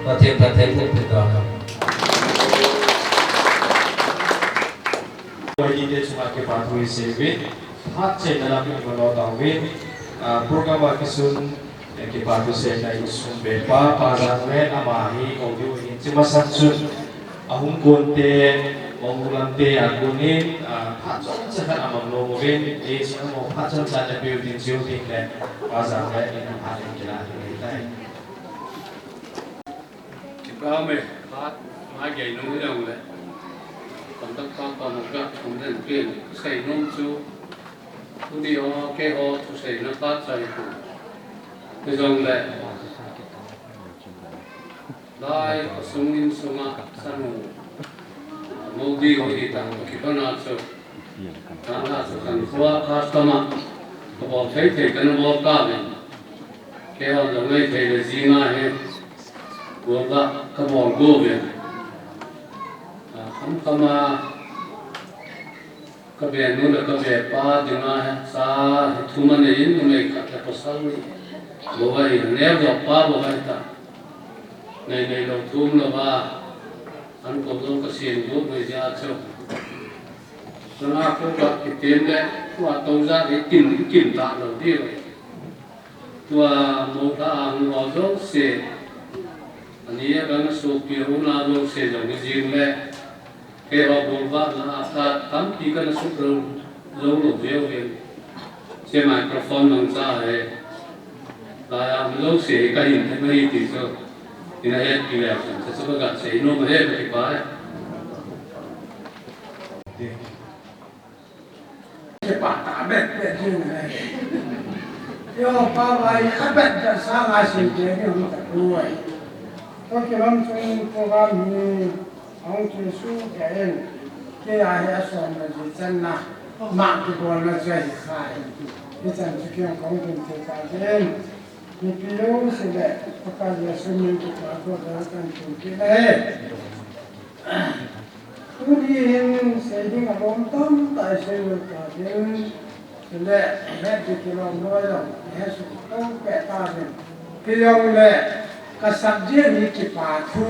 Pathen, Pathen, Pathen, Pathen. Koi ni te chunga kipa thu isei uve. Phat cheina lam in malo tauvin. Ah, program a kisun, eh, kipa thu seina isun be pa, Pa Jang le ama hi audio hin chi masang chun. Ahung kon te, Monglam te a kon in, ah, phat chomcha khat amang nom uvin, eh, sa mo phat chomcha na pe u tin chiu tin le, Pa Jang le in phat in kila hi tai. Kipa me, phat, ma gei nung jong le. Conductor pa mo ga, thum den pin, sei nom chu. Tuni ho, keiho, thuseina phat chai pu. Hijong le. Lai, khosung insunga, sanu. Mo di ho hi ta, kipana chu. Tana chu kan khua custom a. Kabol thei thei kana bol ta ven. Keiho jong lei thei le jinga hi. Bol ba kabol go ven. A, kham kham a. Ka be nu le ka be pa dinga hi sa hi thum a nei in numei khat le pasal ni. Bou ahi, neo jong pa bou ahi ta. Nei nei lou thum lou va. An ko jong ka sin bu mai ja chu. Sana ko ka kitim le, tua to ja hi kin kin ta lou di. Tua mo ta ang lo jong se. Ani a kan so pi hu na jong se jong ni jing le. Keiho bolvahna a khat tampi kana sut lou, lou lou veu veu. Che microphone mangcha he. Laiya hung jouse hi kahin thei mai ti chu. Ina het pi leu chun, chu chu kaga sei nom e, kakipah e. Kipah tah bet bet jing e. Yo, pa vai, abet bet sanga sim te ni hung ta tu e. To kilom chung program hi. Ahung kisuh kei in, kei a hi asomna ji channa, ma kibolna chu ahi khai. Hichan chu kei ahung kong tin thei kha kei in. Mipi jouse le, Pakai Jesu min kipa thu a kan tun kit ahi. Tuni hin sei ding alom tamtah isei lou tauvin, chule het ding kilom lou jong, het suh tou peh tauvin. Kei jong le, ka subject hi kipa thu.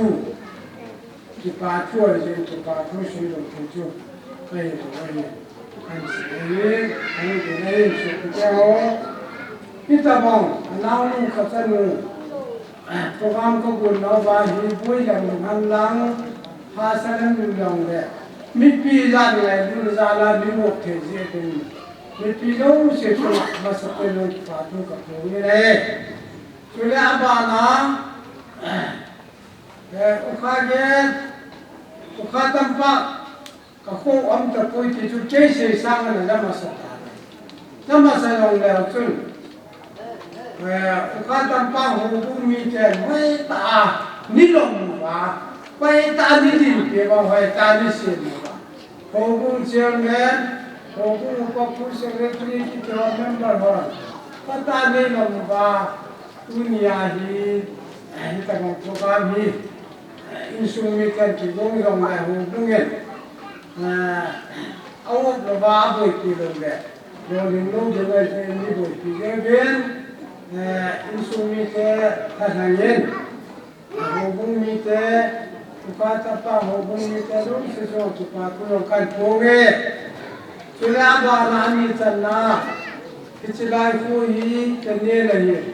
Kipa thu ahi jeh in, kipa thu sei lou thei chu kahi lou ahi. Kan sei ahi, kan sei ahi, sopi te ho. Hitabang, anaonu kachanu, program kagon nauva hi boilam ngan lang, hahsa lam lim lang le. Mipi jat ngailutna jal a mi ngop thei jeh in. Mipi jouse chunga masapen in kipa thu kaphong in ahi. Chule abana, Eh, U Khagen, Ukha Tampak, ka kho um tapoi ti chu kei sei sang a na la masa ta. La masa jong leu chun, eh, Ukha Tampak houbung mite hoitah a ni lom uva, hoitah a ni dinpi uva, hoitah a ni sem uva. Houbung chairman, houbung upapu, secretary, kiti ho member ho, hoitah a ni lom uva, tunia hi, eh, hitobang program hi, eh, insung miten kigong jongle houbung in, eh, a-up louva, aboipi loule, lolhing lou ding ahi, ni boipi ding uvin, eh, insung mite thalheng in, houbung mite, Ukha Tampak houbung mite jouse chunga kipa thu jong kahin phong e. Chule abana ani channa, hiche lai khu hi Teniel ahi.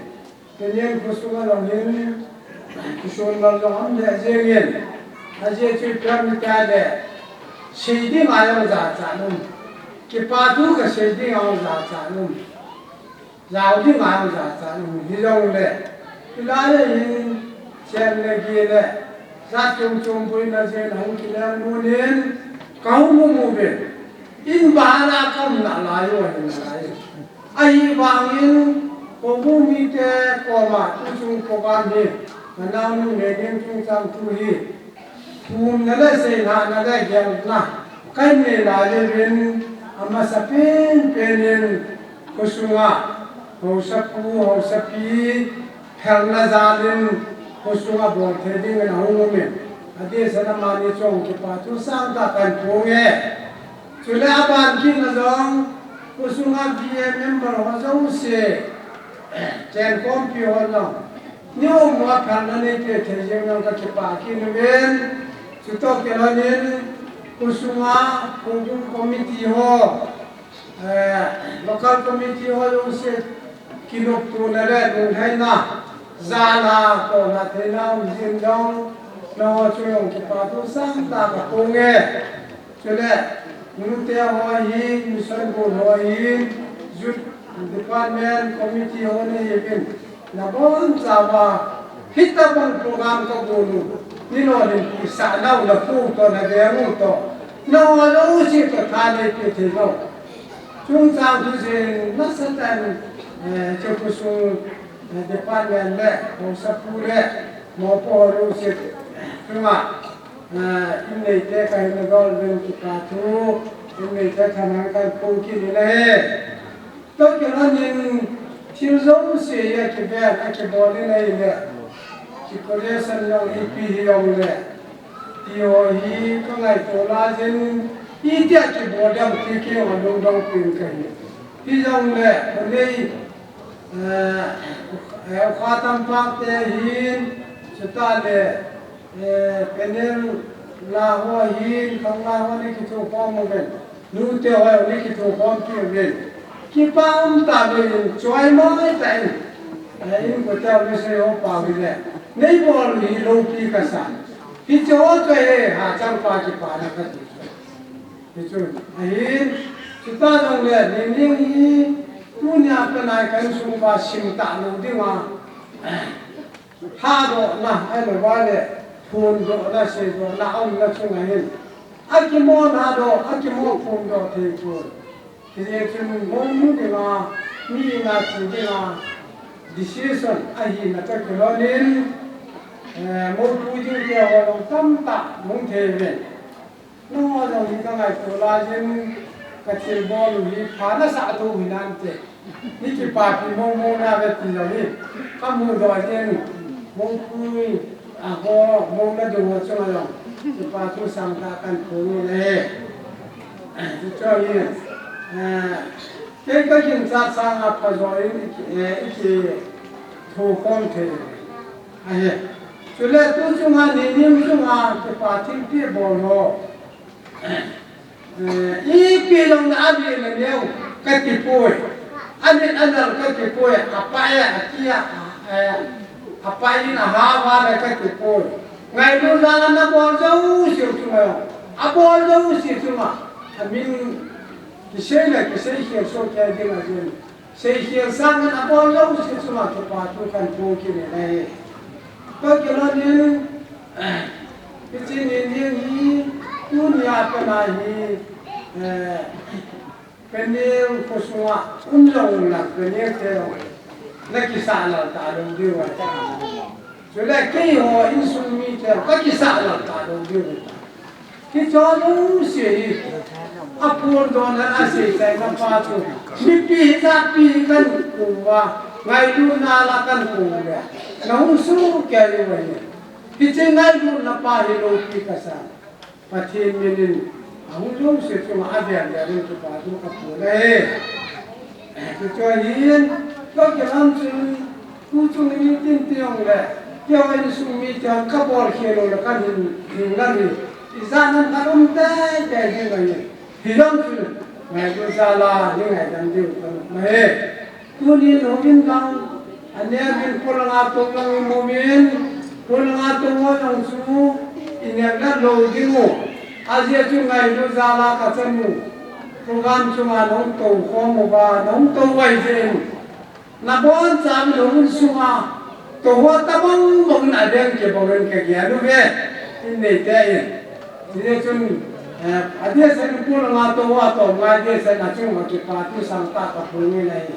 Teniel khosunga jong hin, kisonlal jong um lheh jengin. Ajeh chu ipi ham itile, sei dinga jong jachat um. Kipa thu kasei dinga jong jachat um. Jao dinga jong jachat um. Hijongle, hilai a hin, chen le gei le, jat chom chom boina jeng hung kilheng lhonin, kahung um uve. In bana kaumna lai u ahi nalai. Ahivangin, houbung mite koma tuchung program hi, kanaonu Neiding chungchang thu hi, thumna le seilhahna le gelna kahin nei lai uvin, amasapen penin khosunga haosapu, haosapi, phelna jalin khosunga bol thei dingin ahung umin, adehset a amani chunga kipa thu sangtah kahin phong e. Chule aban kitna jong, khosunga V A member ho jouse, chenkhompi ho jong, ni um uva phelna neipeh thei jeng jong kakipah kit uvin, chutoh kilhonin, khosunga houbung committee ho, eh, local committee ho jouse, kinoptona le lunglhaina jal a, tohlha theina um jing jong, nangho chunga jong kipa thu sangtah kaphong e. Chule, nute ho ahin, mission gon ho ahin, youth department committee ho nahiuvin, nabonchauva, hitobang program kagon u, ni lolhinpi sah nau, nakho u toh, naveng u toh, nangho jouse toh tha neipeh thei nau. Chungchang thu jeng nasatah in, eh, hiche khosung, eh, department le, haosapu le, mopo ho jouse chunga, eh, inneite kahin nadol uvin kipa thu, inneite thanheng kahin phong kit in ahi. Toh kilhonin thil jouse hi akiven, akibol in ahile, decoration jong ipi hijongle, ti ho hi kangaito laiyin, itia kibol ding ti keiho lungdong pen kahi. Hijongle, khanei, eh, eh, Ukha Tampak te hin, chutah le, eh, Penel la ho hin, Khangla ho ni kithokhom uvin. Nute ho ni kithokhom kit uvin. Kipa um tah uvin, choi mo tah in. Eh, in ko tah uvin sei ho pa uvin le. Nei bol hi loupi kasa. Hiche ho chu ahi, hachang pa kipana kati. Hichu ahin, chuta jongle, Neiding hi, tunia kanai kahinsung uva sim talou dinga, lhadohna, ahilouva le, phondohna, seidohna, aumna chunga hin, akimo lhadoh, akimo phondoh thei poi. Hijeh chun mounu dinga, mi inga che dinga, decision ahina toh kilhonin, eh, moupui ding te ho jong tamtah hung thei uvin. Nangho jong hi kangaito laiyin, kathilbol u hi pha nasah tho hinante. Nei kipapi mong mong nauve ti jong hi kamudoh jeng in, moupui, a, ho, mong nadung ho chunga jong kipa thu sangtah kahin phong in ahi. Chuche hi, eh, kei kaginchat sanga phajo in i ki, eh, i kithokhom thei ahi. Chule tu chunga Neiding chunga kipa thilpeh bol ho, eh, ipi jong le avel le neo katipoi. Alet anal katipoi. Apai a, aki a, eh, apai in ahao a le katipoi. Ngailu jal a nabol jouse chunga, abol jouse chunga, amin kisei le kisei khel soh kei ding ahi. Seikhel sangin abol jouse chunga kipa thu kahin phong kit in ahi. Toh kilhonin, hiche Neiding hi, Tunia pana hi, eh, Peniel khosunga um jong lang, Peniel te jong nakisah lal talou diu ahi. Chule keiho insung mite kakisah lal talou diu ahi. Hiche jouse hi aphondohna a aseichaina pa chu mipi hijatpi hi kakou uva, ngailutna la kakou uva, nahung sohkei uva hi. Hiche ngailutna pa hi loupi kasa. Pathen min in ahung jouse chunga avel vel in kipathu kapu ahi. Chuche hin, tua kilam chun, tu chung in tin ti jong le, keiho insung mite kabol khel lou le kahin, hin ngai hi. Ijat ham kaum teitei ding ahi. Hijong chun, ngailut jal a, nei ngaidam diu kahi. Tunin houin lang, aneo in polanga tou lang imu in, polanga tou ho jong chu, ineo lou ding u. Ajeh chu ngailut jal a kachan u. Program chunga nahung tou khom uva, nahung tou uva jeh in. Nabonchauvin houin sunga, tou ho tabang bang in adang kibang in kagel uve. In neite in. Ajeh chun, eh, adeh seh in polanga tou ho atou ngai deh seh in achunga kipathu sangtah kaphong in ahi.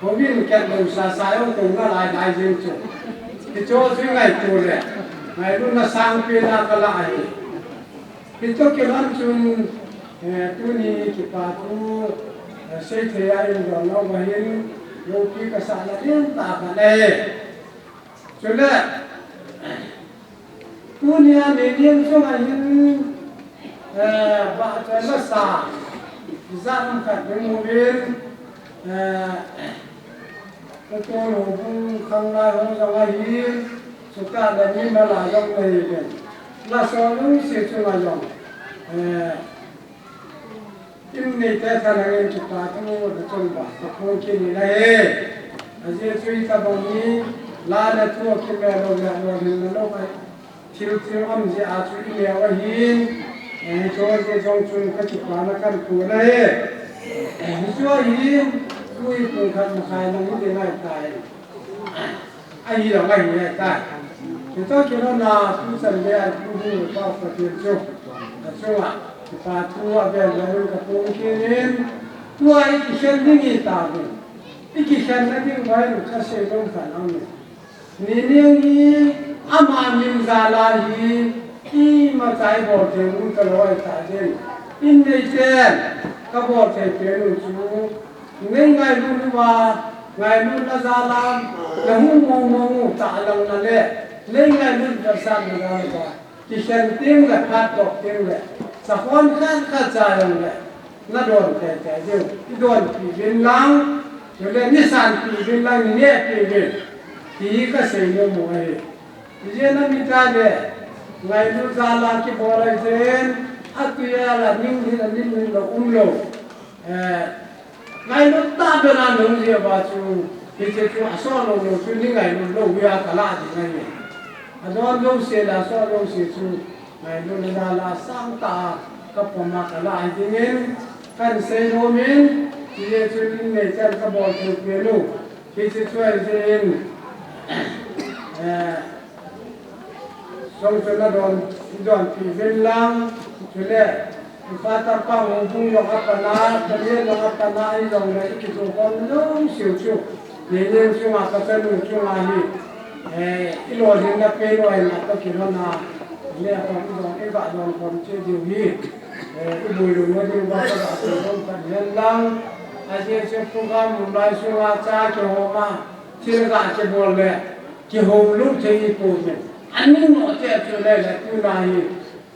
Houin khat lou sasa jong tou nalai lai jeng chu. Hiche chu ngaito le, ngailutna sangpen a kalah ahi. Hiche kilam chun, eh, tuni kipathu, eh, seithei a in jong lou ahin, loupi kasah na ding tah khat ahi. Chule, tunia ninin chunga hin, eh, bahcha lasa, jat ham khat ding uvin, eh, Pathen houbung khanglai ho jong ahi, chutah le mimal a jong ahi uvin. Lasa jouse chunga jong, eh, in neite thanangin kipathu nachung uva kaphong kit in ahi. Ajeh chu itobang hi, la le thu akimel lou le lolhinna lou ahi. Thil thil um jeh a chu ineo ahin, eh, hiche jong chun kakipana kapu ahi. Eh, hiche hin, tui pung khat makhai lang hiding ahitai. Ahi lang ahi ahitai. Hiche kilhona tuchan gei a tu hung pa Pathen chu, achunga kipathu avel vel in kaphong kit in, tua ikikhen ding itauvin. Ikikhenna ding uva hi kasei nom khat aum e. Ninin hi ama min jal a hi imacha ibol thei u talou ahitai. In neite kabol thei pen u chu, nei ngailut uva, ngailutna jal a nahung mong mong u tah lang na le, nei ngailut versatna jal uva, kikhen teng le, phatdoh teng le, sakhon khat khat cha jong le, nadon teitei diu, idonpi uvin lang, chule neisanpi uvin lang, neinehpi uvin, ti hi kasei nom u ahi. Hijeh a mi tah le, ngailut jal a kibol ahi jeh in, atui a la ning hin aning hin lou umlou. Eh, ngailut tah bena nung jeh uva chu, hiche chu asoh lou lou chu nei ngailut lou uva kalah ding ahi. Adon jouse le asoh jouse chu, ngailutna jal a sangtah a kapom a kalah ahi dingin, kahin sei nom in, hijeh chun in neichan kabol thei pen u. Hiche chu ahi jeh in, eh, Song chu nadon, idonpi uvin lang, chule, ipa tapa houbung jong apana, Pathen jong apana, ijongle ikithokhom jouseu chu, ninin chunga kachanu chunga hi, eh, ilolhinna pen u ahin atoh kilhona, le khom idon, iga don khom cheh diu hi, eh, iboilou na diuva kaga sei nom khat ahi lang, ajeh chu program um lai sunga cha kihom a, thil ga kibol le, kihou lou thei ipouvin. Aning note chu le le tuna hi,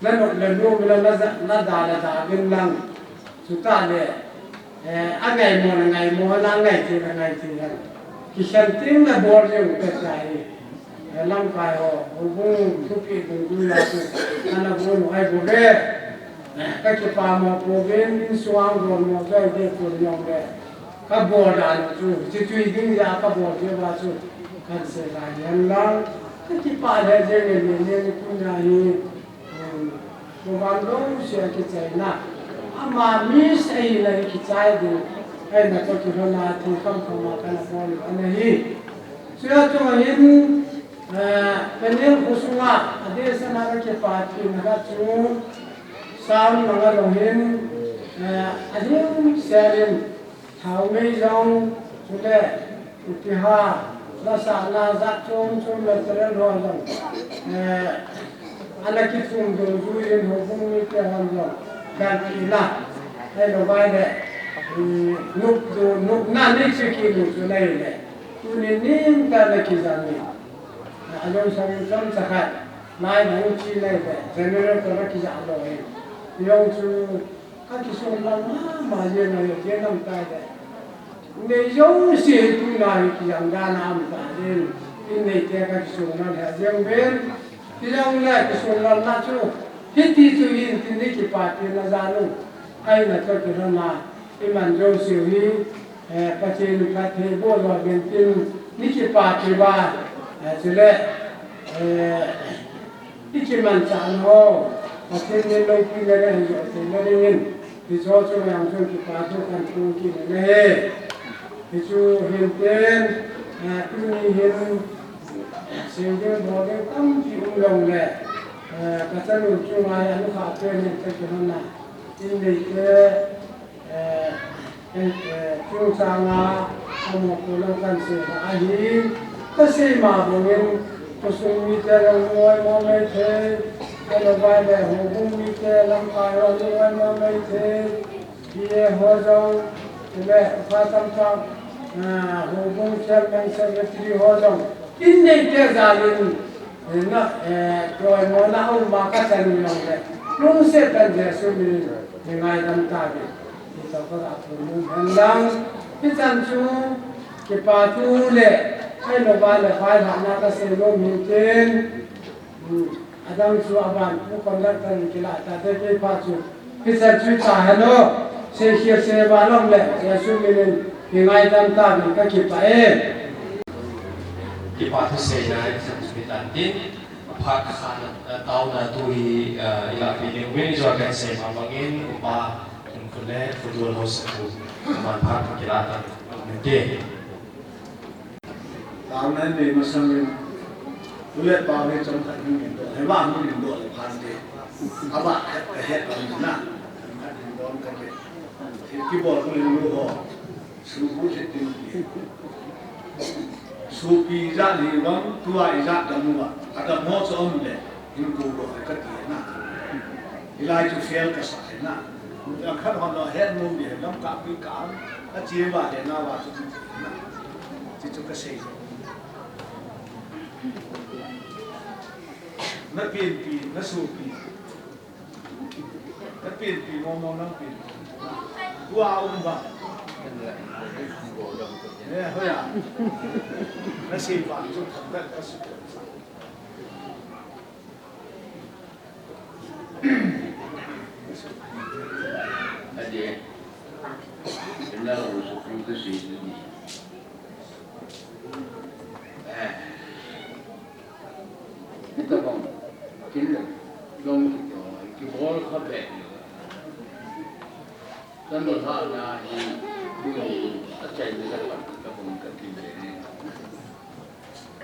nanop le lom le naja, nada le da uvin lang. Chutah le, eh, angaimo le ngaimo, angai thei le ngai thei le. Kikhen teng le bol jeng u kahi. Eh, lamkai ho, houbung thupeh dungjui a chu, ana bol u ahi bouve. Eh, kakipah mo pouvin, insunga bol mo joi de pu jong le. Kabol dan u chu, hiche chu hiding jeh a kabol jeh uva chu, kahin sei lai ahi lang, kakipah lheh jeng e, ninin tunia hi, um, program jouse a kichaina. Ama miss ahina hi kichai ding, ahina toh kilhona thil kham kham a kana bol u ahi. Chua chunga hin, eh, Peniel khosunga, adeh seh a kakipah thei na khat chu, Tan manga jong hin, eh, a hing sialin, thaomei jong, chule, ipi ham, lasahna jat chom chom material ho jong, eh, ana kithum dungjui in houbung mite hon jong, galpina, ahilou vai le, um, nop du, nopna nei chu kinu chu nei le, tuni nin tah le kijang in, a jong sang in chomcha khat, lai hung chi nei le, generator a kijah lou in, jong chu, Ka kisung lang mama jeng a, jeng lam tai le. Nei jouse hi tuna hi kijang dan a um ta jeng. In neite ka kisung lang hi jeng ven. Kijang le kisung lang na chu. Hiti chu hin tin ni kipatena jal u. Ahi na chu kilhon a. Iman jouse hi. Eh, Pathen phatthei boh lou vin tin, ni kipah kit uva, eh, chule, eh, i kimanchah ho, Pathen min loupina le, hin joh theina dingin, hiche chunga jong chun kipa thu kahin phong kit in ahi. Hichu hin tin, eh, tuni hin, eh, seiding bolding tampi um jongle, eh, ka chanu chunga hi anukhah pen in ka kilhon a, in neite, Eh, eh, eh, chungchang a, amopoh lang kahin sei ahi, kasei ma bangin, khosung mite jong nungoimo maithei, ahilou vai le, houbung mite, lamkai ho nungoimo maithei, P A ho jong, le, upa tamtah, ah, houbung chairman secretary ho jong, in neite jal in, eh, na, eh, choimona a um a ka chanu jong le, lungset tah in Jesu min in, Hi ngaidam tauve. Hitoh ka ga phun nom hen lang. Hichan chu kipa thu le, ahilou vai le, vaihahna kasei nom hin tin. Hmm. Adang chu aban pu conductor in kilah tate kei phat chu. Hichan chu ta hen o. Seikhel sei va lom le, Jesu min in hi ngaidam tauve, kakipah e. Kipa thu seina hichan chu hitan tin. Phat khat, eh, taona thu hi, eh, ilah peh ding uvin, ijou kahin sei ma bangin, upa Thangkhut le Pudol ho sakhu, aman phat kilah tan uvin te. Taona nei masangin, u le nao hi chomkhat hung hin doh, hima hung hin doh le phante. Aba het, het bang na. Khat hin doh khat le. Kibol hung hin lu ho. Subu se tin. Sopi ijat hi vang, tua ijat dam uva, adam ho chu um le, hin kou doh le kati na. Hilai chu fail kasa na. Khat hon lo het nom di, lam ka pi ka, ache uva le na uva chu na. Ti chu kasei. Na penpi, na sopi. Na penpi momo nang pen. Tua um ba. Eh, hoiya. Na sei ba chu thangdat ka su. Ade. Na lo su ka sei ni. Eh. Hitabang, tin le, long kito, kibol kha be. Kan bol ha na hi, bu ni, achaina le pan, hitabang ka tin le ni.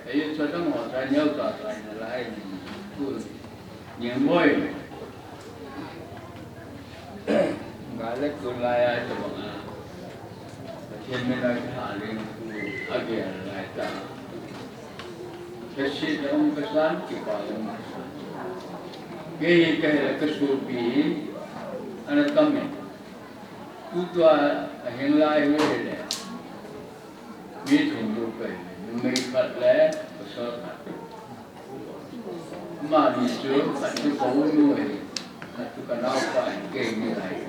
Ayo, chadang ho, cha nyau ta, cha na lai ni, bu ni, nyeng moi. Gale tulai a tabang a. Pathen min a kiha leng tu a gel lai ta. Kasit a um kasan, kipa a um kasan. Kei hi kahi le kasopi hi, ana tam e. Tutua ahing lai hi le. Mi thum bou kahi, numei khat le pasal khat. Amani chu, khat chu ka unu ahi, khat chu ka naopa ahi, keini ahi.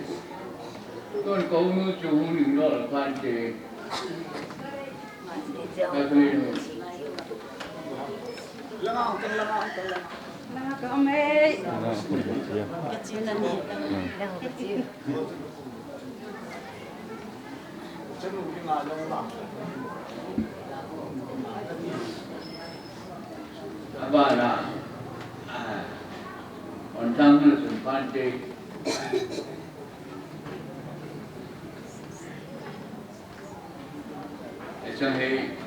Tun ka unu chu hung ning lou le phante. Ka unu. Langa ka, langa ka, langa ka, mei. Ka chi na ni. Ka chi. Abana, ah, on tang na sun phante. Esa hei.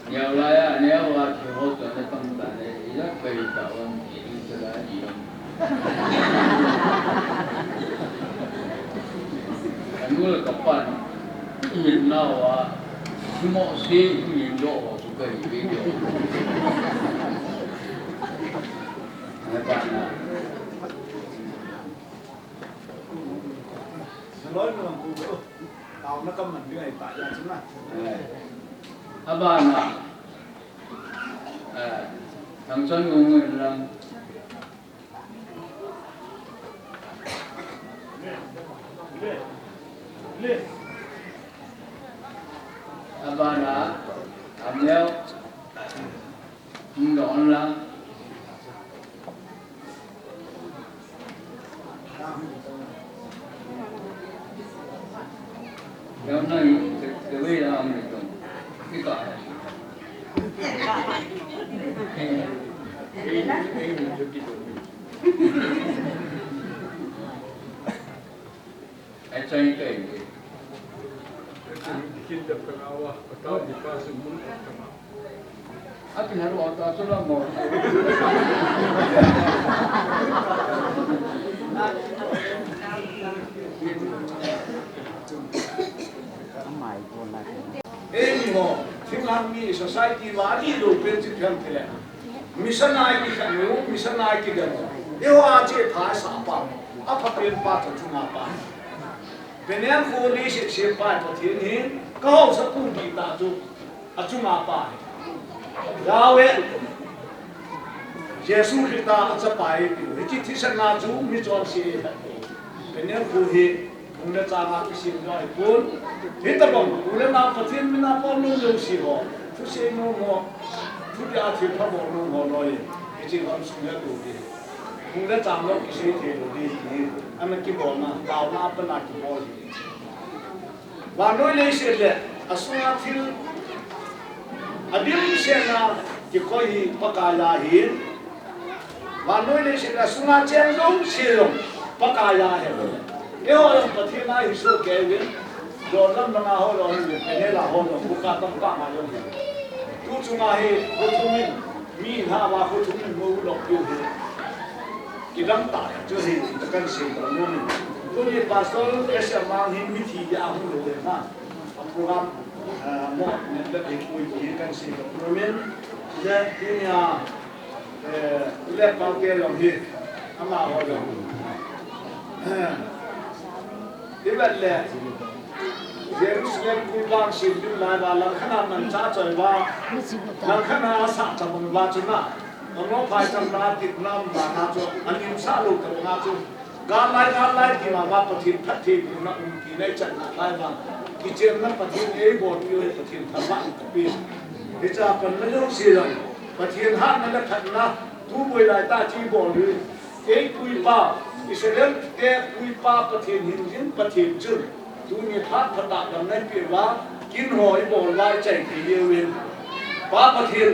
Neo la ya, neo wa ki ho ta na tang ta ne, ila kai ta on, ila ta la ni on. Ka nu le ka pan, i min nau a, i mo si, i min do ho chu ka hi ve do. Ka pan na. Loi no ku do. Tao na ka man ding ai ta ya chu na. Eh. Abana. Eh. Thang chon ngu ngu lang. Abana, amel, ndon la. Yau na, te, te wei la, amel, ika. Ai chai kai. Ati haru ata sula mo. Amai ko na. Ei ni mo, thim hang mi society va ni lo pen chi phiam thile. Mission ai ki khat u, mission ai ki dem u. Eiho a che pha sa pa, a pha pen pa chu chunga pa. Peniel khu ni se se pa Pathen hi, ka hausa pu di ta chu, a chunga pa. Yahweh, Jesu Christa a chapa hi tiu. Hichi thisan na chu mi chon se. Peniel khu hi, Phung le chang a kisim loi pon. Hitabang, u le nao Pathen mina bol nom jouse ho. Thusei nom ho. Thupia thilpha bol nom ho loi. Hiche lam sung le tu di. Phung le chang lou kisei thei lou di. Ana kibolna, taona a pat a kibol hi. Vannoi leiset le, asunga thil. Adimset na, kikoi hi Pakai a hi. Vannoi leiset a sunga cheng jouse jong Pakai a ahi. Eiho jong Pathen a hi soh kei uvin. Don lam langa ho jong hi, Peniel a ho jong, Buka Tampa a jong hi. Tu chunga hi, khothum in, mi lha va khothum in mo lok piu hi. Kidang ta chu hi, kan sei ta nom in. Tuni Pastor S M Mang hi mithi a hung lou le na. A program, ah, mo, ne ta ding pui hi kan sei ta nom in. Le, tunia, Eh, le pau te jong hi, amaho jong. Eh, i vet le, Jerusalem kul bang sim ding lai va, langkhat a manchah choi va, langkhat a sah cha bang va chu na. Amaho phaicham na, titna um va na chu, alim sah lou ta na chu. Gal lai, gal lai, ti ma ma Pathen phattheina um ti nei chan na lai ma. Kichenna Pathen ei bol pi, Pathen thahat in kape. Hicha panna jouse jong, Pathen hatna le phatna, tu boi lai ta chi bol ri. Ei puipa, Israel te puipa Pathen hin jing Pathen chun. Tuni phat phatah dam neipe uva, kin ho ibol uva ichai thei diuvin. Pa Pathen,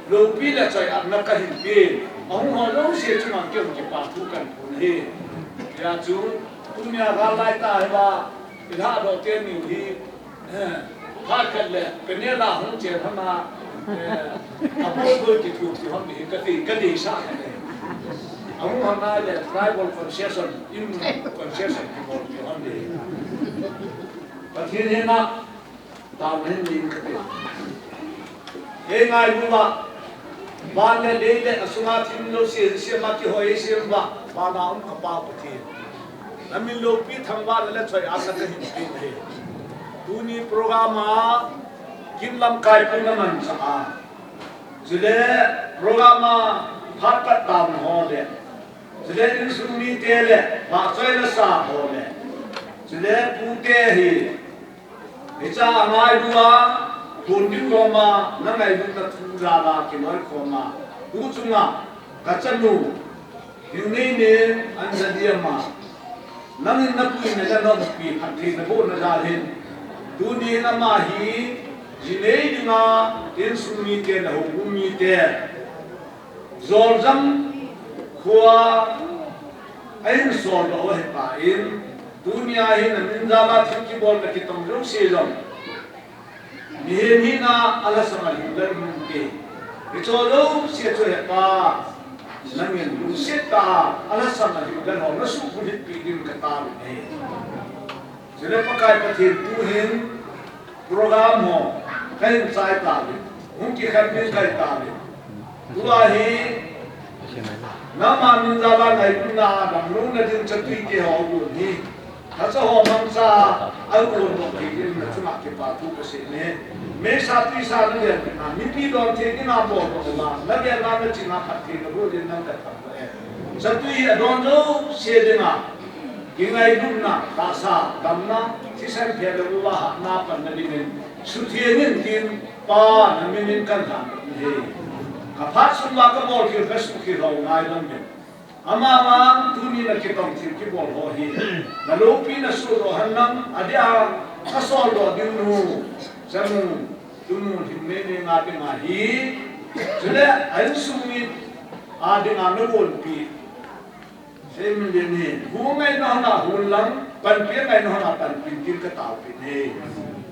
loupi le choi-atna kahin pe. Ahung ho jouse chunga kei kipathu kahin phong ahi. Hijeh chun, tunia gal lai ta hi uva, ilhahdoh teni hi, eh, phat khat le, Peniel a hung chen hon a, eh, aboi boi kithupi hon ding, kati, kati sa kati. Ahung hon a le, tribal concession, in concession kibol pi hon ding. Pathen henga, taona hin nei kati. Hei ngailu va, van le lei le, asunga thim jouse, sema kihoi sema, vana um ka Pa Pathen. Namin loupi thangvahna le choi-atna kahin pe ahi. Tuni program a, kin lamkai pu namanchah a. Chule program a phat pat taona ho le. Chule insung mite le, vahchoi le sa ho le. Chule pute hi. Hicha angailu a, phun ding lom a, nangailutna thu jal a, kinoi khom a. Tu chunga, kachanu, Hingnei ne, Anjali ama. Nangin napuina le naumpi phattheina bohna jal hin. Tunin ama hi, ji nei dinga, insung mite le houbung mite. Joljang khua, ahin soldoh u ahi tan. Tunia hi namin jal a thil kibolna kitong jouse jong. Mihem hina a lhasam a lhinglel um te. Hiche jouse chu hepa. Nangin lungset tah a, alhasam a hing dan ho nasuh bulhit pi ding kataove. Chule Pakai Pathen tuhin program ho kahin chai tauve. Hung kikhen ding kahi tauve. Tua hi nangma min jal a ngailutna a damlouna ding chatui te ho agon hi. Lhacha ho mangcha a agon doh thei ding nachunga kipa thu kasei e. Meisa tuisa nalen ding a, mipi don thei ding a bol doh a, nalen a nachin a phatthei nabol ding nang kathangvah e. Chatui hi adon jouse ding a, kingailutna, tahsa, damna, thisan phe le uva hatna panna dingin, sutheng in tin, Pa, namin in kahin lhan doh e. Kaphat sung uva kabol khel, kasuhkhel ho ngaidam in. Amavang tuni nakitong thil kibol ho hi, naloupi nasoh doh henlang, adeh a kasol doh ding nu, chanu, tunu, lhingnei nei nga ding ahi. Chule a insung mi a dinga nagonpi. Seimin ding hi, hu ngaina hon a hu lang, panpi ngaina hon a panpi ding kataove.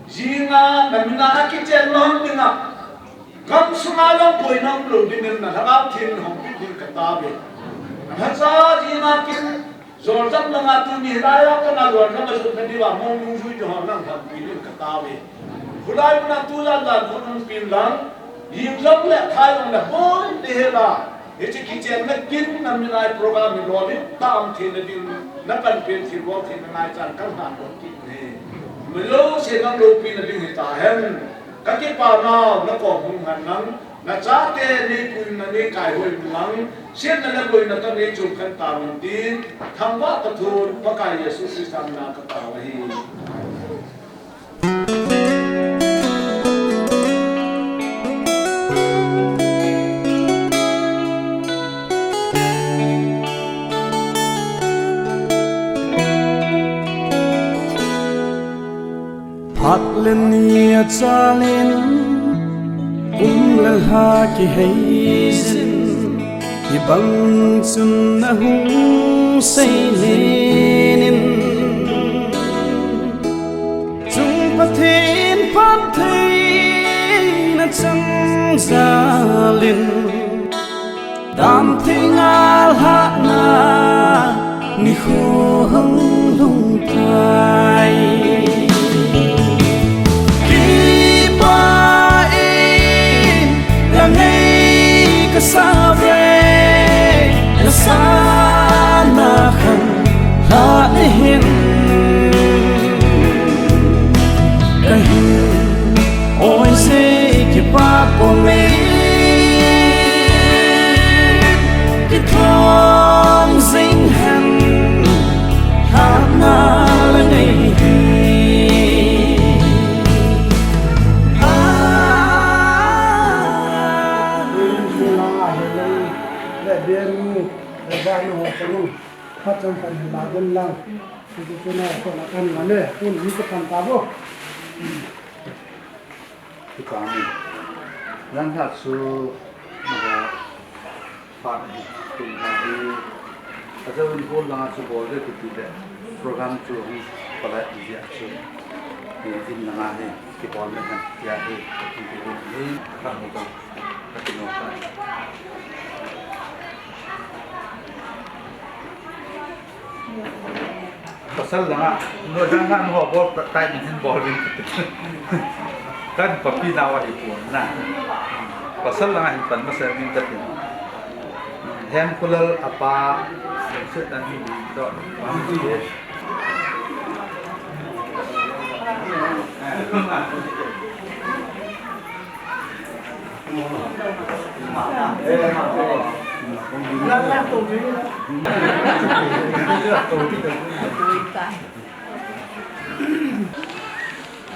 Jinga namin a kichen lou dinga, gamsunga jong boina umlou dingin na Lhagao Theng in hon pi ding kataove. Lhacha jinga kin, joljam langa tuni hilai a kona joljam a jotna diuva mong nungjui ding ho nang hon pi ding kataove. Khulai muna tujan jan khun hung pin lang, jing jong le thai jong le boi le hela. Hiche kichenna kin namin a program hi lolhin tah a um theina ding, napanpen thilbol theina ngaichan kahin lhan doh kit e. Mijouse nang loupina ding hitahen. Kakipa nau, nakom hung hen lang, nachate neipuina neikai hoi un lang, siatna le boina toh neichom khen tauvin tin, thangvah toh thon, Pakai Jesu Christa mina katao ahi. Phat le ni achal in, kum le lha kihei jin, hibang chun nahung sei len in. Chung Pathen phattheina chang jal in, damthei ngal lhahna nikho hung lhung tai. Kipah in lang ei kasave, nasan a khan lhah nahin. Kahin oi sei kipah pum in, kithong jing hen, lhahna la nei hi. Phatchom phat hin la ding lang. Hichu chu na ko na kan la le, tun hi ko pan ta bo. Chu ta ni. Jan lha chu na ha phat hi tun ha hi. Ajo in hol langa chu bol ve kiti le. Program chu hi palai jia chu. Hi in langa hi kibol me han tia hi. Kiti hi. Ka hi ka. Ka ti no ka. Pasal langa, no jang han ho bol ta, tai min hin bol ding. Kan papi nau ahi pon na. Pasal langa hin pan masa min ka tin. Hemkholal apa, set dan hin ding to.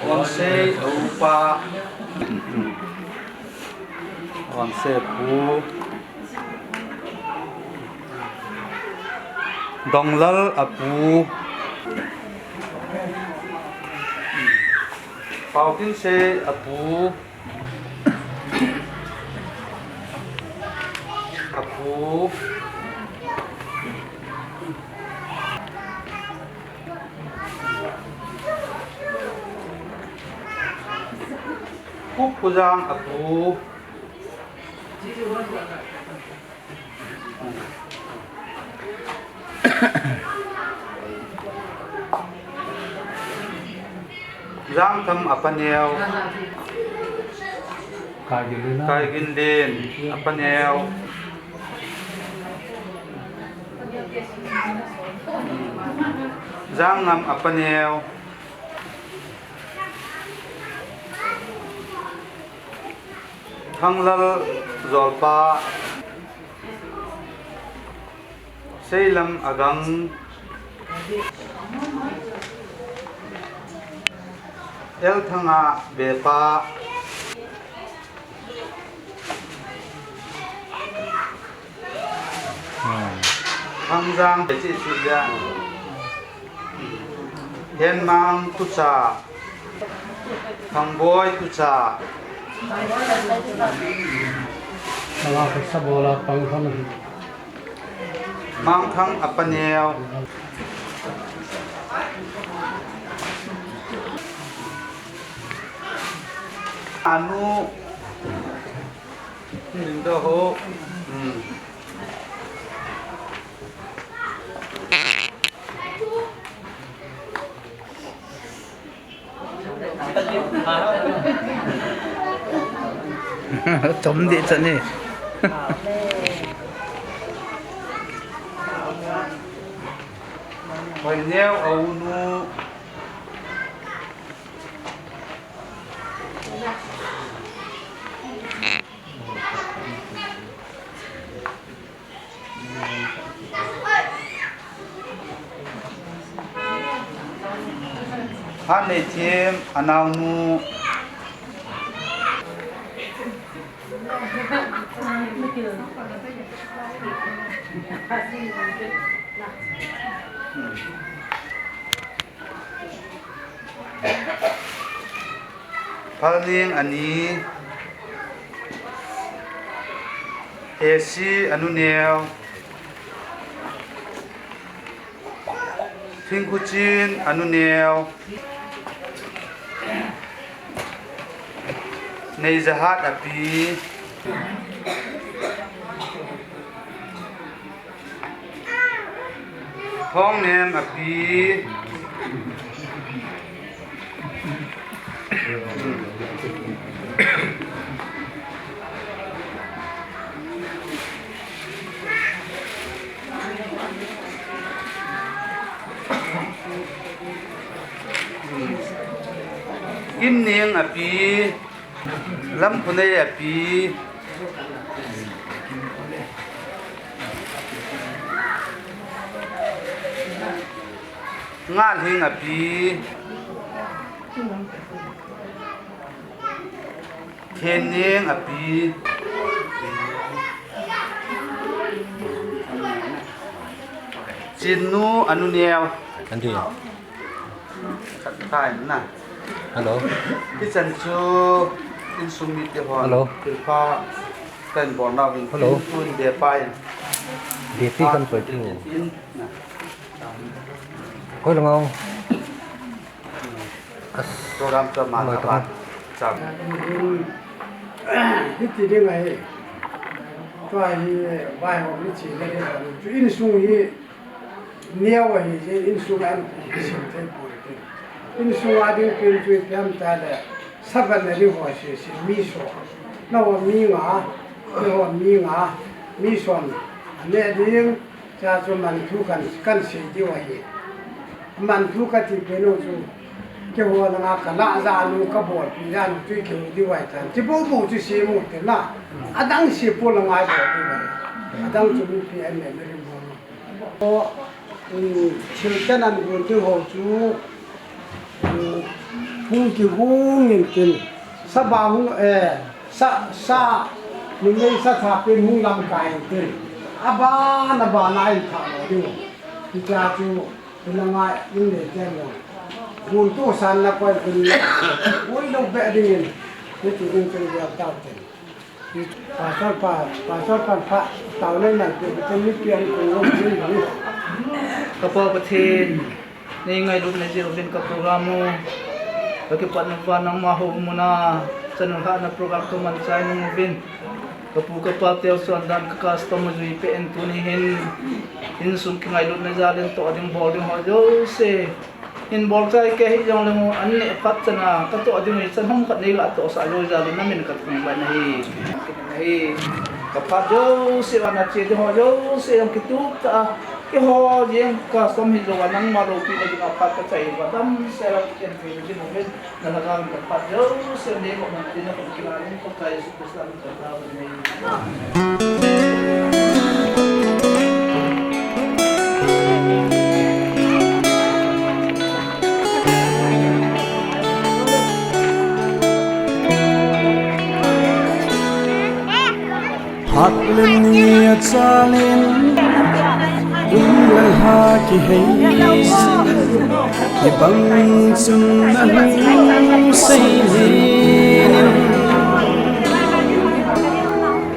Vangse upa. Vangse pu. Donglal apu. Paotinse apu. Apu. Kukujang apu. Jangtham apa neo. Kaiginlen apa neo. Jangngam apa neo. Thanglal Jolpa. Seilam Agang. Elthanga Bepa. Thangjang Bechi Suya. Henmang Tucha. Thangboi Tucha. Manga kasa bola pang kama hi. Mangthang apa neo. Anu. Lindo ho. Hmm. Chom deh chan e. Hoineo Aunu. Hanneithim anaonu. Phalning ani. Hesi anu neo. Thingkhuchin anu neo. Neijahat api. Thongnem api. Kimning api. Lamkhunei api. Ngalhing api. Thenning api. Chinnu anu neo. Andi. Khat kai na. Hello. Hichan chu insung mite hon. Hello. Thilpha kahin bolnau hin. Hello. Tun be pai. Be pi kan pai tu. In na. Koi lang. As. Program chu man. Mai ta. Cham. Hiti ding ahi. Tua hi vai hom ni chi le ding. Chu insung hi. Neo ahi jeh in insung a an sim thei poi te. Insung a ding pen chu ipi ham tile, saban na ding ho sese mi som. Nangho mi nga, nangho mi nga, mi som. Aneh ding, cha chu man thu kan, kan sei diu ahi. Man thu kati pen u chu, keiho langa ka lah jal u, ka bolpi jal u chu keiho diu ahi tan. Chi bou bou chu sei mu te na. Adang sei po langa bol diu ahi. Adang chu mipi an ne na rim bol. Thil ten an gon ding ho chu, hung kihung in tin, saba hung, eh, sa, sa, numei sa tha pen hung lamkai in tin, aban, aban a in thah lo ding. Hitia chu, hilanga in le ten lo. Gon tohsan na koi gon, oi lo be ding in, hiti ding chu gel tau tin. Pastor pa, Pastor pa, pa, tao nei man pe, pe, pe, ni pian ko, ni, ni. Ka Pa Pathen, nei ngailutna jeh uvin ka program u, ka kipatna uva nangma houin mun a, chanu lhahna program toh man chai nung uvin. Kapu kapa teu chondan ka custom jui peh in tuni hin, insung kingailutna jal in toh ding bol ding ho jouse hin bol chai kei hijongleng, an neh phat chan a katoh ding hi chan hom khat nei la tohsah jou jal in namin kathangvah in ahi. Ahi. Kaphat jouse vana che ding ho jouse jong kitup tah a, keiho jeng custom hilou a nangma loupina dinga phat kachai uva damsel a kichen thei jing uvin. Phat le ni achal in, um le lha kihei jin, hibang chun nahung sei jin.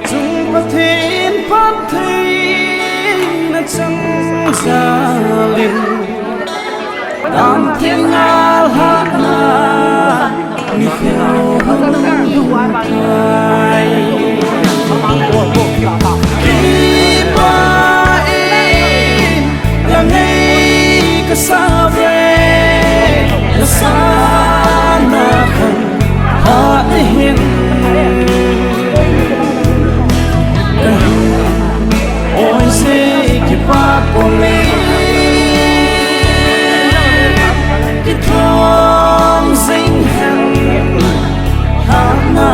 Chung Pathen phattheina chang jal in, Damtheng a lhahna ni khel hung lhung tai. Kipah e, la ngei kasa ve, la sana khan ha ni hin. Ka hin Oi, sei kipa pum e, kithom jing hen, hana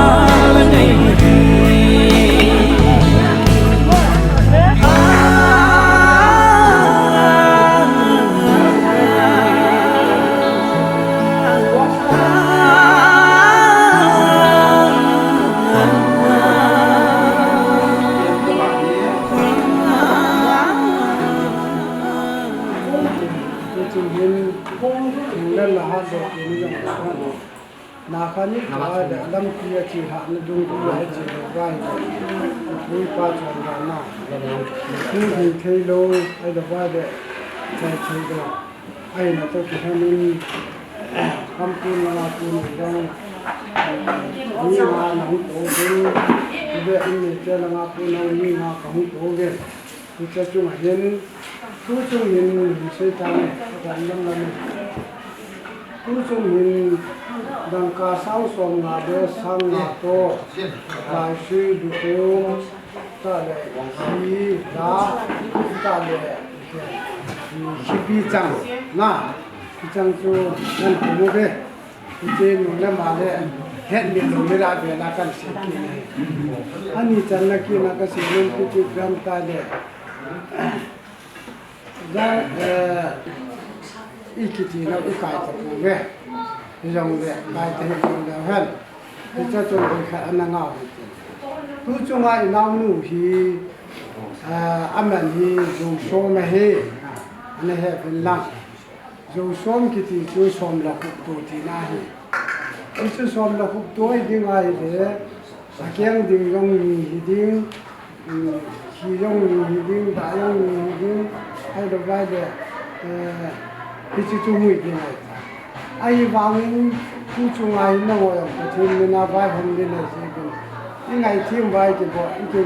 la ngei hi. Tuchung hin, nungle lahat doh kini jong kasuh. Nakhan ni tua le lampi a chi hahna dung tua hi chi lo gai. Tui pa chon dan na. Tui hi thei lo, ai da bai le. Chai thei lo. Aina toh kihenin, kampun langa pun dong, mi nga na hung to ding, ibe in ni che langa pun dong mi nga ka hung to ding. Hiche chunga hin, tu chung hin, hin sei tang, jan lam lam. Tu chung hin, dangka sang som nga le sang nga toh, lai sui du ko, Tale, hi, la, tale, hi, hipi chang, na, hichang chu, nan kunu ve, hiche nu le ma le, het mi nu le la ve la kan se ki ne. Ani chan na ki na ka se nun ki ki gram tale. Ja, eh, i kiti nau i kai tapou ve. Hijongle, kai ta hijongle hen. Hiche chun koi khat ana ngau hite. Tu chunga i naonu hi, eh, aman hi Josom ahi. Ana he uvin lang. Josom kiti chu som le khup to tina ahi. Hichu som le khup to hi ding ahile, akeng ding jong ni hi ding, um, khi jong ni hi ding, da jong ni hi ding, ahilou vai le, eh, hichu chu hmui ding ahi. Ahivangin, tu chunga hin nangho jong Pathen mina vaihom ding ahi jeh uvin. I ngaithem uva i kibol, i ki,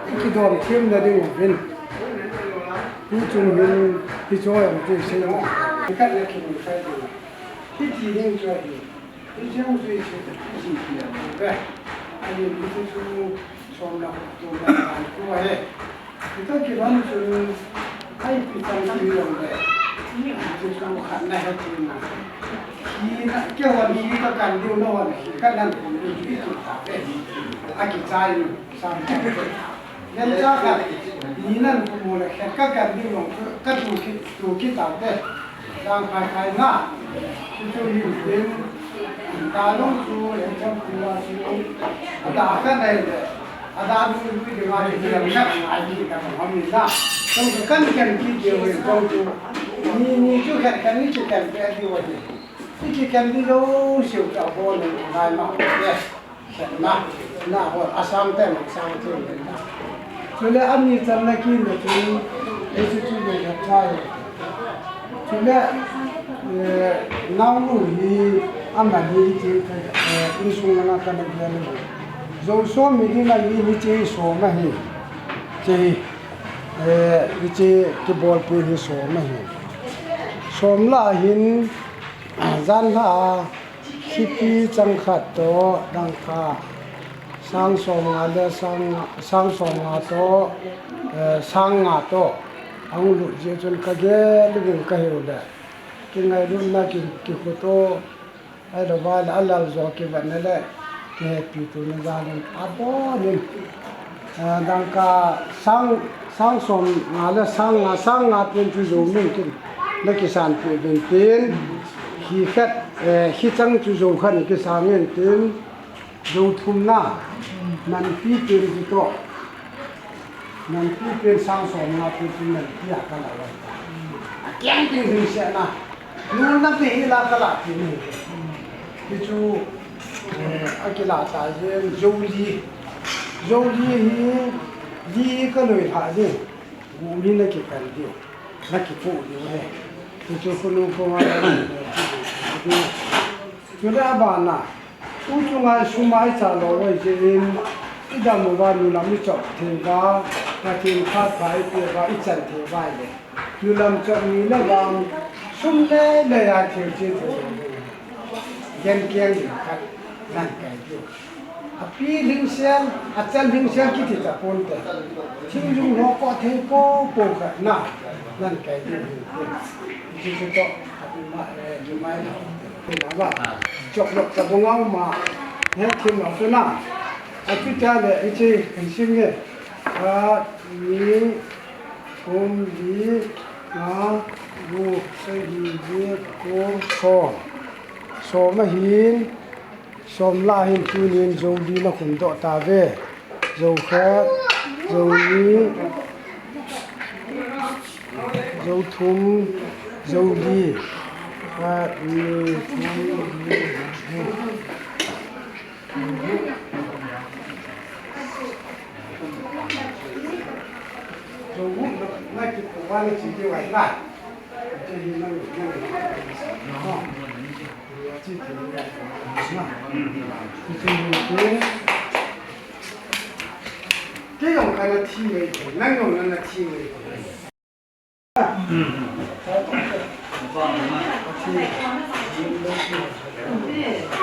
i kidom themna ding uvin. Tu chung hin, hiche jong chu i sei ma. I khat le khat i sei ding. Hiti ding chu ahi. Hiche chu i sei, i sei ti a ve. Ahin hiche chu som le khup to le ban tu ahi. Hita kiban chun, ai pi chang ti jong le. Hiche chu khat na he ti na. Hi na, kei hon hi ka kan diu, nahon hi ka nan diu, i tu ta ve. A kichai nu, sam ta ve. Lemcha khat, ni nan kum u le khat ka kan ding jong, ka tu kit, tu kit tau te. Dang khai khai na. Chu chu hin tin, ta jong chu, lemcha kum a chu, a da ka nei le, a da du du ding a chu, lemcha ngai ding ka hom ni na. Jong chu kan kan kit ding jong chu, ni, ni chu khat kan ni chu kan pe ding u ahi. I kikan ding jouse u chu abol u ngai ma u te. Khenna, na hon, asang te, asang te, na. Chule ani channa kina chu, hichu chu le khat chai. Chule, eh, naonu hi, aman hi, ti, eh, insung langa kana gel u. Jou som mi ding ahi, hiche som ahi. Hiche hi, eh, hiche kibolpi hi som ahi. Som lah a hin, jan lah a, sipi chang khat toh, dangka sang som nga le sang, sang som nga toh, eh, sang nga toh, ahung lut jeh chun kagel uvin kahiu le. Kingailutna ki, kikhu toh, Ahilou vale, alal jo kivetna le, kihetpi tona jal in, abonin, eh, dangka sang, sang som nga le sang nga, sang nga pen chu jou min tin, na kisanpeh uvin tin, hi khat, eh, hi chang chu jou khat kisang in tin, jou thumna, nanpi pen chu toh, nanpi pen sang som nga pen chu nanpi a kala. Akeng ding ding se na. Nul na pe hi la kala ti ni. Hi chu, eh, akila ta jen jou li. Jou li hi, li ka loi tha jen. Gu li na kikan diu. Na kipu diu he. Hi chu kunu ko ma la ni. Chu le abana. U chunga sum a i cha lou uva, i che in, i dam uva, nu lam i chop thei uva, Pathen phat pha i pe uva, i chan thei uva le. Nu lam chop ni le vang, sum le le a thil che thei. Gen kiang ding khat, nan kai diu. A pi hlingsel, a chal hlingsel kiti ta pon te. Thing jung ho ko thei po po khat na, nan kai diu. Chu chu to, a pi ma, eh, ju mai na. Pi na ba. Chok lok ta bung au ma. He thim ma su na. A chu cha le, i chi, kan sim nge. Khat, ni, thum, li, nga, gup, sagi, get, ko, som. Som ahin, som lah hin tunin jou li na khum doh ta ve. Jou khat, jou ni, jou thum, jou li. Khat, ni, thum, li, li. Kei jong kana thi mai, nang jong nana thi mai.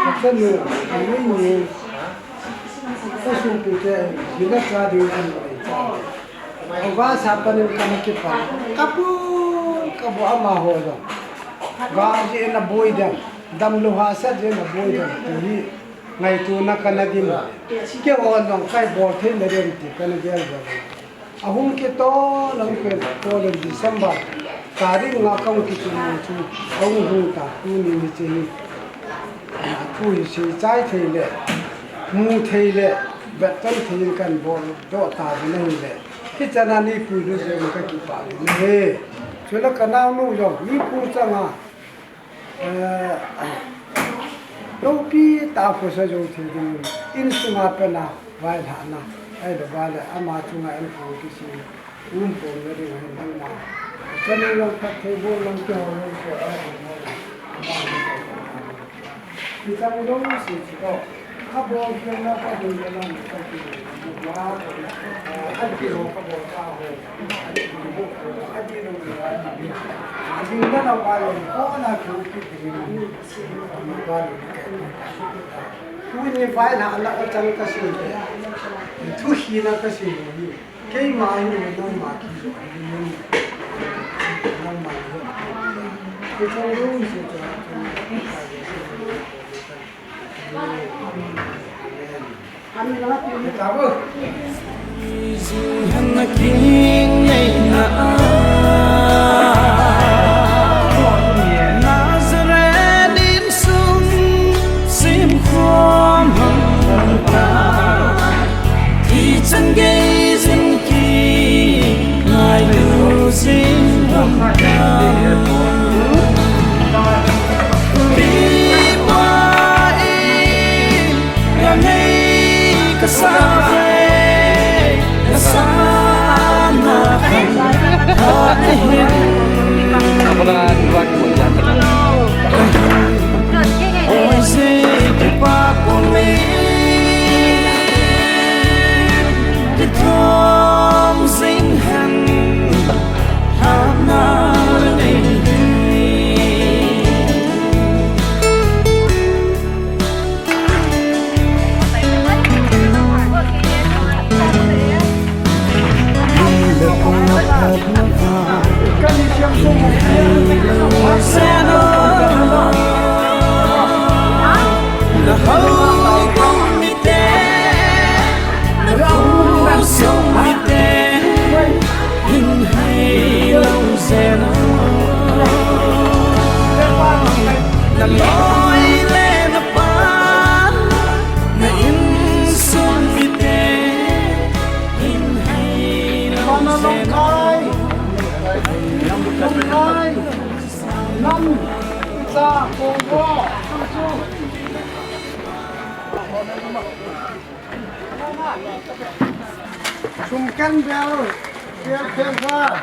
Ka chanu, ka nui ni, ka sumpi te, hina cha ding kan mai cha. Ka va sa panin kana kipa. Ka pu, ka bu ama ho jong. Ga ji na boi dem, dam lou hahsat ji na boi dem. Ti hi ngaituna kana dim. Keiho jong kai bol thei na dem ti kana gel jong. Ahung kit tah, ahung kit tah le December tarik nga kahung kichun chu, ahung hung ta, tuni hiche hi. Thu hi seichai thei le, mu thei le, vetton thei in kan bol doh ta ding ahi le. Hichan a nei puilut jeh in ka kipah in ahi. Chule ka naonu jong, mi pu chang a, Eh, loupi tah a khosa jou thei ding, insunga pen a vailhahna, ahilou vale, ama chunga in pu kisei, um pon na ding ahin nangma. Kani lang phatthei bol lang kihou lang ko, ahilou vale. Hichang jouse chu ko. Ka bol khelna ka bol khelna ka ti. Wa, eh, an ti ho ka bol ka ho. An ti ho ko, an ti lo ni wa ti. An ti na na wa lo ko na ko ki ti ni. Wa lo ni ka. Tuni vailhahna a chang ka sei. Thuhina ka sei ni. Keima hi nangma kijo hi nangma hi. Kei chang jouse chu Amen. Amen. Amen. Nazareth insung simkhom hangta, thichan gei jin kingailu jing hangta. Kipah in Ka nei ka sa ve, ka sa na khan ka hin. Oi, si kipa pu me. Sum kan bel, bel, bel, bel.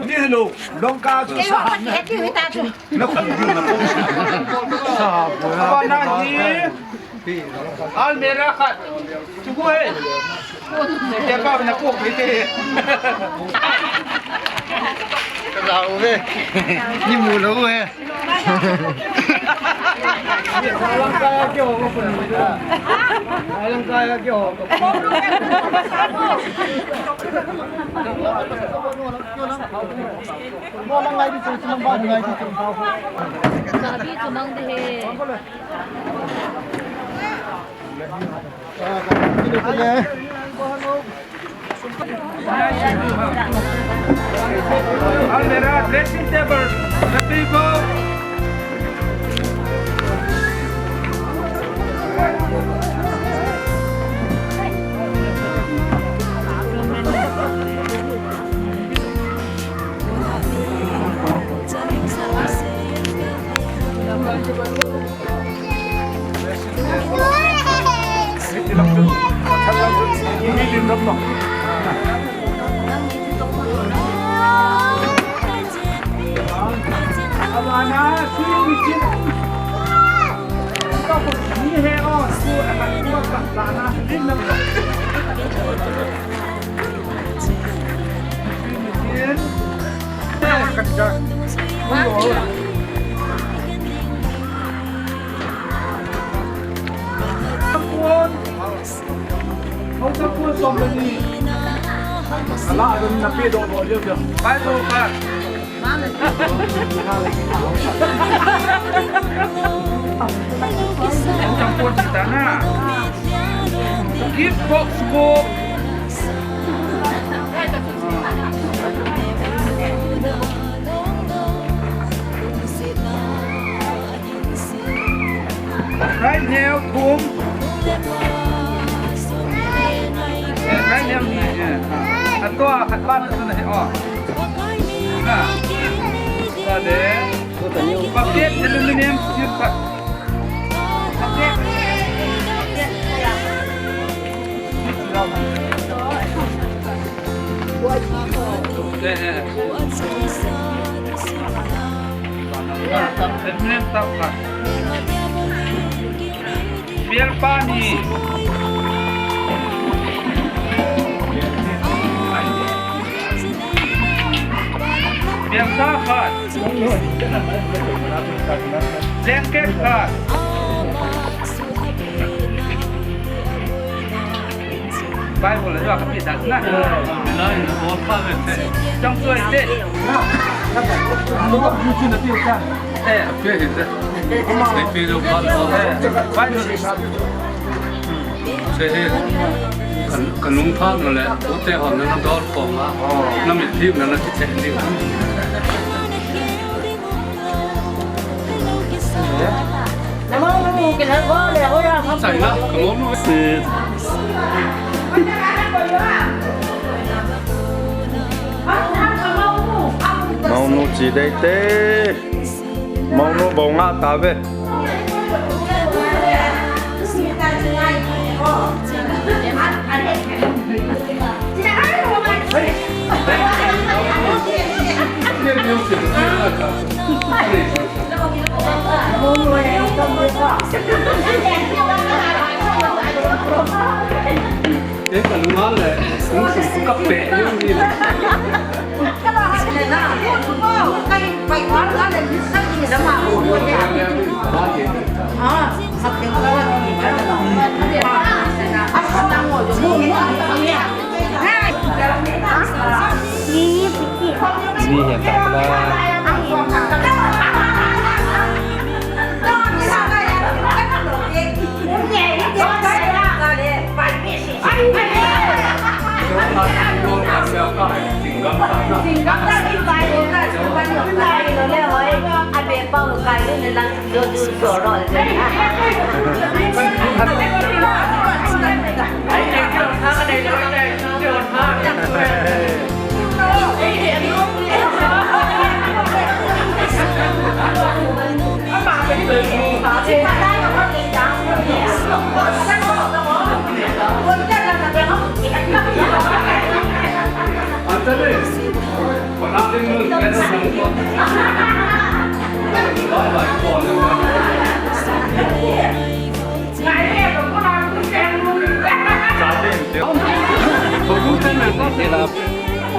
Ni hello, long ka chu sa ham na. Na khum ju na ko. Sa bo ya. Ba na hi. Almirah khat. Chu ko he. Te pa na ko he te. Ka la u ve. Ni mu lo u he. Almirah, dressing table, the people. Bai do ka. Gift box ko. Right now, boom. Right now, ni, eh. Ato, khat ba, na, na, oh. Na. Sa de. Bucket, aluminium, steel cup. Bucket. Eh, eh. Aluminium cup. Bial pani. Bial sa khat. Blanket khat. Bible la ka pi ta na. Chang tu ai te. Eh. Bible. Che hi, ka, ka nung phak na le, u te hon na na dol khom a, na mit thiu na na ti che ni. Chai na, ka mo nu. Si. Mo nu chi dei te. Mo nu bo nga ta ve.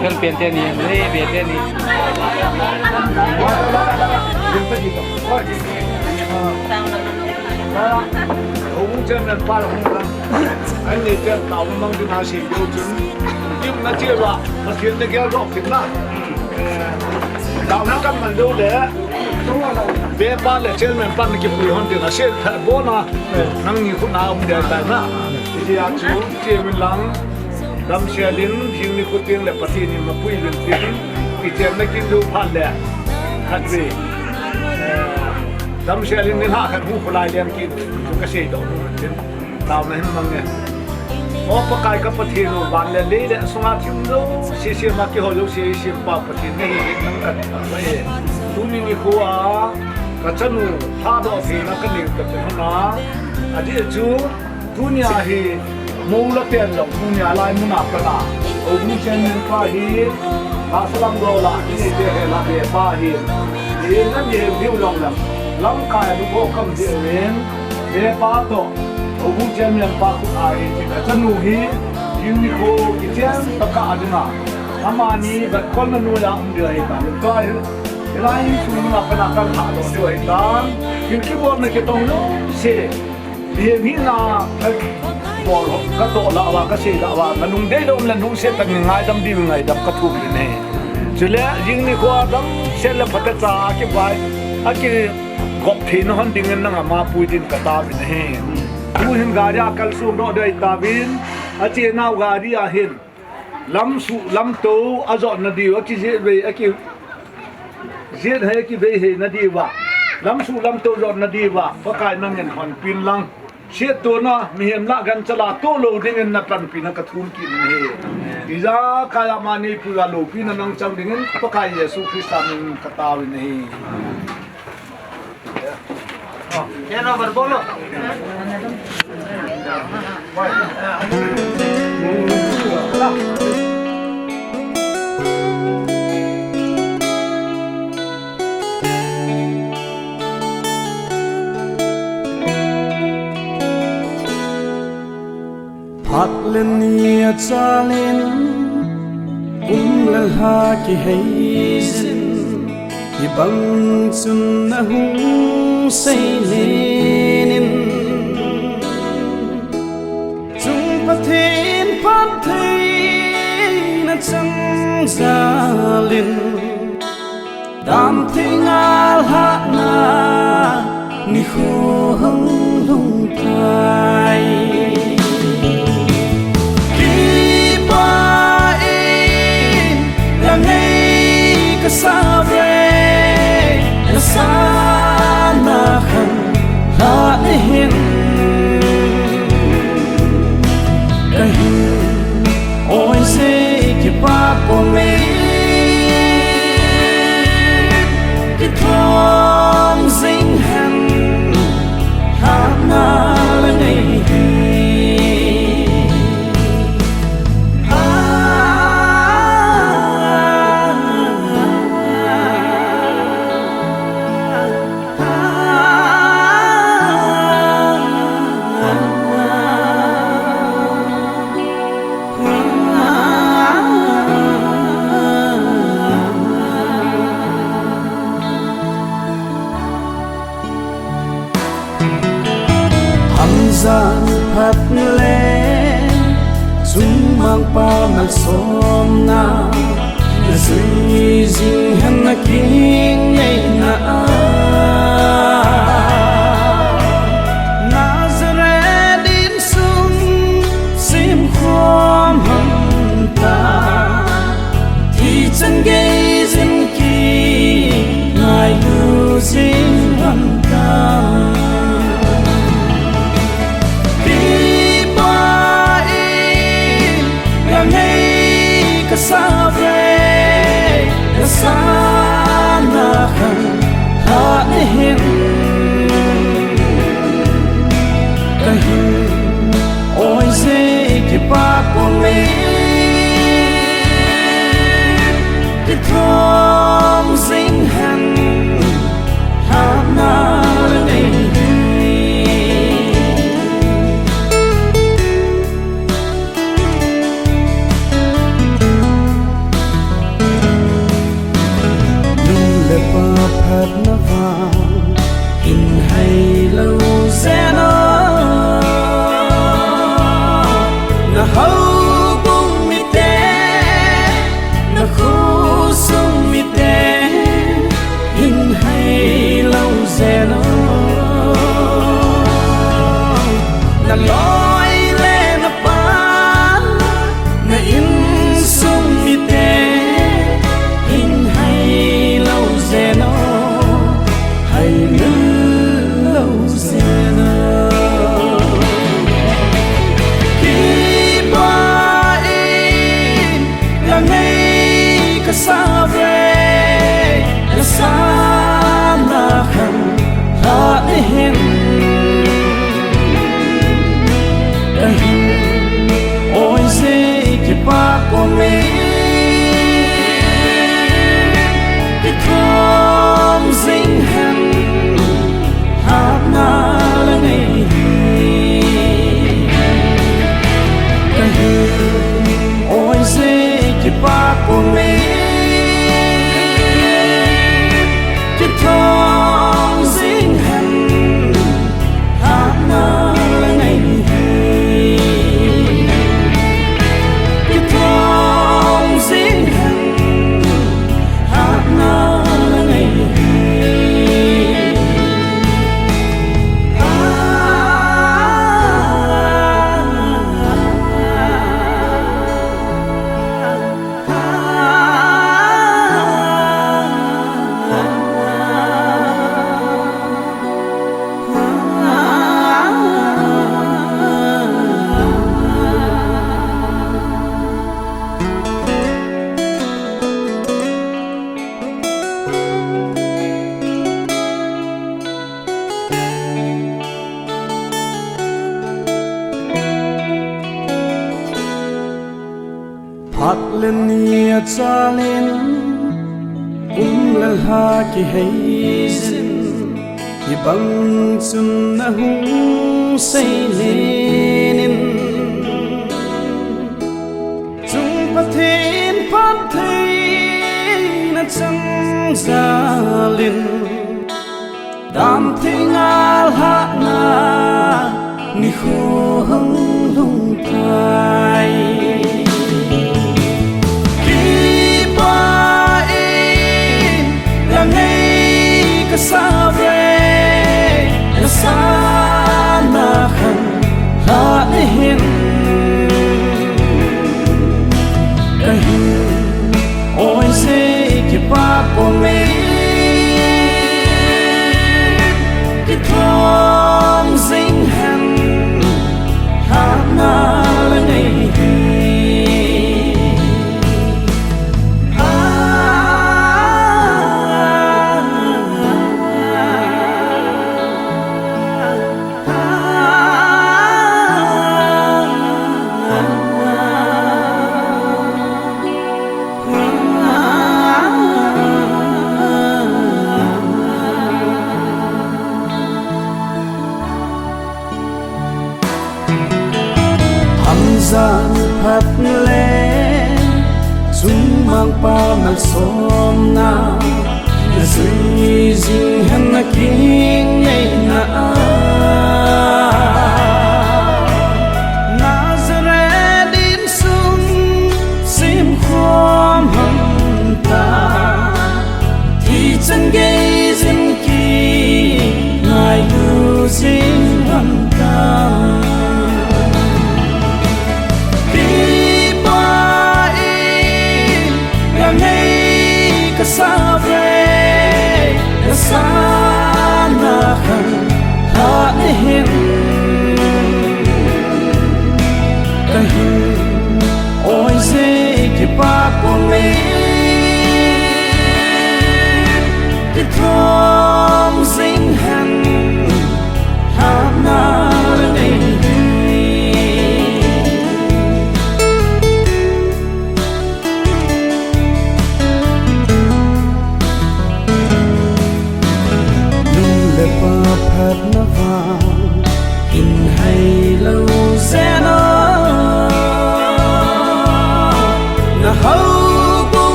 Kan pen teni, le be teni. Hung chen men pa hung la. Ai ni chen tao mang din a si yo chun. Kim na chi la, ma chi na gel ro kin na. Tao na kan man do le. Be pa le chen men pa na ki pui hon din a si tha bo na. Nang ni khu na um dia ta na. Ti a chu, chi min lang. Damsel in, jing ni khu tieng le Pathen in mapui uvin tin, kichenna kin lou phat le, khatvei, eh, damsel in nilhah khat hung kholai leng kit, chu kasei doh nu tin, taona hin mang e. O Pakai ka Pathen u, van le lei le sunga thil jouse, sema kihol jouse, sempa Pathen nahi, nang ka, tuni nikho a, kachanu, thadoh theina kanei u tah pen hon a, adeh chu, Tunia hi, mou la pen jong, tunia lai mun a pat a. Houbung chairman pa hi, Lhasa lam dol a, inei te he la be pa hi. Hi, na mi he diu jong lam. Lamkai a lukhoh kam diu in, be pa toh. Houbung chairman pa khut a hi, kachanu hi, jing nikho, kichen tah a dinga. Amani, vet khol na noiya um diu ahi ta. Tua hi, hilai insung mun a pat a kalhah doh diu ahi ta. Kin kibol na kitong jouse. Mihem hina, eh, bol, katoh lah uva, kasei lah uva, nalung dei lou le lungset tah in ngaidam diu ngaidam kathum in ahi. Chule, jing nikho a damsel le phatecha kivai, akigop theina hon dingin nanga mapui din kataovin ahi. Tuhin gari a kalsong doh dei tauvin, achenau gari a hin. Lamsuh, lamtou, ajotna diu, akijet vei, akijet hei, akivei hei na diuva. Lamsuh, lamtou jotna diuva, Pakai nangin honpin lang. Sietona, mihem lah gancha lah toh lou dingin napanpina kathum kit in ahi. Ijakai a mani puiya loupina nangchang dingin, Pakai Jesu Christa min kataovin ahi. Phat le ni achal in, kum le lha kihei jin, hibang chun nahung sei len in. Chung Pathen phattheina chang jal in. Damtheina lhahna nikho hung lhung tai. Kipah in la nei kasa ve, la sana khan lhah nahin. Kahin oi sei kipah pum e. Malsomna, na jui jing hen na kingaina a. Nazareth insung simkhom hon ta, thi chan gei jin kingailu jing hon ta. Kipa in lang hei ka sa ve, na sana khan ha ni hin. Ka hin oi se kipa pum in, kithom jing hen, hapna la nei hi. Nu le pa phatna vang hin hai lo jeng o. Na houbung mite, na khosung mite hin hai lo jeng o. Na loi le na pa, na insung mite hin hai lo jeng o, hai lo jeng o. Kipa in lang hei ka sa ve, na sana khan ha ni hin. Ka hin oi se kipa pum in, kithom jing hen, hapna la nei hi. Ka hin oi se kipa pum in, kithom jing hen, hapna la nei hi. Kithom jing hen, hapna la nei hi. Phat le ni achal in, kum le lha kihei jin, hibang chun na hung sei len in. Chung Pathen phattheina chang jal in, dan theng a lhahna nikho hung lhung tai. Kipa in lang hei ka sa ve, na sana khan ha ni hin. Ka hin oi se kipa pum in, kithom jing hen, hapna la nei hi. Hamjang phat le chungmang pa malsomna, na jui jing hen na kingaina a. Nazareth insung Kasang